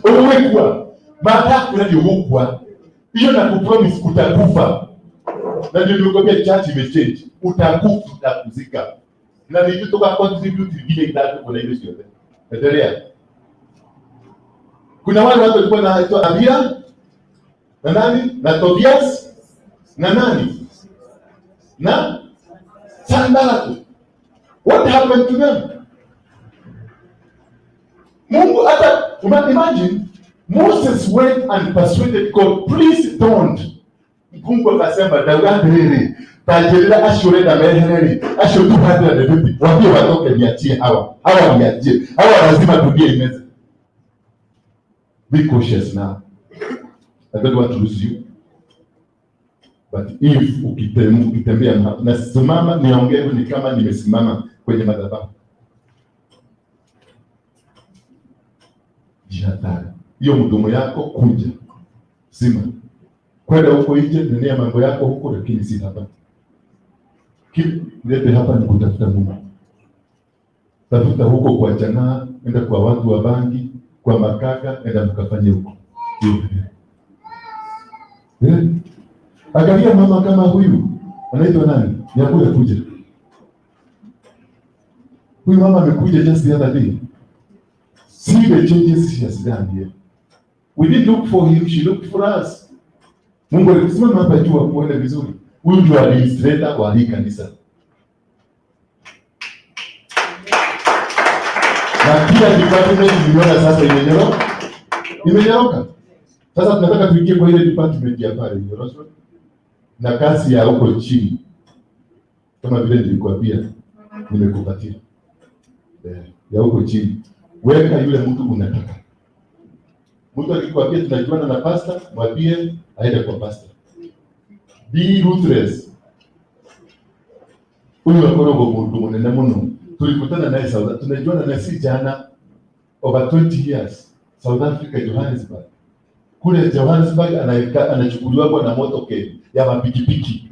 Ũgũgĩkua matakwĩra nĩ ũgũkua, hiyo na kupromise utakufa. Na ndio nilikwambia church imechange, utakufa, utakuzika. Na ndio tuka contribute vile itatu kuna ile ciothe. Endelea. Kuna wale watu walikuwa naitwa Abia na nani na Tobias na nani na Sanballat. What happened to them? Mungu hata imagine Moses went and persuaded God, please don't. Mungu akasema ndauga atiriri tanjĩrĩra acio ũrenda mehereri acio 250 waambie watoke, niachie hawa, hawa niachie hawa, lazima dunia imeze. Be cautious now. I don't want to lose you. But if ukitembea na simama niongee ni kama nimesimama kwenye madhabahu. Jihadhari. Hiyo mdomo yako kunja. Zima. Kwenda huko nje, nenia mambo yako huko, lakini si hapa. Lete hapa ni kutafuta Mungu. Tafuta huko kwa jamaa, enda kwa watu wa bangi, kwa makaka, enda mkafanye huko. Angalia mama kama huyu, anaitwa nani? Nyakuya kuja. Huyu mama amekuja just the other day. See the changes she has done here. We didn't look for him, she looked for us. Mungu alisimama hapa juu kuone vizuri. Huyu ndio administrator wa hii kanisa. Na kila department niliona sasa imenyoroka. Imenyoroka. Sasa tunataka tuingie kwa ile department ya pale inyoroshwe. Na kazi ya huko chini. Kama vile nilikwambia nimekupatia. Ya huko chini. Weka yule mtu unataka. Mtu akikwambia tunajuana na pastor, mwambie aende kwa pastor. Be ruthless. Huyu akorogo mundu munene muno. Tulikutana naye South, tunajuana naye si jana, over 20 years, South Africa, Johannesburg. Kule Johannesburg anachukuliwa kwa na motorcade ya mapikipiki.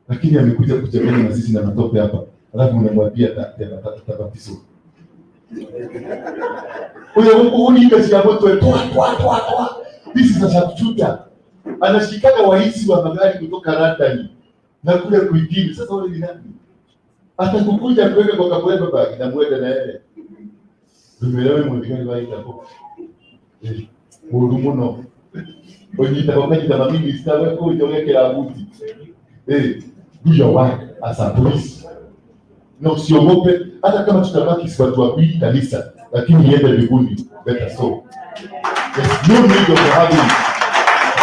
Lakini amekuja kuchanganya na sisi na matope hapa. Alafu unamwambia tabatizwa. Huyo huko unika ya moto toa toa toa toa. This is a sharpshooter. Anashikana waisi wa magari kutoka London na kule kwingine. Sasa wewe ni nani? Atakukuja kuweka kwa kabweba bag na muende na yeye. Tumeelewa mwandishi wa ita hapo. Mundu muno. Onyita kwa kajita mimi sitawe ko ujongekera buti. Do your work as a police. Na usiogope hata kama tutabaki si watu wawili kanisa, lakini iende mbinguni, better so. There's no need of having.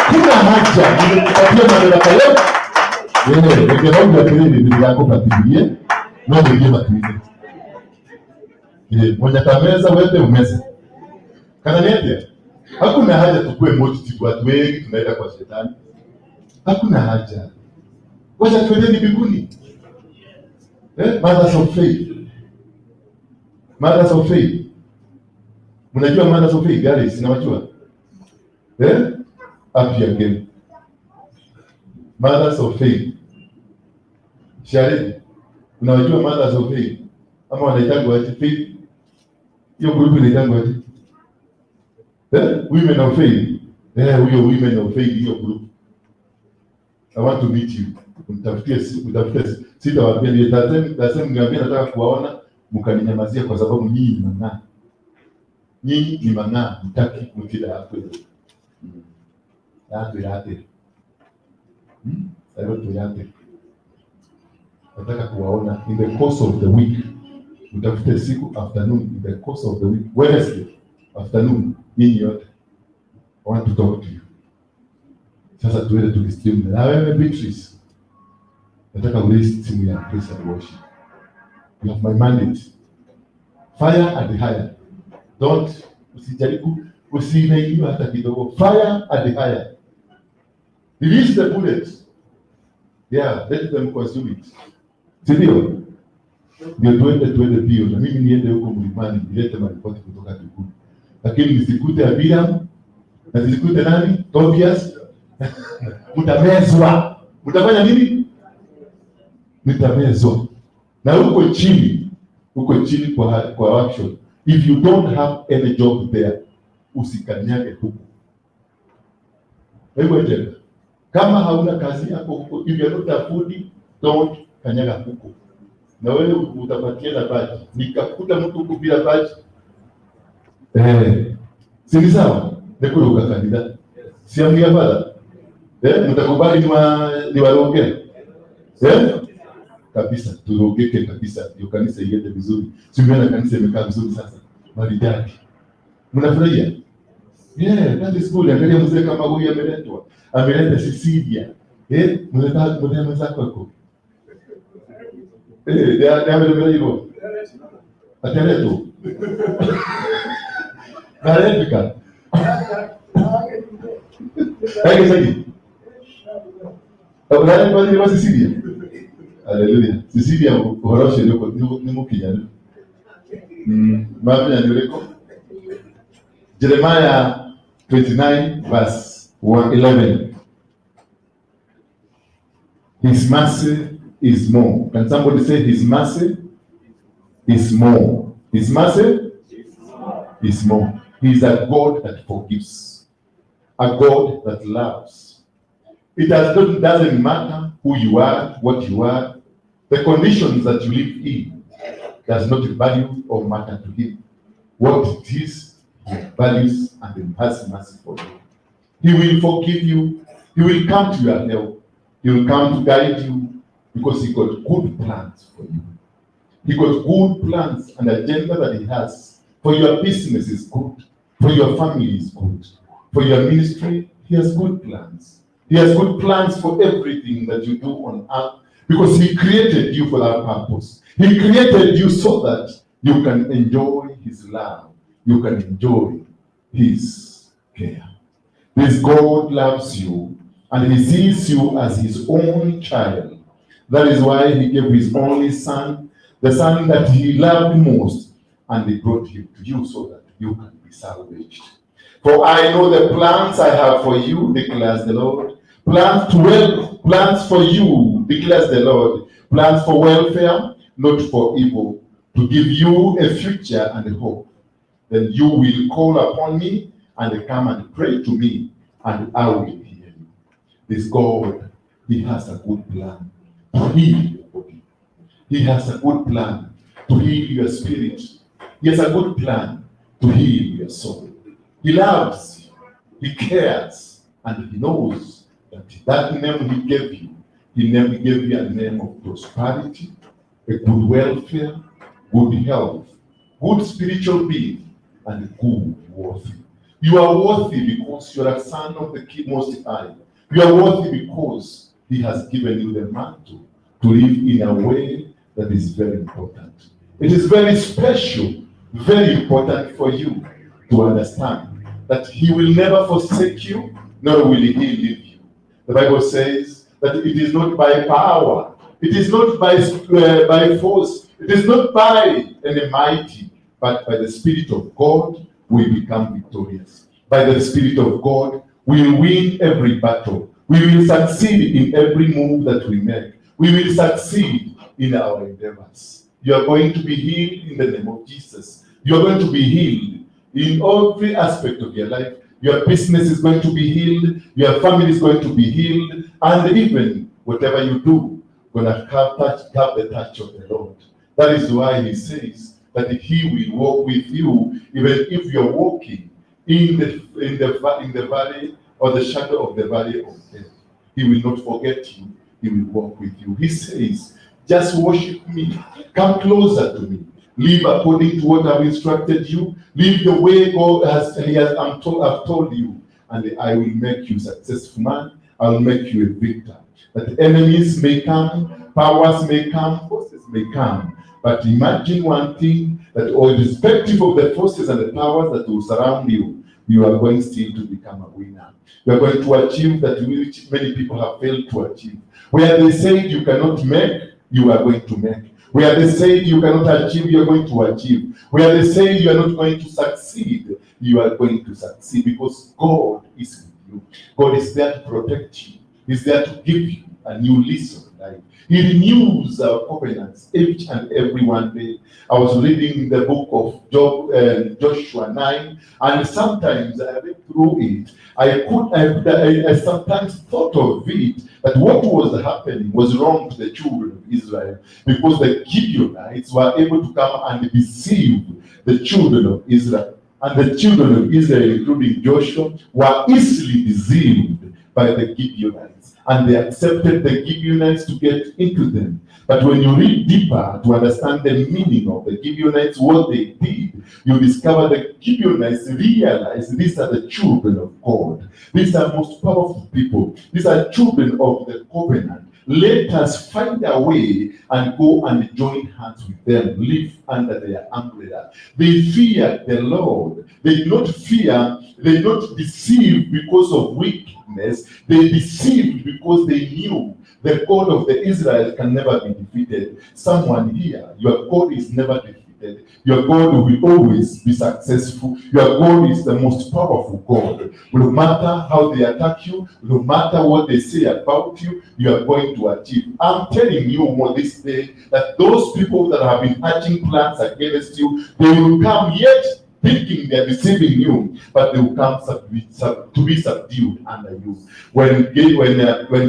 Kuna haja nimekupatia madaraka yote. Wewe ungeomba kelele ndio yako patilie, na ndio matumizi. Mwenye atameza wewe umeze. Kana niete? Hakuna haja tukue multitude watu wengi tunaenda kwa shetani. Hakuna haja. Wacha tuende mbinguni. Mothers of faith. Mothers of faith. Mnajua mothers of faith, guys, sinawajua? Up your game. Mothers of faith. Sharedi. Unawajua mothers of faith? Ama wanaitangwa aje faith? Hiyo group inaitangwa aje? Women of faith. Huyo women of faith hiyo group. I want to meet you. Mtafutie, sitawaambia ni tasema niambia nataka kuwaona, mkaninyamazia kwa sababu nyinyi ni mang'aa. Nyinyi ni mang'aa, mtaki mtida hapo. Yate. Yate. Nataka kuwaona in the course of the week. Mtafute siku afternoon in the course of the week. Wednesday afternoon nyinyi yote. I want to talk to you. Sasa tuende tukistream na wewe Beatrice. Nataka uraise timu ya praise and worship. You have my mandate. Fire and hire. Don't usijaribu usiinaiwe hata kidogo. Fire and hire. Release the bullet. Yeah, let them consume it. Si ndio? Ndio tuende pio na mimi niende huko mlimani nilete maripoti kutoka mbinguni. Lakini nisikute Abiram na nisikute nani? Tobias. Mtamezwa. Mtafanya nini? Mtamezwa. Na huko chini kwa workshop, if you don't have any job there, usikanyage huko. Hebu njema. Kama hauna kazi yako huko, if you are not a fundi, don't kanyaga huko. Na wewe utapatia na badge. Nikakuta mtu huko bila badge. Eh, si ni sawa? Nikuruka kanitha. Si amia father? Eh, mtakubali ni waronge? Eh? Kabisa, turogeke kabisa, ndio kanisa iende vizuri. Si umeona kanisa imekaa vizuri sasa? Maridadi. Mnafurahia? Yeah, that is good. Angalia mzee kama huyu ameletwa. Ameleta Cecilia. Eh, mleta mleta mwenzako huko. Eh, ndio ameleta hivyo. Ataletwa. Nalepika. Haike saidi. Unale kwa nini Cecilia? Haleluya. Cecilia uhoro ũcio nĩ mũkinyanĩru. Mamenya nĩ ũrĩkũ? Jeremiah 29 verse 11. His mercy is more. Can somebody say his mercy is more? His mercy is more. He is a God that forgives, a God that loves. It doesn't matter who you are, what you are, the conditions that you live in does not value or matter to him. What it is, he values and has mercy for you. He will forgive you. He will come to your help. He will come to guide you because he got good plans for you. He got good plans and agenda that he has for your business is good, for your family is good, for your ministry, he has good plans. He has good plans for everything that you do on earth because he created you for that purpose. He created you so that you can enjoy his love. You can enjoy his care. This God loves you and he sees you as his own child. That is why he gave his only son, the son that he loved most, and he brought him to you so that you can be salvaged. For I know the plans I have for you, declares the Lord. Plans to well, plans for you, declares the Lord. Plans for welfare, not for evil, to give you a future and a hope. Then you will call upon me and come and pray to me, and I will hear you. This God, he has a good plan to heal your body. He has a good plan to heal your spirit. He has a good plan to heal your soul. He loves you. He cares. And he knows that that name he gave you, he gave you a name of prosperity, a good welfare, good health, good spiritual being, and good worthy. You are worthy because you are a son of the King Most High. You are worthy because he has given you the mantle to live in a way that is very important. It is very special, very important for you to understand that he will never forsake you, nor will he leave you. The Bible says that it is not by power, it is not by force, it is not by any mighty, but by the Spirit of God we become victorious. By the Spirit of God, we will win every battle. We will succeed in every move that we make. We will succeed in our endeavors. You are going to be healed in the name of Jesus. You are going to be healed in every aspect of your life. Your business is going to be healed. Your family is going to be healed. And even whatever you do, gonna have the touch of the Lord. That is why he says that he will walk with you, even if you're walking in the valley or the shadow of the valley of death. He will not forget you. He will walk with you. He says, just worship me. Come closer to me. Live according to what I've instructed you. Live the way God has, I've told you. And I will make you successful man. I will make you a victor. That enemies may come, powers may come, forces may come. But imagine one thing, that irrespective of the forces and the powers that will surround you, you are going still to become a winner. You are going to achieve that which many people have failed to achieve. Where they said you cannot make, you are going to make. Where they say you cannot achieve, you are going to achieve. Where they say you are not going to succeed, you are going to succeed, because God is with you. God is there to protect you. He's there to give you a new lease of life. He renews our covenants each and every one day. I was reading the book of Joshua 9, and sometimes I read through it. I sometimes thought of it that what was happening was wrong to the children of Israel, because the Gibeonites were able to come and deceive the children of Israel. And the children of Israel, including Joshua, were easily deceived by the Gibeonites. And they accepted the Gibeonites to get into them. But when you read deeper to understand the meaning of the Gibeonites, what they did, you discover the Gibeonites realized these are the children of God. These are most powerful people. These are children of the covenant. Let us find a way and go and join hands with them, live under their umbrella. They feared the Lord. They did not fear, they did not deceive because of weakness. They deceived because they knew the God of the Israel can never be defeated. Someone here, your God is never defeated. Your God will always be successful. Your God is the most powerful God. No matter how they attack you, no matter what they say about you, you are going to achieve. I'm telling you more this day that those people that have been hatching plans against you, they will come yet thinking they are deceiving you, but they will come to be subdued under you. When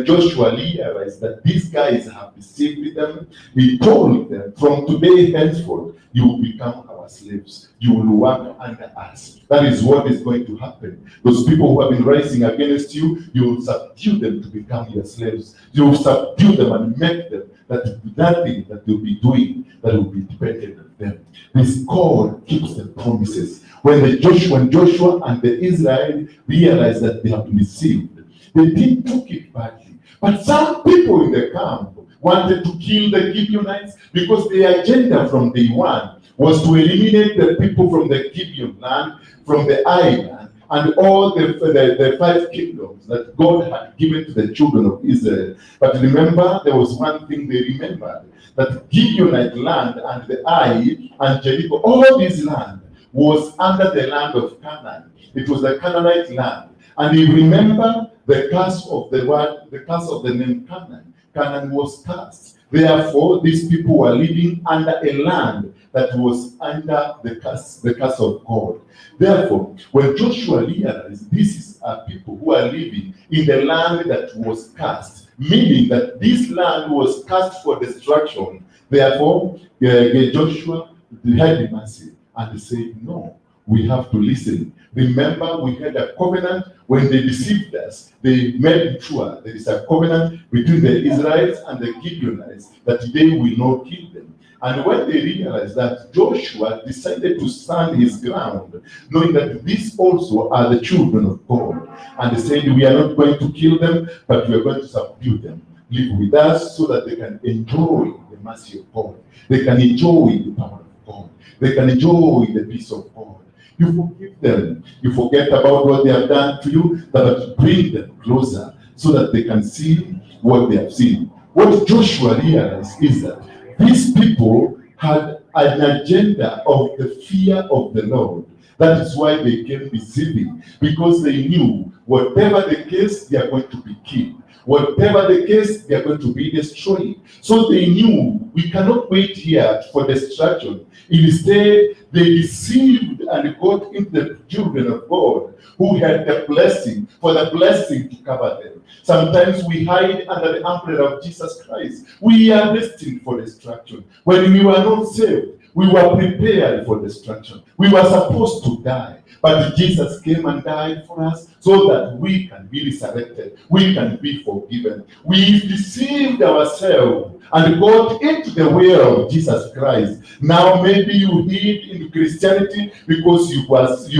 Joshua realized that these guys have deceived them, he told them, from today henceforth, you will become our slaves. You will work under us. That is what is going to happen. Those people who have been rising against you, you will subdue them to become your slaves. You will subdue them and make them that nothing that they'll be doing that will be dependent on them. This God keeps the promises. When Joshua and the Israel realized that they have been deceived, they didn't took it badly. But some people in the camp wanted to kill the Gibeonites because the agenda from day one was to eliminate the people from the Gibeon land, from the island, and all the five kingdoms that God had given to the children of Israel. But remember, there was one thing they remembered, that Gibeonite land and the Ai and Jericho, all this land was under the land of Canaan. It was the Canaanite land. And you remember the curse of the word, the curse of the name Canaan. Canaan was cursed. Therefore, these people were living under a land that was under the curse of God. Therefore, when Joshua realized this is a people who are living in the land that was cursed, meaning that this land was cursed for destruction, therefore, Joshua had mercy and said, no, we have to listen. Remember, we had a covenant. When they deceived us, they made sure there is a covenant between the Israelites and the Gibeonites that they will not kill them. And when they realized that, Joshua decided to stand his ground, knowing that these also are the children of God. And they said, we are not going to kill them, but we are going to subdue them. Live with us so that they can enjoy the mercy of God. They can enjoy the power of God. They can enjoy the peace of God. You forgive them. You forget about what they have done to you, but bring them closer so that they can see what they have seen. What Joshua realized is that these people had an agenda of the fear of the Lord. That is why they came deceiving, because they knew whatever the case, they are going to be killed. Whatever the case, they are going to be destroyed. So they knew we cannot wait here for destruction. Instead, they deceived and got into the children of God who had the blessing, for the blessing to cover them. Sometimes we hide under the umbrella of Jesus Christ. We are destined for destruction. When we were not saved, we were prepared for destruction. We were supposed to die. But Jesus came and died for us so that we can be resurrected. We can be forgiven. We deceived ourselves and got into the way of Jesus Christ. Now maybe you hid in Christianity because you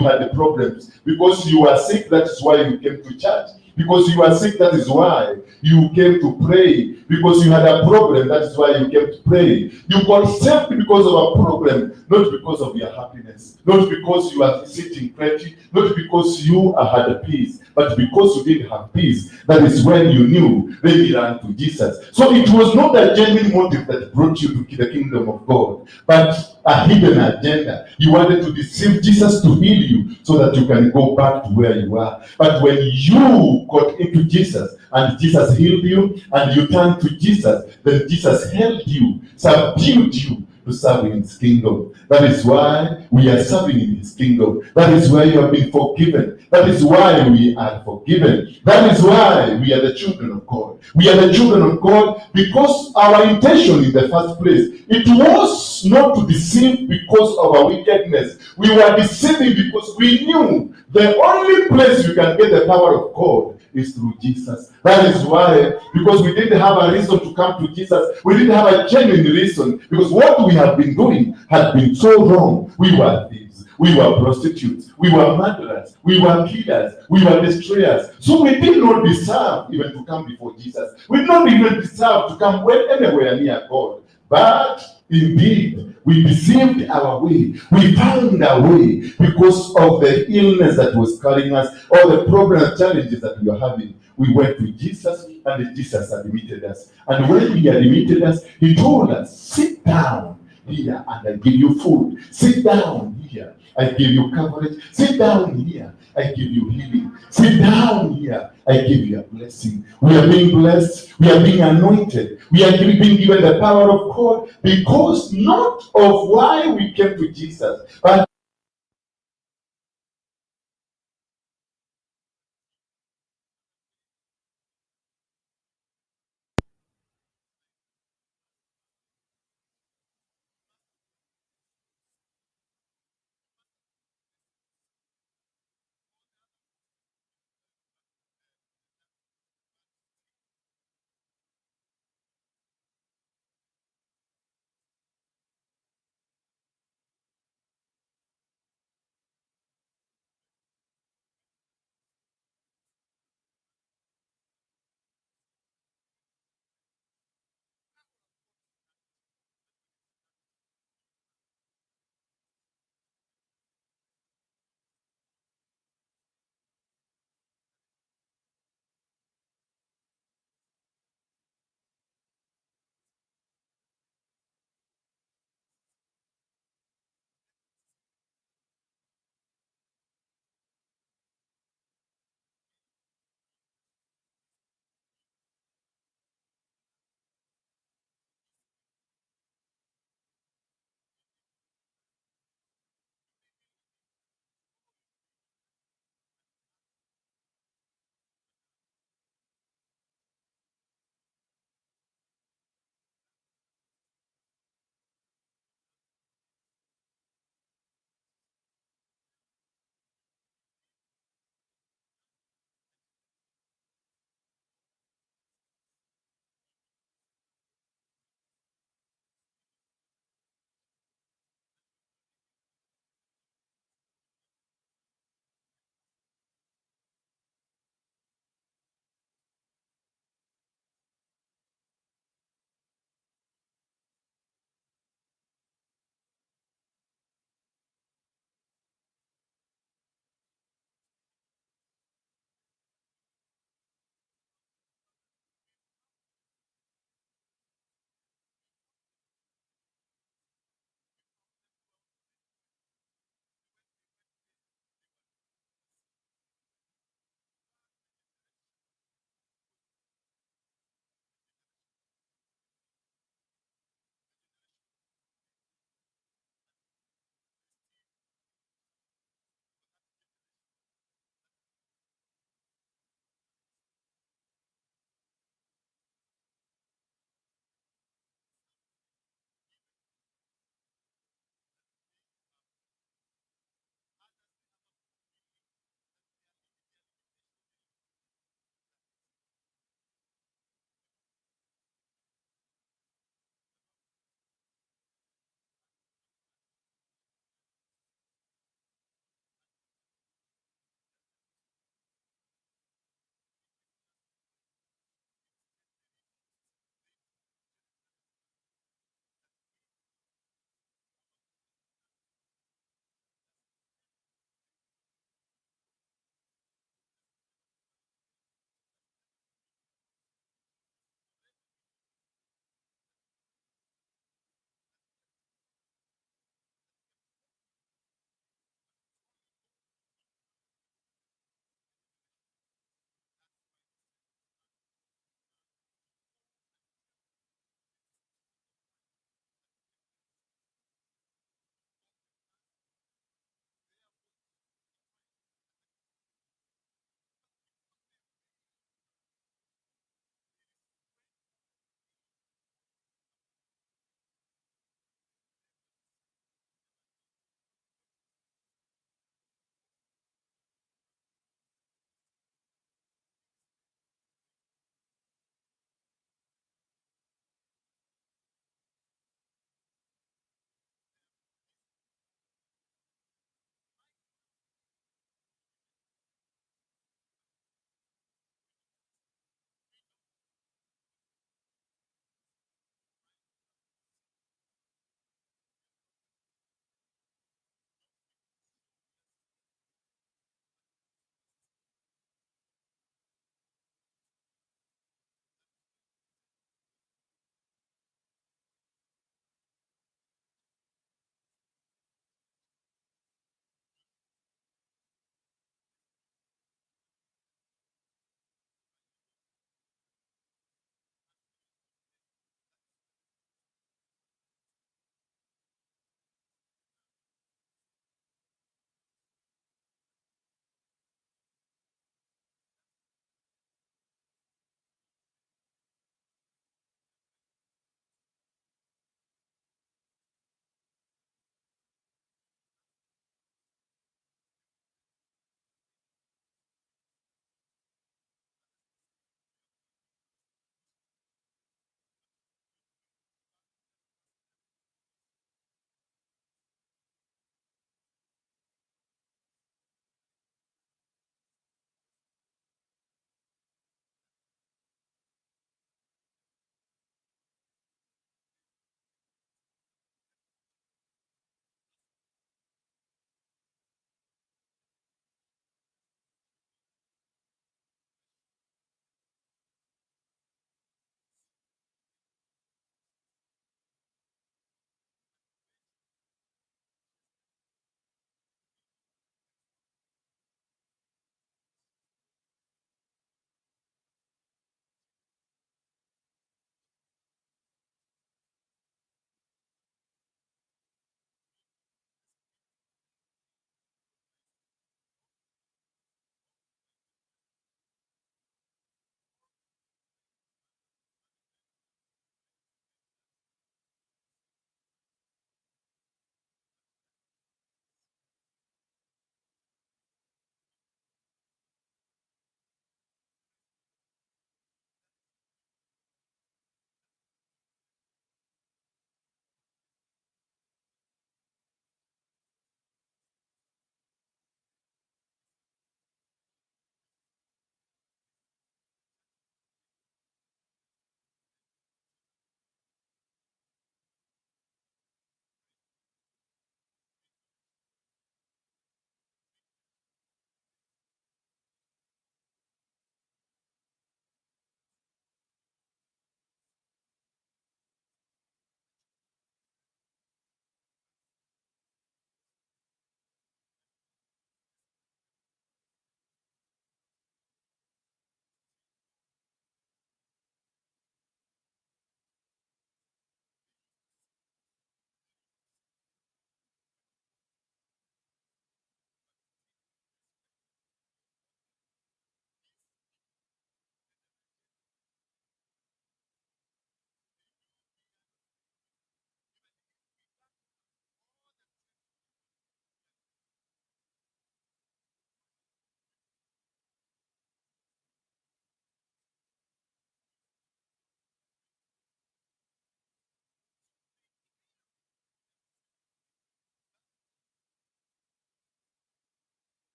had the problems. Because you were sick, that is why you came to church. Because you are sick, that is why you came to pray. Because you had a problem, that is why you came to pray. You got saved because of a problem, not because of your happiness, not because you are sitting pretty, not because you had peace, but because you didn't have peace. That is when you knew they ran to Jesus. So it was not a genuine motive that brought you to the kingdom of God, but a hidden agenda. You wanted to deceive Jesus to heal you so that you can go back to where you are. But when you got into Jesus and Jesus healed you and you turned to Jesus, then Jesus helped you, subdued you to serve in his kingdom. That is why we are serving in his kingdom. That is why you have been forgiven. That is why we are forgiven. That is why we are the children of God. We are the children of God because our intention in the first place, it was not to deceive because of our wickedness. We were deceiving because we knew the only place you can get the power of God is through Jesus. That is why, because we didn't have a reason to come to Jesus. We didn't have a genuine reason, because what we have been doing had been so wrong. We were thieves, we were prostitutes, we were murderers, we were killers, we were destroyers. So we did not deserve even to come before Jesus. We did not even deserve to come anywhere near God. But indeed, we deceived our way. We found our way because of the illness that was carrying us, or the problems and challenges that we were having. We went to Jesus, and Jesus admitted us. And when he admitted us, he told us, sit down here and I give you food. Sit down here, I give you coverage. Sit down here, I give you healing. Sit down here, I give you a blessing. We are being blessed. We are being anointed. We are being given the power of God because not of why we came to Jesus, but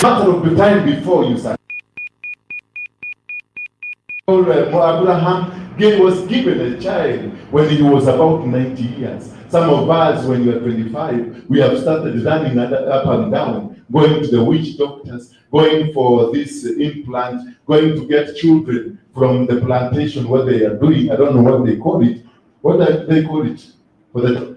Matter of the time before you start. Abraham was given a child when he was about 90 years. Some of us, when you are 25, we have started running up and down, going to the witch doctors, going for this implant, going to get children from the plantation, what they are doing. I don't know what they call it. What do they call it? For the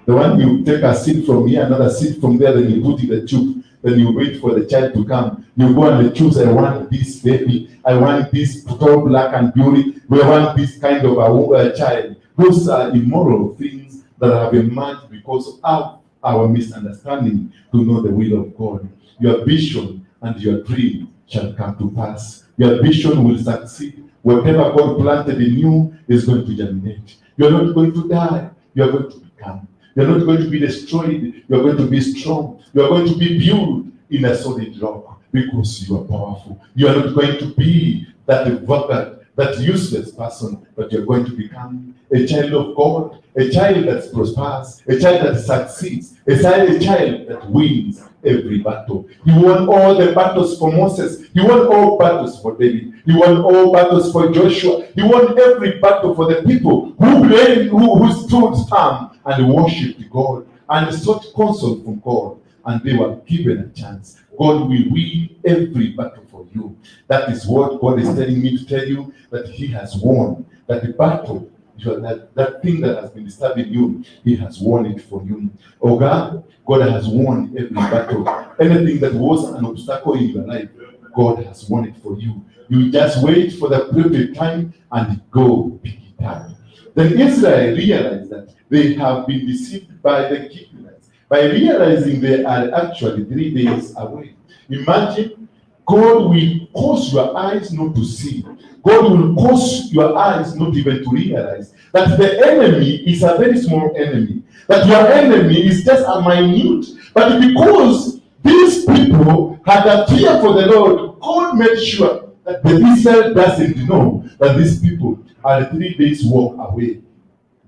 one you take a seed from here, another seed from there, then you put in the tube. Then you wait for the child to come. You go and choose, I want this baby. I want this tall, black and beauty. We want this kind of a child. Those are immoral things that have emerged because of our misunderstanding to know the will of God. Your vision and your dream shall come to pass. Your vision will succeed. Whatever God planted in you is going to germinate. You are not going to die. You are going to become. You are not going to be destroyed. You are going to be strong. You are going to be built in a solid rock because you are powerful. You are not going to be that vagabond, that useless person, but you are going to become a child of God, a child that prospers, a child that succeeds, a child that wins every battle. He won all the battles for Moses. He won all battles for David. He won all battles for Joshua. He won every battle for the people who stood firm and worshipped God and sought counsel from God, and they were given a chance. God will win every battle for you. That is what God is telling me to tell you, that He has won. That the battle, that thing that has been disturbing you, He has won it for you. Oh God, God has won every battle. Anything that was an obstacle in your life, God has won it for you. You just wait for the appropriate time and go pick it up. Then Israel realized that they have been deceived by the Gibeonites, by realizing they are actually 3 days away. Imagine, God will cause your eyes not to see. God will cause your eyes not even to realize that the enemy is a very small enemy, that your enemy is just a minute. But because these people had a fear for the Lord, God made sure that the Israel doesn't know that these people are 3 days walk away.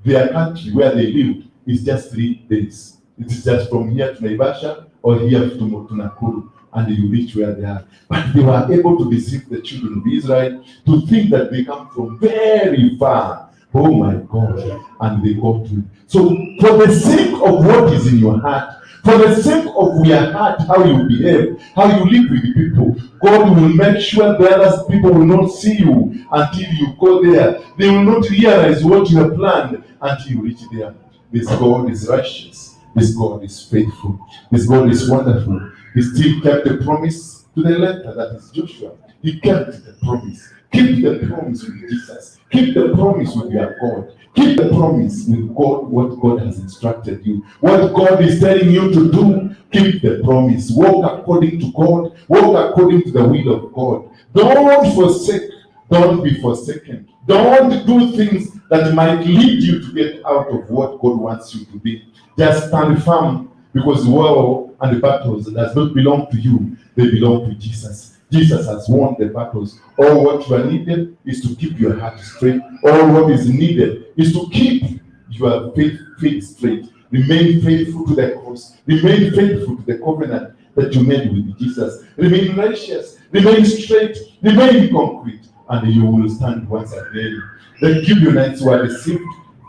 Their country where they lived is just 3 days. It is just from here to Naivasha or here to Nakuru, and you reach where they are. But they were able to deceive the children of Israel to think that they come from very far. Oh my God. And they got to it. So for the sake of what is in your heart, for the sake of your heart, how you behave, how you live with the people, God will make sure the other people will not see you until you go there. They will not realize what you have planned until you reach there. This God is righteous. This God is faithful. This God is wonderful. He still kept the promise to the letter, that is Joshua. He kept the promise. Keep the promise with Jesus. Keep the promise with your God. Keep the promise with God, what God has instructed you. What God is telling you to do, keep the promise. Walk according to God. Walk according to the will of God. Don't forsake. Don't be forsaken. Don't do things that might lead you to get out of what God wants you to be. Just stand firm, because war and the battles does not belong to you. They belong to Jesus. Jesus has won the battles. All what you are needed is to keep your heart straight. All what is needed is to keep your faith straight. Remain faithful to the cross. Remain faithful to the covenant that you made with Jesus. Remain righteous. Remain straight. Remain concrete. And you will stand once again. The Gibeonites were deceived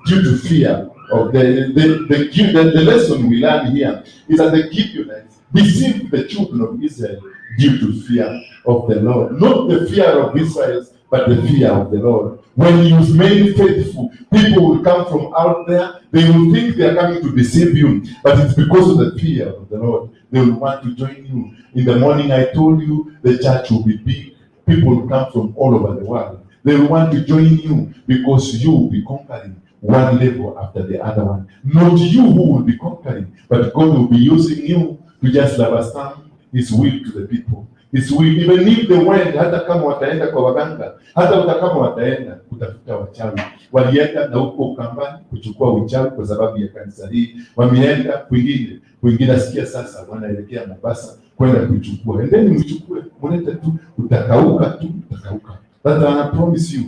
due to fear of the lesson we learn here is that the Gibeonites deceived the children of Israel due to fear of the Lord. Not the fear of Israel, but the fear of the Lord. When you remain faithful, people will come from out there. They will think they are coming to deceive you, but it's because of the fear of the Lord. They will want to join you. In the morning, I told you, the church will be big. People will come from all over the world. They will want to join you because you will be conquering one level after the other one. Not you who will be conquering, but God will be using you to just rubber stamp His will to the people. His will, even if they went, hata kama wataenda kwa waganga, hata kama wataenda kutafuta wachawi. Walienda na huko Ukambani kuchukua uchawi kwa sababu ya kanisa hii. Wameenda kwingine, kwingine sikia sasa wanaelekea Mombasa kwenda kuchukua. Endeni mchukue, mlete tu, utakauka tu, utakauka. But I promise you,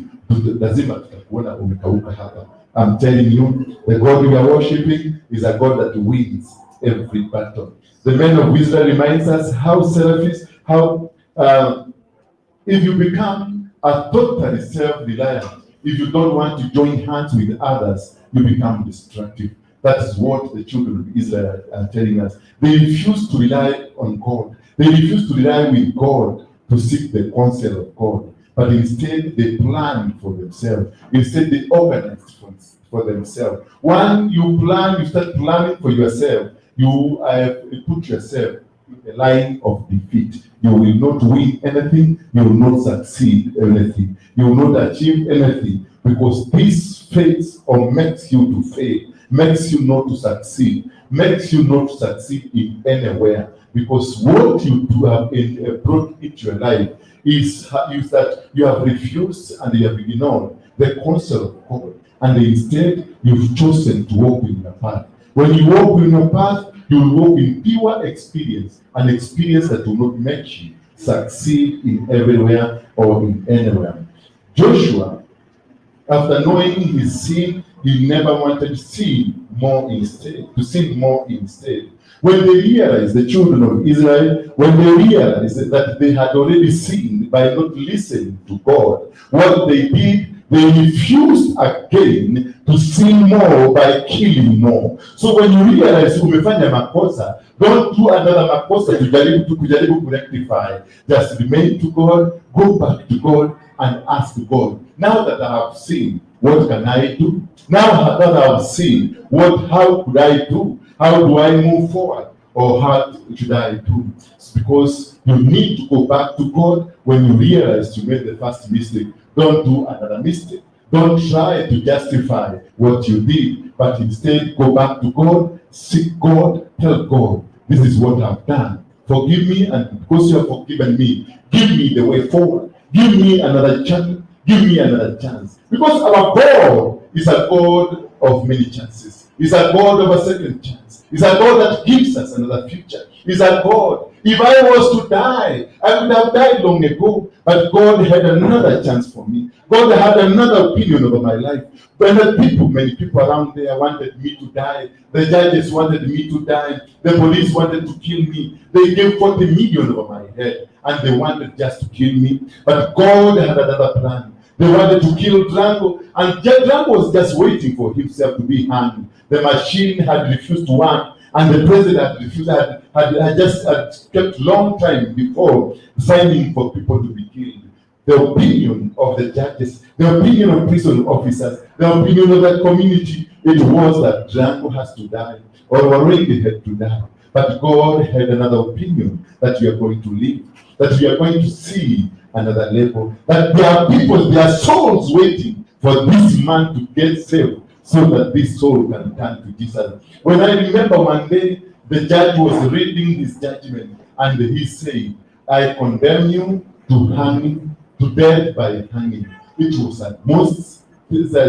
lazima tutakuona umekauka hapa. I'm telling you, the God we are worshiping is a God that wins every battle. The men of Israel reminds us how selfish, how if you become a totally self-reliant, if you don't want to join hands with others, you become destructive. That is what the children of Israel are telling us. They refuse to rely on God. They refuse to rely with God to seek the counsel of God. But instead, they plan for themselves. Instead, they organize for themselves. When you plan, you start planning for yourself. You put yourself in the line of defeat. You will not win anything. You will not succeed anything. You will not achieve anything, because this fails or makes you to fail, makes you not to succeed, makes you not to succeed in anywhere. Because what you do have brought into your life is that you have refused and you have ignored the counsel of God, and instead you've chosen to walk in your path. When you walk in your path, you will walk in pure experience, an experience that will not make you succeed in everywhere or in anywhere. Joshua, after knowing his sin, he never wanted to sin more instead, to sin more instead. When they realized, the children of Israel, when they realized that they had already sinned by not listening to God, what they did, they refused again to sin more by killing more. So when you realize umefanya makosa, don't do another makosa to kujaribu rectify. Just remain to God, go back to God, and ask God, now that I have sinned, what can I do? Now that I have sinned, how could I do? How do I move forward? Or how should I do? It's because you need to go back to God when you realize you made the first mistake. Don't do another mistake. Don't try to justify what you did, but instead go back to God, seek God, tell God, this is what I've done. Forgive me, and because you have forgiven me, give me the way forward. Give me another chance. Give me another chance. Because our God is a God of many chances. He's a God of a second chance. He's a God that gives us another future. He's a God. If I was to die, I would have died long ago. But God had another chance for me. God had another opinion over my life. When the people, many people around there wanted me to die. The judges wanted me to die. The police wanted to kill me. They gave 40 million over my head, and they wanted just to kill me. But God had another plan. They wanted to kill Drango, and Drango was just waiting for himself to be hanged. The machine had refused to work, and the president had refused, had kept long time before signing for people to be killed. The opinion of the judges, the opinion of prison officers, the opinion of the community, it was that Drango has to die, or already had to die. But God had another opinion, that you are going to live, that you are going to see another level, that there are people, there are souls waiting for this man to get saved, so that this soul can turn to Jesus. When I remember one day, the judge was reading his judgment, and he said, I condemn you to hanging, to death by hanging. It was at most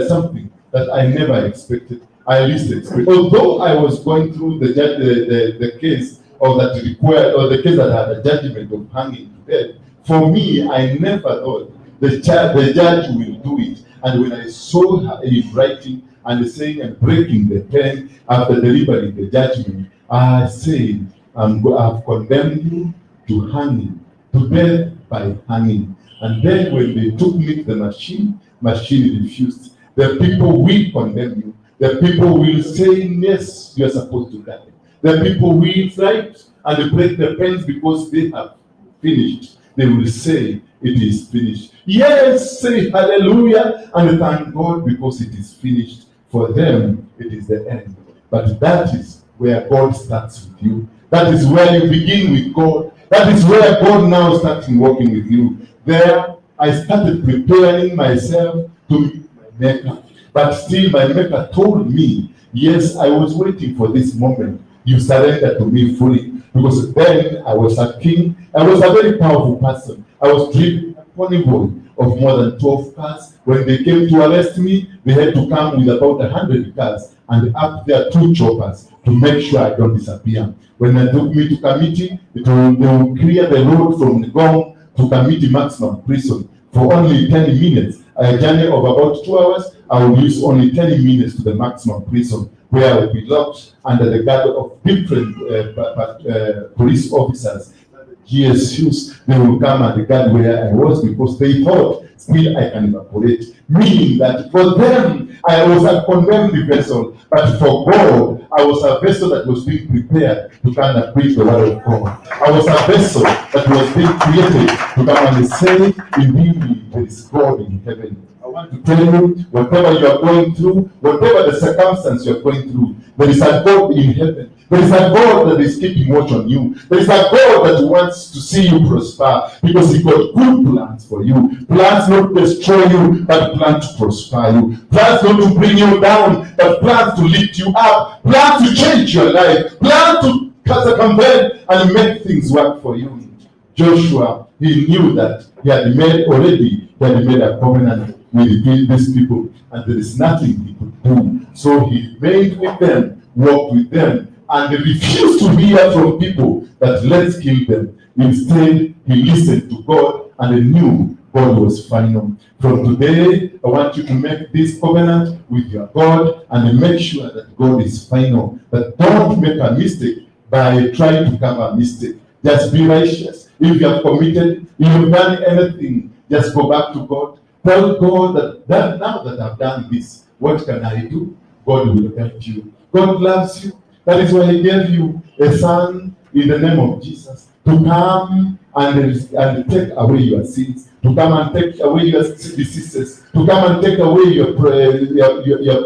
something that I never expected. I least expected. Although I was going through the case or that required, or the case that had a judgment of hanging to death, for me, I never thought the judge will do it. And when I saw her in writing and saying and breaking the pen after delivering the judgment, I said, I've condemned you to hanging, to death by hanging. And then when they took me to the machine refused. The people will condemn you. The people will say, yes, you are supposed to die. The people will write and break the pens because they have finished. They will say, it is finished. Yes, say hallelujah and thank God because it is finished. For them, it is the end. But that is where God starts with you. That is where you begin with God. That is where God now starts working with you. There, I started preparing myself to meet my maker. But still, my maker told me, yes, I was waiting for this moment. You surrender to me fully. Because then I was a king. I was a very powerful person. I was driven a convoy of more than 12 cars. When they came to arrest me, they had to come with about 100 cars and up there 2 choppers to make sure I don't disappear. When they took me to Kamiti, they will clear the road from Ngong to Kamiti Maximum Prison for only 10 minutes. A journey of about 2 hours, I will use only 10 minutes to the maximum prison where I would be locked under the guard of different police officers. GSUs, they will come and guard where I was because they thought still I can evaporate. Meaning that for them, I was a condemned vessel, but for God, I was a vessel that was being prepared to come and preach the word of God. I was a vessel that was being created to come and say, indeed, there is God in heaven. I want to tell you, whatever you are going through, whatever the circumstance you are going through, there is a God in heaven. There is a God that is keeping watch on you. There is a God that wants to see you prosper because He got good plans for you. Plans not to destroy you, but plans to prosper you. Plans not to bring you down, but plans to lift you up. Plans to change your life. Plans to circumvent and make things work for you. Joshua, he knew that he had made already, he had made a covenant with these people, and there is nothing he could do. So he made with them, walked with them, and they refused to hear from people that let's kill them. Instead, he listened to God and he knew God was final. From today, I want you to make this covenant with your God and make sure that God is final. That don't make a mistake by trying to cover a mistake. Just be righteous. If you have committed, if you have done anything, just go back to God. Tell God that now that I've done this, what can I do? God will help you. God loves you. That is why He gave you a son in the name of Jesus to come and take away your sins, to come and take away your diseases, to come and take away your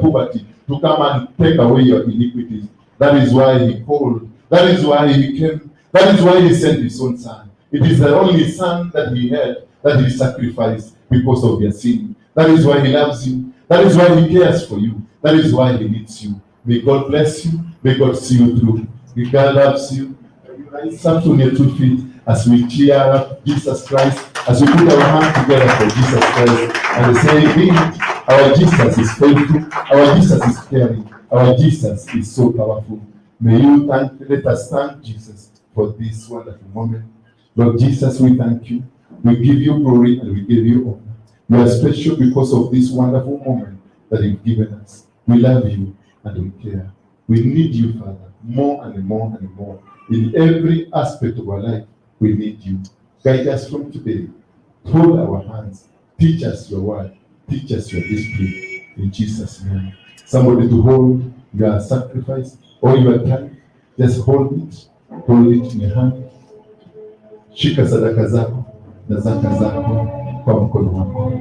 poverty, to come and take away your iniquities. That is why He called. That is why He came. That is why He sent His own son. It is the only son that He had that He sacrificed because of your sin. That is why He loves you. That is why He cares for you. That is why He needs you. May God bless you. May God see you through. May God loves you. Rise up on your 2 feet as we cheer up Jesus Christ, as we put our hands together for Jesus Christ and say, indeed, our Jesus is faithful, our Jesus is caring, our Jesus is so powerful. May you let us thank Jesus for this wonderful moment. Lord Jesus, we thank you. We give you glory and we give you honor. You are special because of this wonderful moment that you've given us. We love you and we care. We need you, Father, more and more and more. In every aspect of our life, we need you. Guide us from today. Hold our hands. Teach us your word. Teach us your discipline. In Jesus' name. Somebody to hold your sacrifice or your time. Just hold it. Hold it in your hand. Shika sadaka zako na zaka zako kwa mkono wako.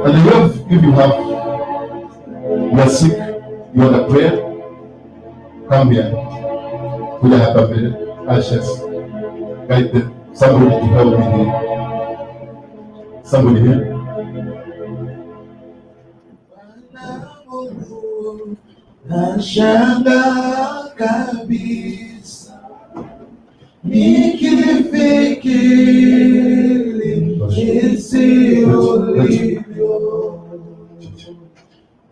And if you have, you are sick, you want a prayer, come here. Kuja hapa mbele, ushers, guide them. Somebody to help me here. Somebody here. Nashangaa kabisa nikifikiri jinsi ulivyo,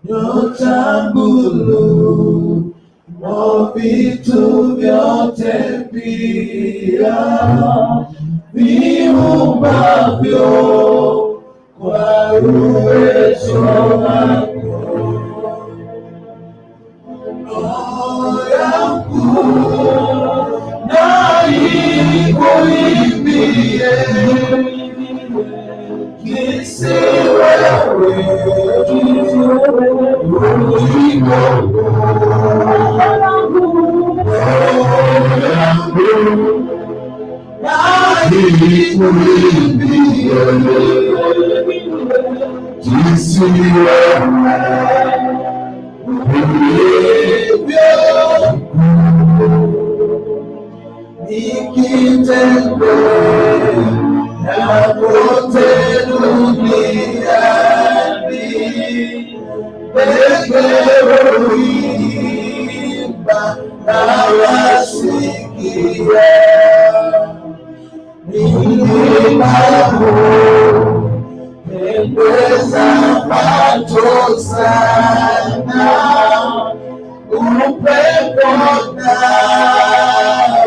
nyota, mbulu na vitu vyote pia viumbavyo kwa uwezo wako. Roho yangu na ikuimbie jinsi wewe ulivyo. Roho yangu na ikuimbie jinsi wewe ulivyo. Nikitembea kote duniani, ndege huimba Pendeza macho sana, upepo nao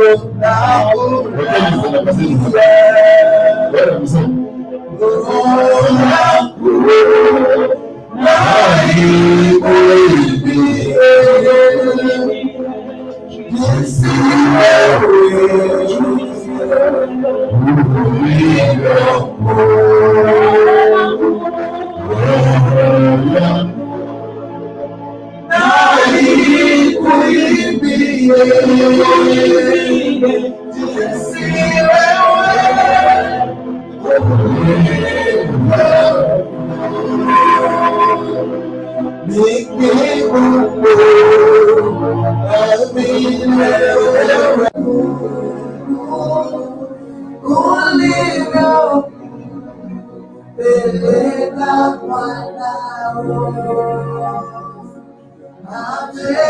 yangu na ikuimbie jinsi wewe ulivyo na ikuimbie jinsi wewe Ulivyopeleka mwanao aje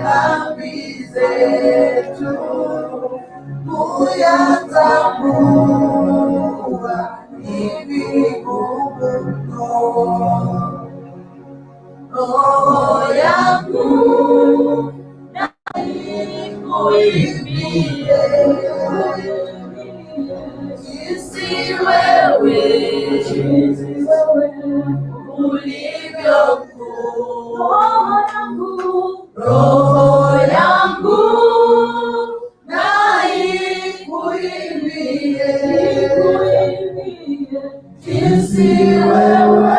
dhambi zetu, kuyatambua ni vigumu mno. Roho yangu na ikuimbie jinsi wewe ulivyo mkuu. Roho yangu na ikuimbie jinsi wewe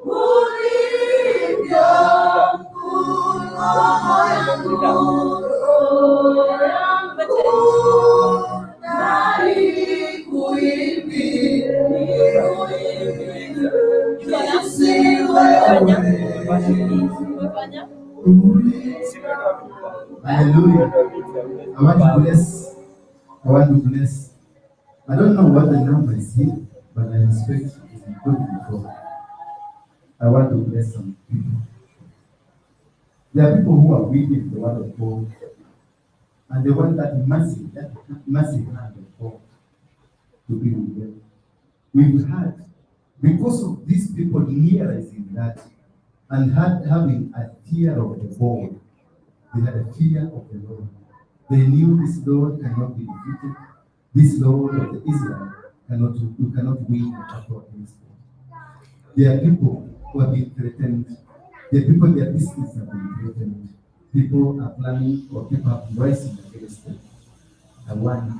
ulivyo mkuu. Roho yangu na ikuimbie jinsi wewe. Hallelujah. I want to bless. I want to bless. I don't know what the number is here, but I expect it is good before. I want to bless some people. There are people who are weak in the word of God, and they want that massive hand of God to be with them. We've had, because of these people realizing that and having a fear of the Lord, they had a fear of the Lord. They knew this Lord cannot be defeated. This Lord of the Israel cannot, you cannot win the battle against them. There are people who have been threatened. There are people, their business have been threatened. People are planning or people are rising against them. I want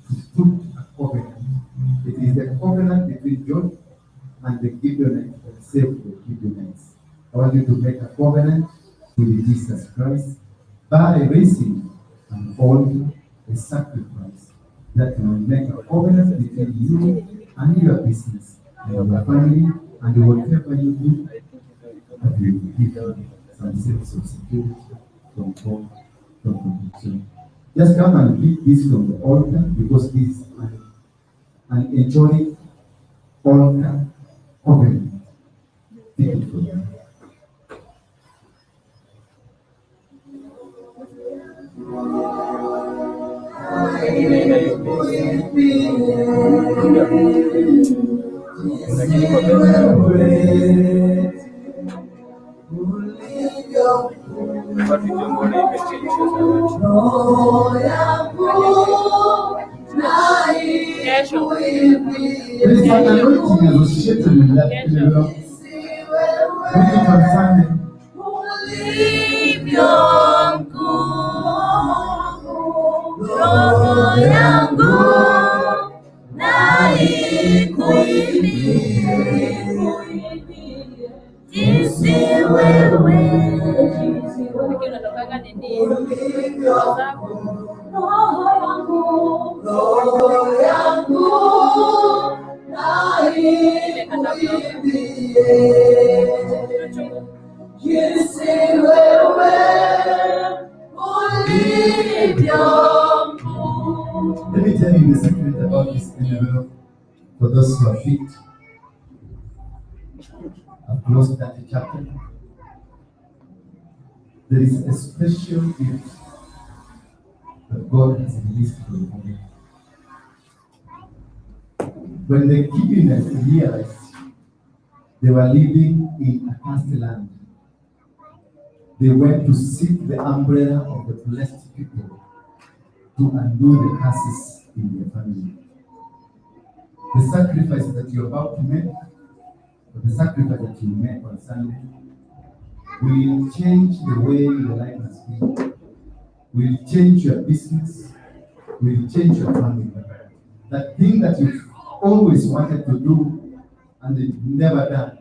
to put a covenant. It is the covenant between John and the Gibeonites that saved the Gibeonites. I want you to make a covenant with Jesus Christ by raising an altar, a sacrifice that will make a covenant between you and your business and your family and whatever you do, that will give you some sense of security from God, from protection. Just come and pick this from the altar, because this is an angelic altar covenant. Pick it from there. There is an anointing associated with that. Bring it on Sunday. Roho yangu na ikuimbie jinsi wewe Roho yangu na ikuimbie jinsi wewe ulivyo mkuu. Let me tell you the secret about this envelope for those who are fit. I've closed that chapter. There is a special gift that God has released from heaven. When the Gibeonites realized they were living in a cursed land, they went to seek the umbrella of the blessed people to undo the curses in their family. The sacrifice that you're about to make, or the sacrifice that you make on Sunday, will change the way your life has been, will change your business, will change your family. That thing that you've always wanted to do and you've never done,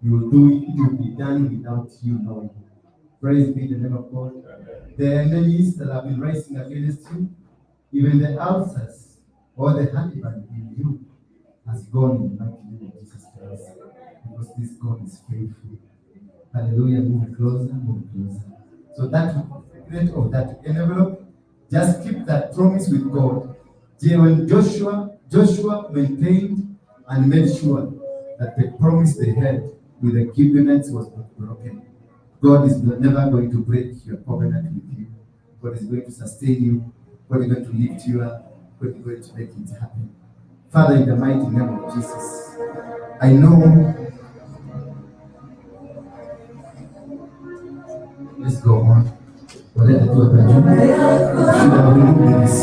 you will do it, it will be done without you knowing. Praise be the name of God. The enemies that have been rising against you, even the ulcers or the heartburn in you, has gone in the mighty name of Jesus Christ. Because this God is faithful. Hallelujah. Move closer, move closer. So that secret of that envelope, just keep that promise with God. When Joshua maintained and made sure that the promise they had with the Gibeonites was not broken. God is never going to break your covenant with you. God is going to sustain you. God is going to lift you up. God is going to make it happen. Father, in the mighty name of Jesus, I know. Let's go on. Should have removed this.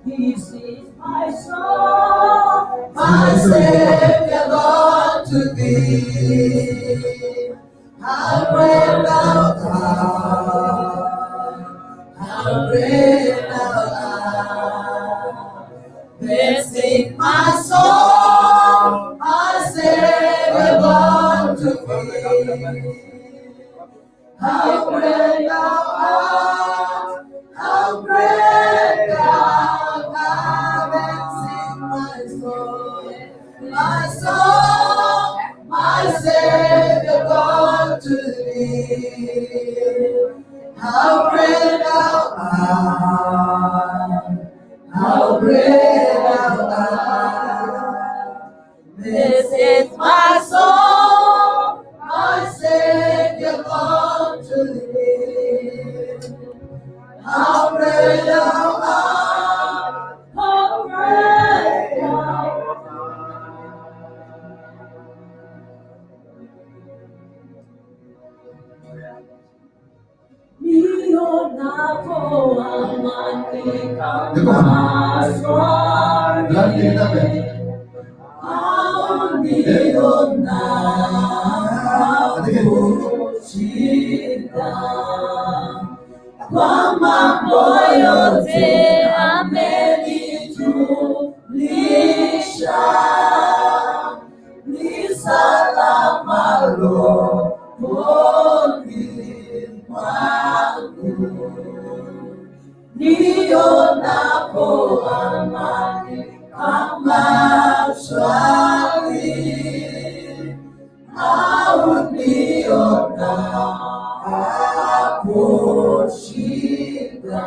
This is my song, my Savior God to thee. How great thou art, how great thou art. This is my song, my Savior God to thee. How great thou art, how great thou art. Sing my soul, my Savior God to thee. How great thou art, how great thou art. This is my soul, my Savior God to thee. How great thou art, how great thou art. Nionapo amani kama shwari, au nionapo shida, kwa mambo yote amenitulisha, ni salama rohoni mwangu. Nionapo amani kama shwari, au nionapo shida,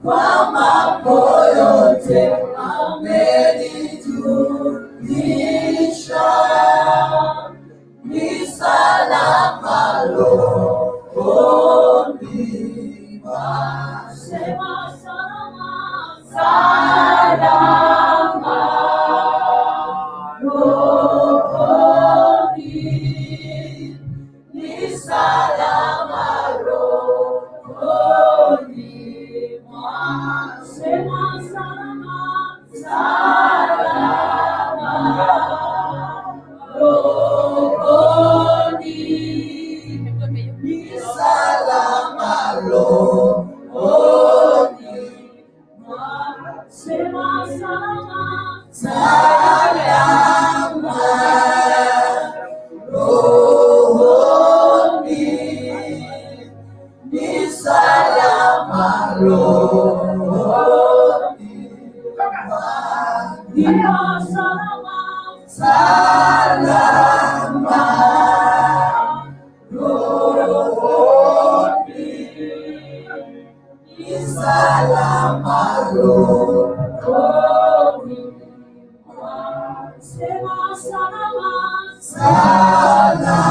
Kwa mambo yote amenijulisha, ni salama rohoni mwangu. Sema salama, salama rohoni, ni salama rohoni mwangu. Sema salama, salama rohoni, ni salama rohoni mwangu. Sema salama, salama rohoni, ni salama rohoni mwangu. Ni salama, salama rohoni, ni salama rohoni mwangu. Sema salama, salama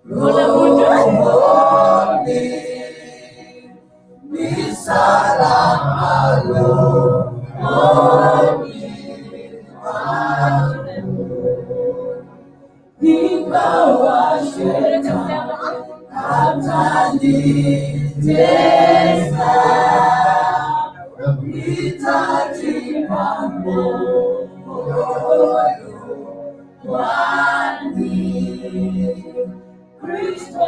rohoni, ni salama rohoni mwangu. Ingawa shetani atanitesa, nitajipa moyo, kwani Kristo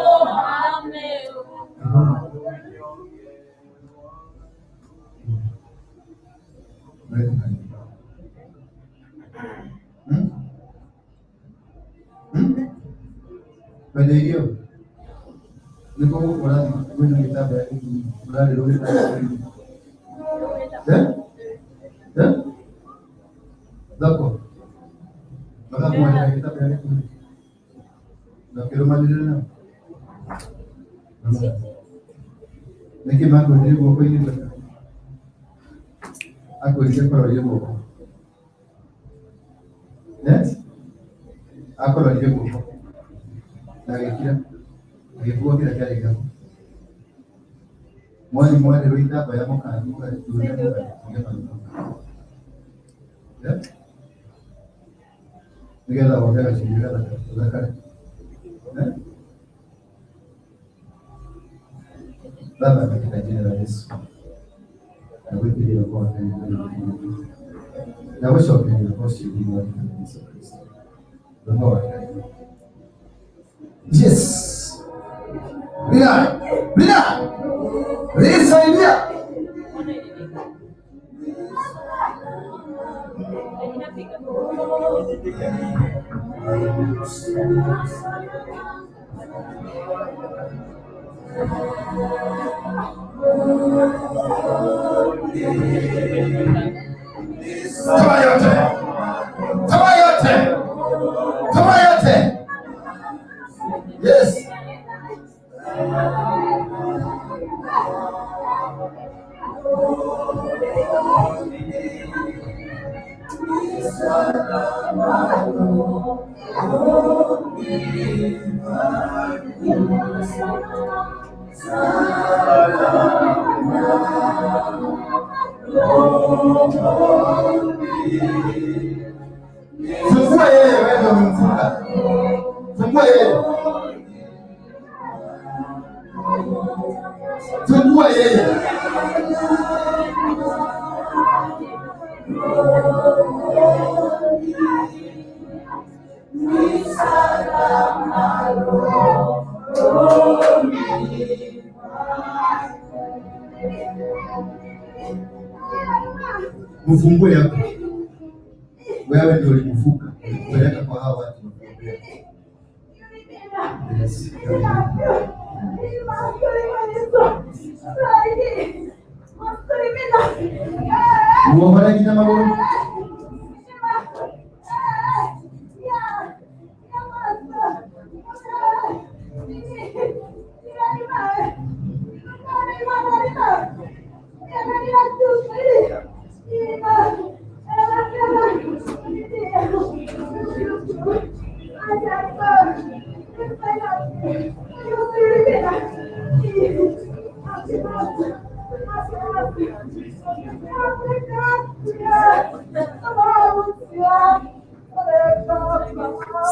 Wenye niko ũrathiĩ gĩtambaya ũrarĩrwo eh eh thoko magakuoya gĩtambaya gĩkuhĩ na kĩrũmanĩrĩre nao nĩkĩ makwĩrire guoko-inĩ akwĩrire kũrorie guoko eh akũrorie guoko na agĩkira agĩkua kĩrĩa kĩarĩ gĩaku mwari mwarĩrwo itambaya mũgathiĩ nĩgetha wone gacunjĩ gathakare. Baba, katika jina la Yesu nakwĩtĩkĩra kwa na gũcokeria ũcio thĩinĩ wa rĩĩtwa rĩa Yesu Kristo. Roho wa Ngai. Yes. Bila. Bila. Nisaidia. Toa yote. Toa yote. Toa yote. Yes. Fungua yeye, wewe ndio umemfunga. Fungua yeye. Fungua yeye. Mfungue hapo. Wewe ndio ulimfunga, ulimpeleka kwa hao watu wa kuombea. Yes. Muohore nginya magũrũ.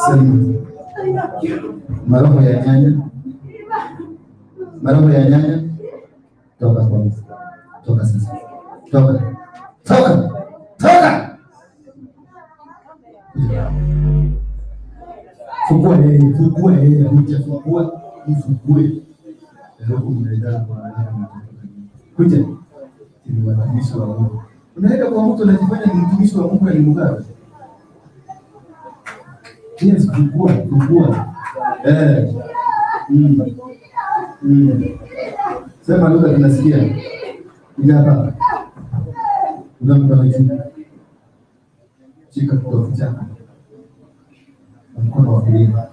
Sema. Maroho ya nyanya. Maroho ya nyanya. Toka kwanza. Toka sasa. Toka. Toka. Toka. Fungua yeye, fungua yeye, kuja fungua, mfungue. Huku mnaenda kwa kuja. Ni watumishi wa Mungu. Unaenda kwa mtu unajifanya ni mtumishi wa Mungu na ni mganga. Yes, fungua, fungua. Sema lugha tunasikia. Kuja hapa. Una mkono juu. Shika kitovu chako. Mkono wa kulia.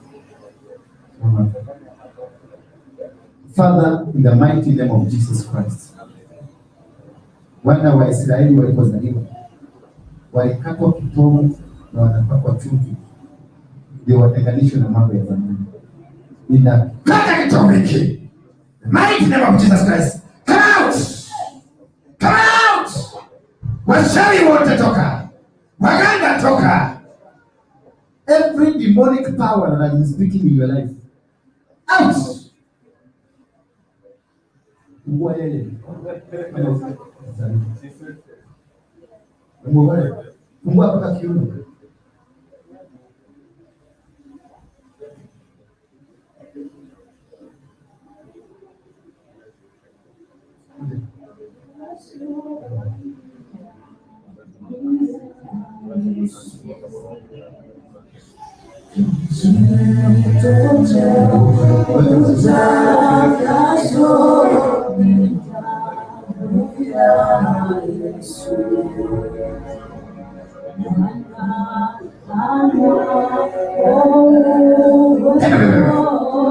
Father, in the mighty name of Jesus Christ. Wana wa Israeli walipozaliwa walikatwa kitovu na wanapakwa chumvi ndio watenganishwe na mambo ya zamani. Ninakata kitovu hiki. The mighty name of Jesus Christ. Come out! Come out! Wachawi wote toka. Waganga toka. Every demonic power that is speaking in your life, out! Fungua yeye. Fungua mpaka kiuno.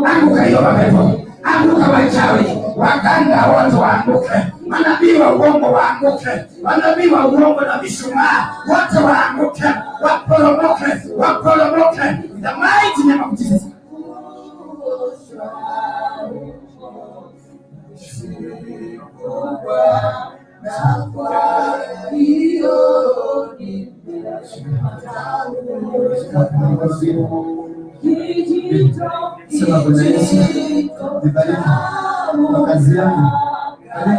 Anguka hiyo mapepo, anguka wachawi, waganga wote waanguke, manabii wa uongo waanguke, manabii wa uongo na mishumaa wote waanguke, waporomoke, waporomoke in the mighty name of Jesus. Sema Bwana Yesu, nibariki kwa kazi yangu,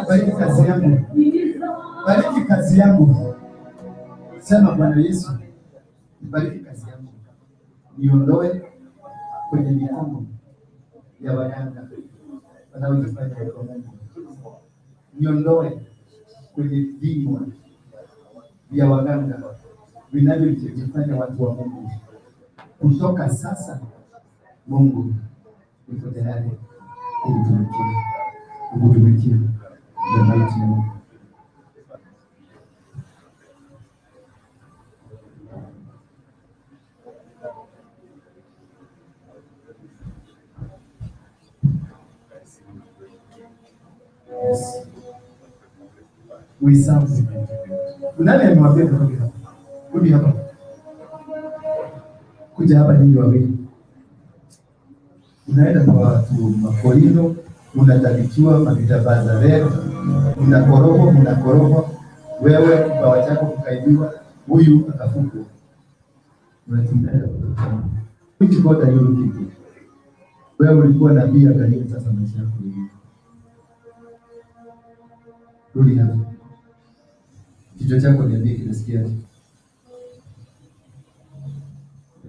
bariki kazi yangu, bariki kazi yangu. Sema Bwana Yesu, nibariki kazi yangu, niondoe kwenye mikono ya waganga wanaojifanya watu wa Mungu, niondoe kwenye vinywa vya waganga vinavyojifanya watu wa Mungu. Kutoka sasa, Mungu, niko tayari kukutumikia, kukutumikia. The mighty name. Yes. We serve. Nani amewambia kutoka hapa? Rudi hapa. Kuja hapa nyinyi wawili. Unaenda kwa watu makorino, unatalikiwa mavitambaa za leo, unakorogwa, unakorogwa, wewe kipawa chako kukaibiwa, huyu akafukwa. Unaenda kutoka. Which God are you looking for? Wewe ulikuwa nabii, angalia sasa maisha yako ni. Rudi hapa. Kichwa chako niambie kinasikiaje?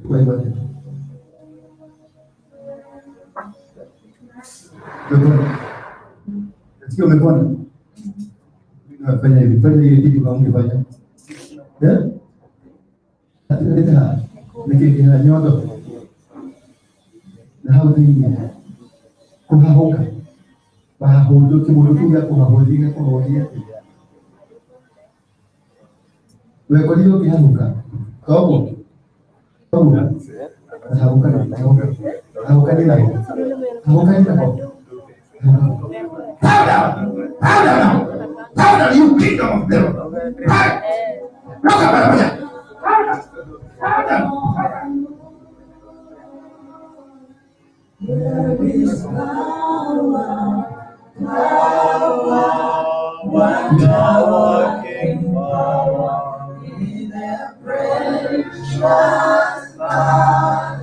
Kwa hiyo nasikia umepona. Fanya hivi, fanya hivi kitu kama ungefanya. Eh? Atileta nikikira nyondo. Na hau thĩinĩ kũhahũka bahahũndũ kĩmũndũ kĩu gĩa kũhahũthia kũhahũthia wekorire ũkĩhahũka toguo toguo hahũka hahũka nĩ nako hahũka nĩ nako. Bow down, bow down now, bow down, you kingdom of devil. Bow, toka mara moja. Bow down, bow down. There is power, power, wonder-working power in the precious blood.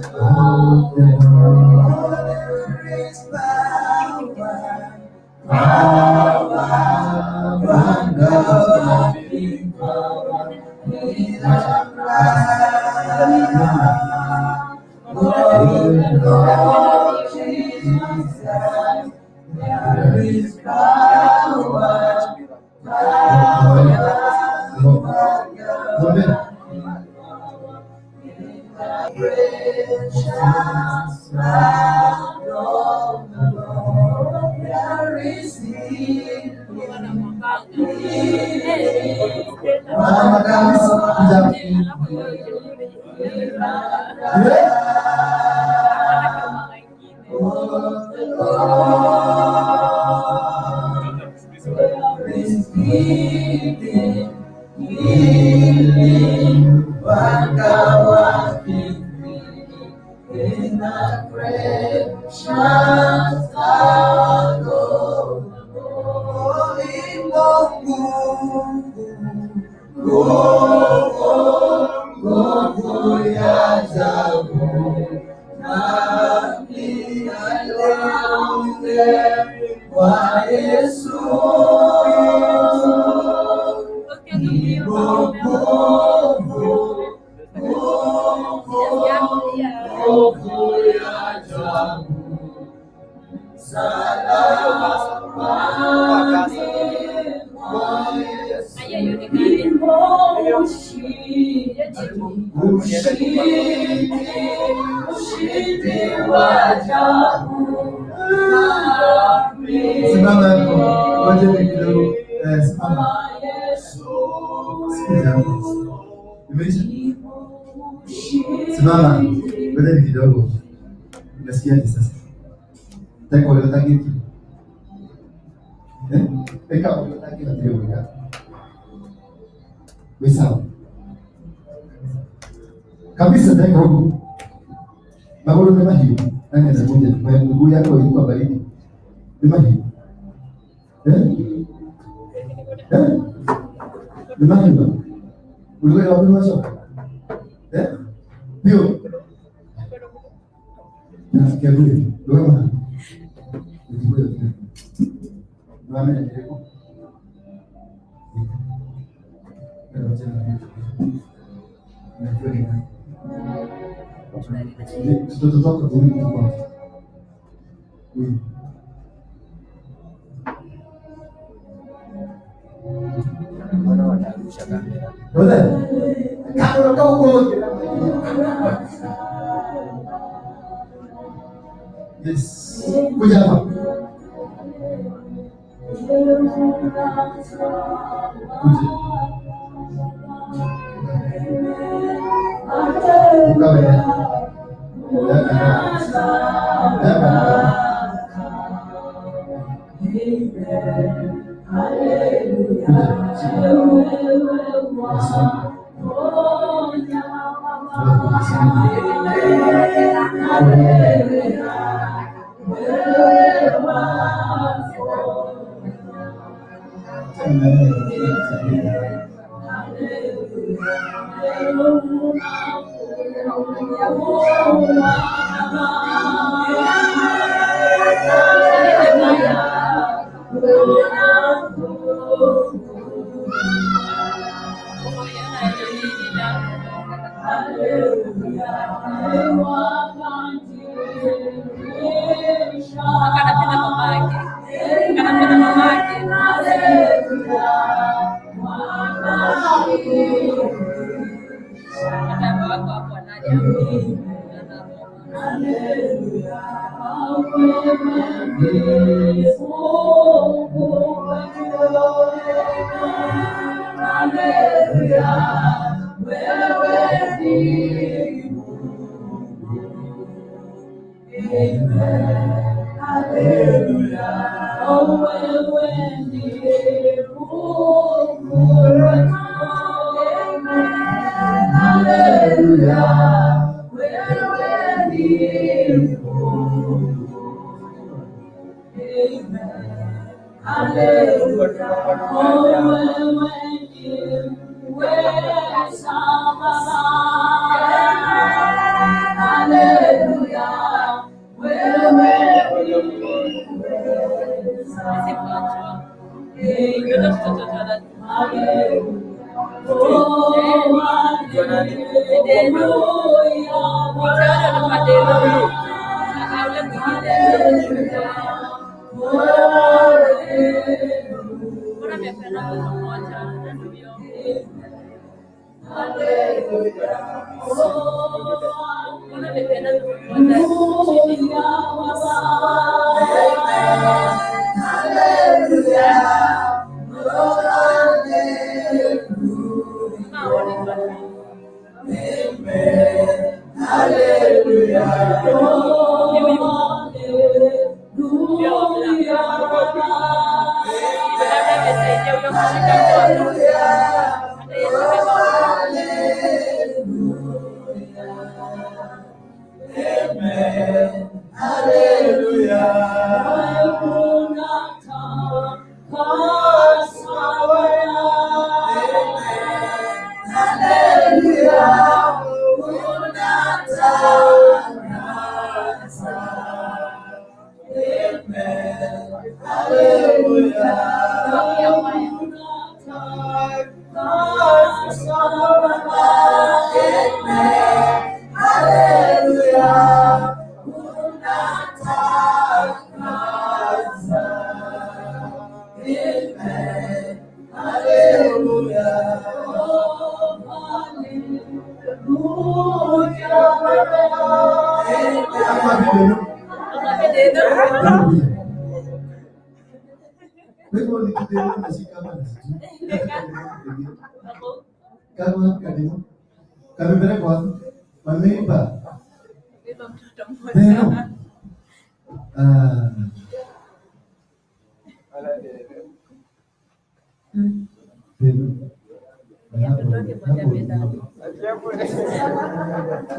Simama hapo. Ngoja ni kidogo. Simama. Sikiza. Imeisha? Simama. Ngoja ni kidogo. Unasikiaje sasa? Tako waliotaka kitu. Eh? Eka waliotaka kitu ndio weka. Wewe sawa. Kabisa tako huko. Maguru kama hiyo. Nani anakuja? Miguu yako ilikuwa baridi. Ni hiyo. Eh? Eh? Ni hiyo. Ulikuwa wapi mwanzo? Eh? Ndio. Nasikia vile. Ndio maana. Ndio. Maana ndio. Mtoto wako huyu kwanza. Huyu. Mbona wanarusha kamera? Kama unakaa huko. Yes. Kuja hapa. Kuja. Ukawe.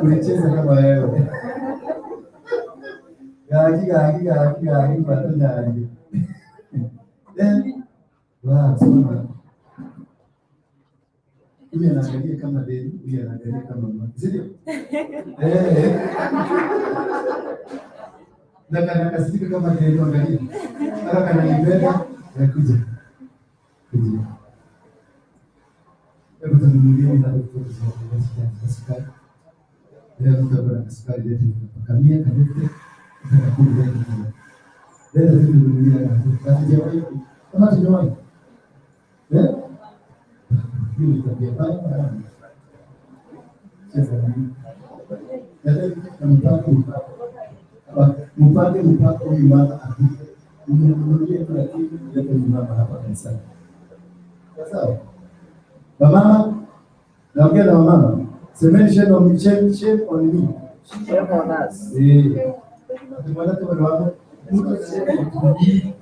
Ulicheza kama wewe. Gagi gagi gagi gagi batu nyari. Wah, sama. Huyu anaangalia kama deni, huyu anaangalia kama mama. Sio? Na kana kasirika kama deni, angalia. Hata kana nibeba, nakuja. Kuja. Hebu tununulie hata kutoka kwa sukari. Leo mtu akona sukari lete kamia kalete kumi lete. Leo tununulie hata hatujawahi. Kama tujawahi. Eh? Hii ni tabia mbaya. Mpange mpaka huyu mama afike. Mnunulie taratibu lete huyu mama hapa kanisani. Sawa? Wamama, naongea na wamama. Semeni shame on me, shame, shame on me. Shame on us. Mwanamke wako mtu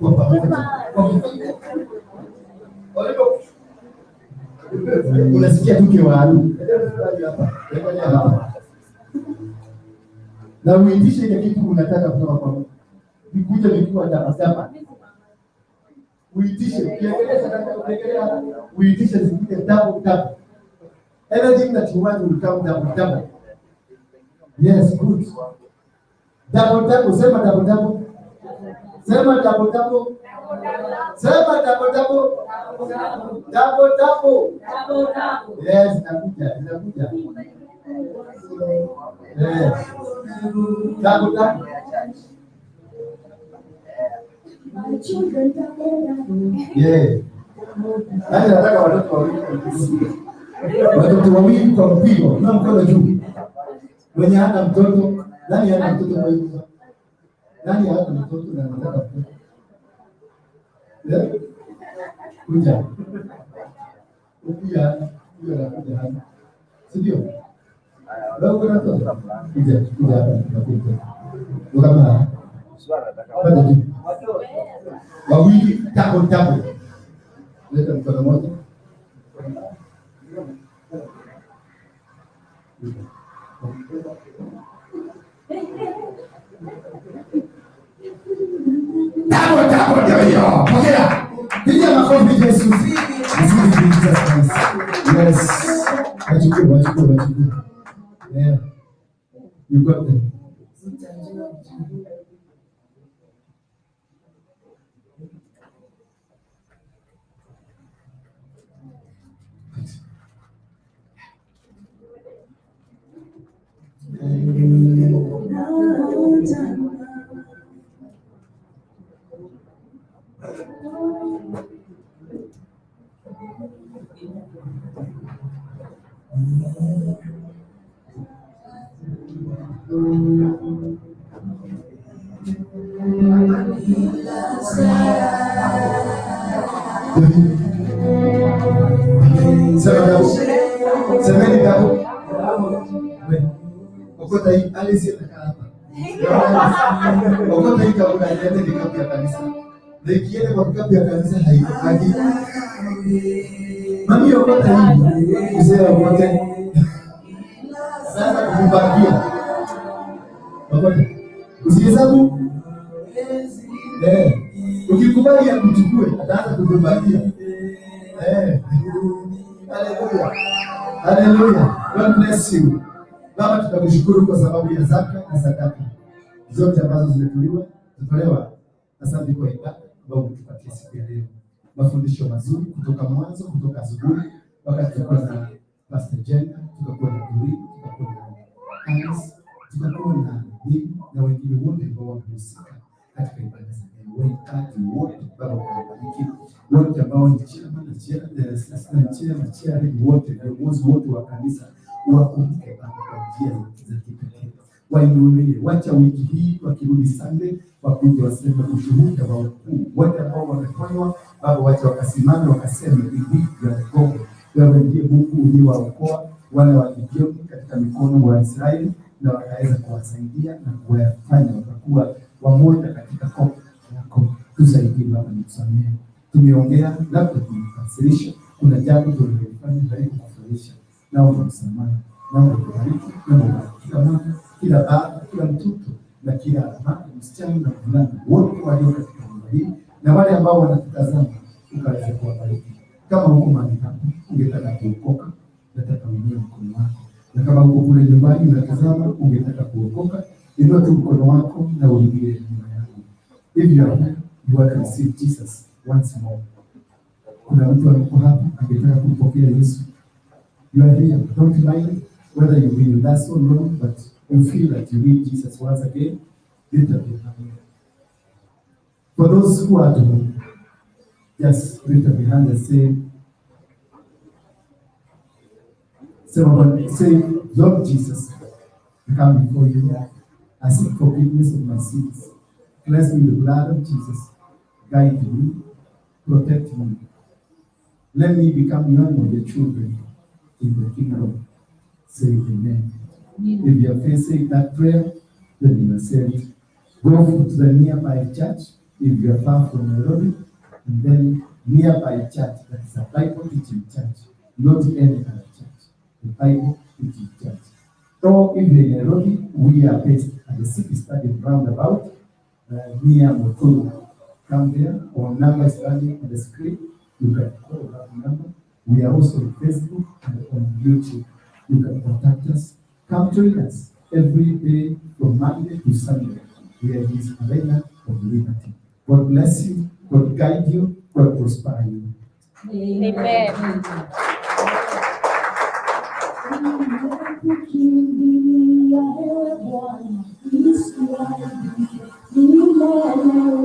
kwa pamoja. Unasikia tu kiwaru. Na uitishe ile kitu unataka kutoka kwa Mungu. Nikuja nikiwa hapa. Uitishe, ukiangalia sadaka, ukiangalia uitishe zikuje double double. Everything that you want will come double double. Yes, good. Double double, sema double double. Sema double double. Sema double double. Double double. Yes, inakuja, inakuja. Yes. Double double. Yeah. Nani anataka watoto wawili? Watoto wawili kwa mpigo, na mkono juu. Mwenye hana mtoto, nani hana mtoto kwa hiyo? Nani hana mtoto na anataka mtoto? Eh? Kuja. Ukuja, kuja na kuja hapa. Si ndio? Wewe uko na mtoto? Kuja, kuja hapa, nakuja. Kama pande juu. Wawili double double. Leta mkono mmoja. Double double ndio hiyo. Pokea. Piga makofi Yesu. Jesus Christ. Yes. Wachukue, wachukue, wachukue. Yeah. You got them. Sema dabu. Semeni dabu. Okota hii, Alice anakaa hapa. Okota hii kabla iende kikapu ya kanisa. Na ikienda kwa kikapu ya kanisa haitokagi. Mami okota hii. Mzee okote. Sasa kukumbatia. Okota. Usihesabu. Ukikubali akuchukue, ataanza kukumbatia. Haleluya. Haleluya. God bless you. Baba, tunakushukuru kwa sababu ya zaka na sadaka zote ambazo zimetolewa. Asante kwa ibada ambayo umetupatia siku ya leo, mafundisho mazuri kutoka mwanzo, kutoka asubuhi, wakati tulikuwa na Pastor Jenga, tukakuwa na Duri, tukakuwa na Alice, tukakuwa na mimi na wengine wote ambao wamehusika katika ibada za leo. Waimbaji wote Baba, ukawabariki wote ambao ni chama na chair, wote viongozi wote wa kanisa wakumbuke Baba kwa njia za kipekee, wainulie. Wacha wiki hii wakirudi Sunday wakuje waseme ushuhuda wa ukuu, wote ambao wameponywa Baba, wacha wakasimame wakaseme, indeed you are God, wewe ndiye Mungu uliyewaokoa wale wa Gibeoni katika mikono wa Israeli na wakaweza kuwasaidia na kuwafanya wakakuwa wamoja katika kopo yako. Tusaidie Baba, nitusamehe. Tumeongea labda tumekasirisha, kuna jambo tulilofanya halikukufurahisha. Naomba msamaha, naomba kubariki, naomba ubariki kila mama, kila baba, kila mtoto na kila mama, msichana na mvulana, wote walio katika nyumba hii na wale ambao wanatutazama, ukaweza kuwabariki. Kama uko mahali hapa ungetaka kuokoka, nataka uinue mkono wako, na kama uko kule nyumbani unatazama ungetaka kuokoka, inua tu mkono wako na urudie nyuma yangu. If you are here, you want to receive Jesus once more. Kuna mtu alikuwa hapa angetaka kumpokea Yesu. You are here. Don't mind whether you've been with us so long, but you feel that you need Jesus once again. Lift up your hand. For those who are at home, just lift up your hand and say, say, Lord Jesus, I come before you. I seek forgiveness of my sins. Cleanse me with the blood of Jesus. Guide me, protect me. Let me become one of your children in the kingdom. Say amen. If you are facing that prayer, then you are saved. Go to the nearby church if you are far from Nairobi, and then nearby church, that is a Bible teaching church, not any other church, the Bible teaching church. So if you're in Nairobi, we are based at the City Stadium roundabout near Mutulu. Come there, our number is running on the screen. You can call that number. We are also on Facebook and on YouTube. You can contact us. Come join us every day from Monday to Sunday. We are in this arena of liberty. God bless you. God guide you. God prosper you. Amen. Kukimbilia ewe Bwana, nisiaibike.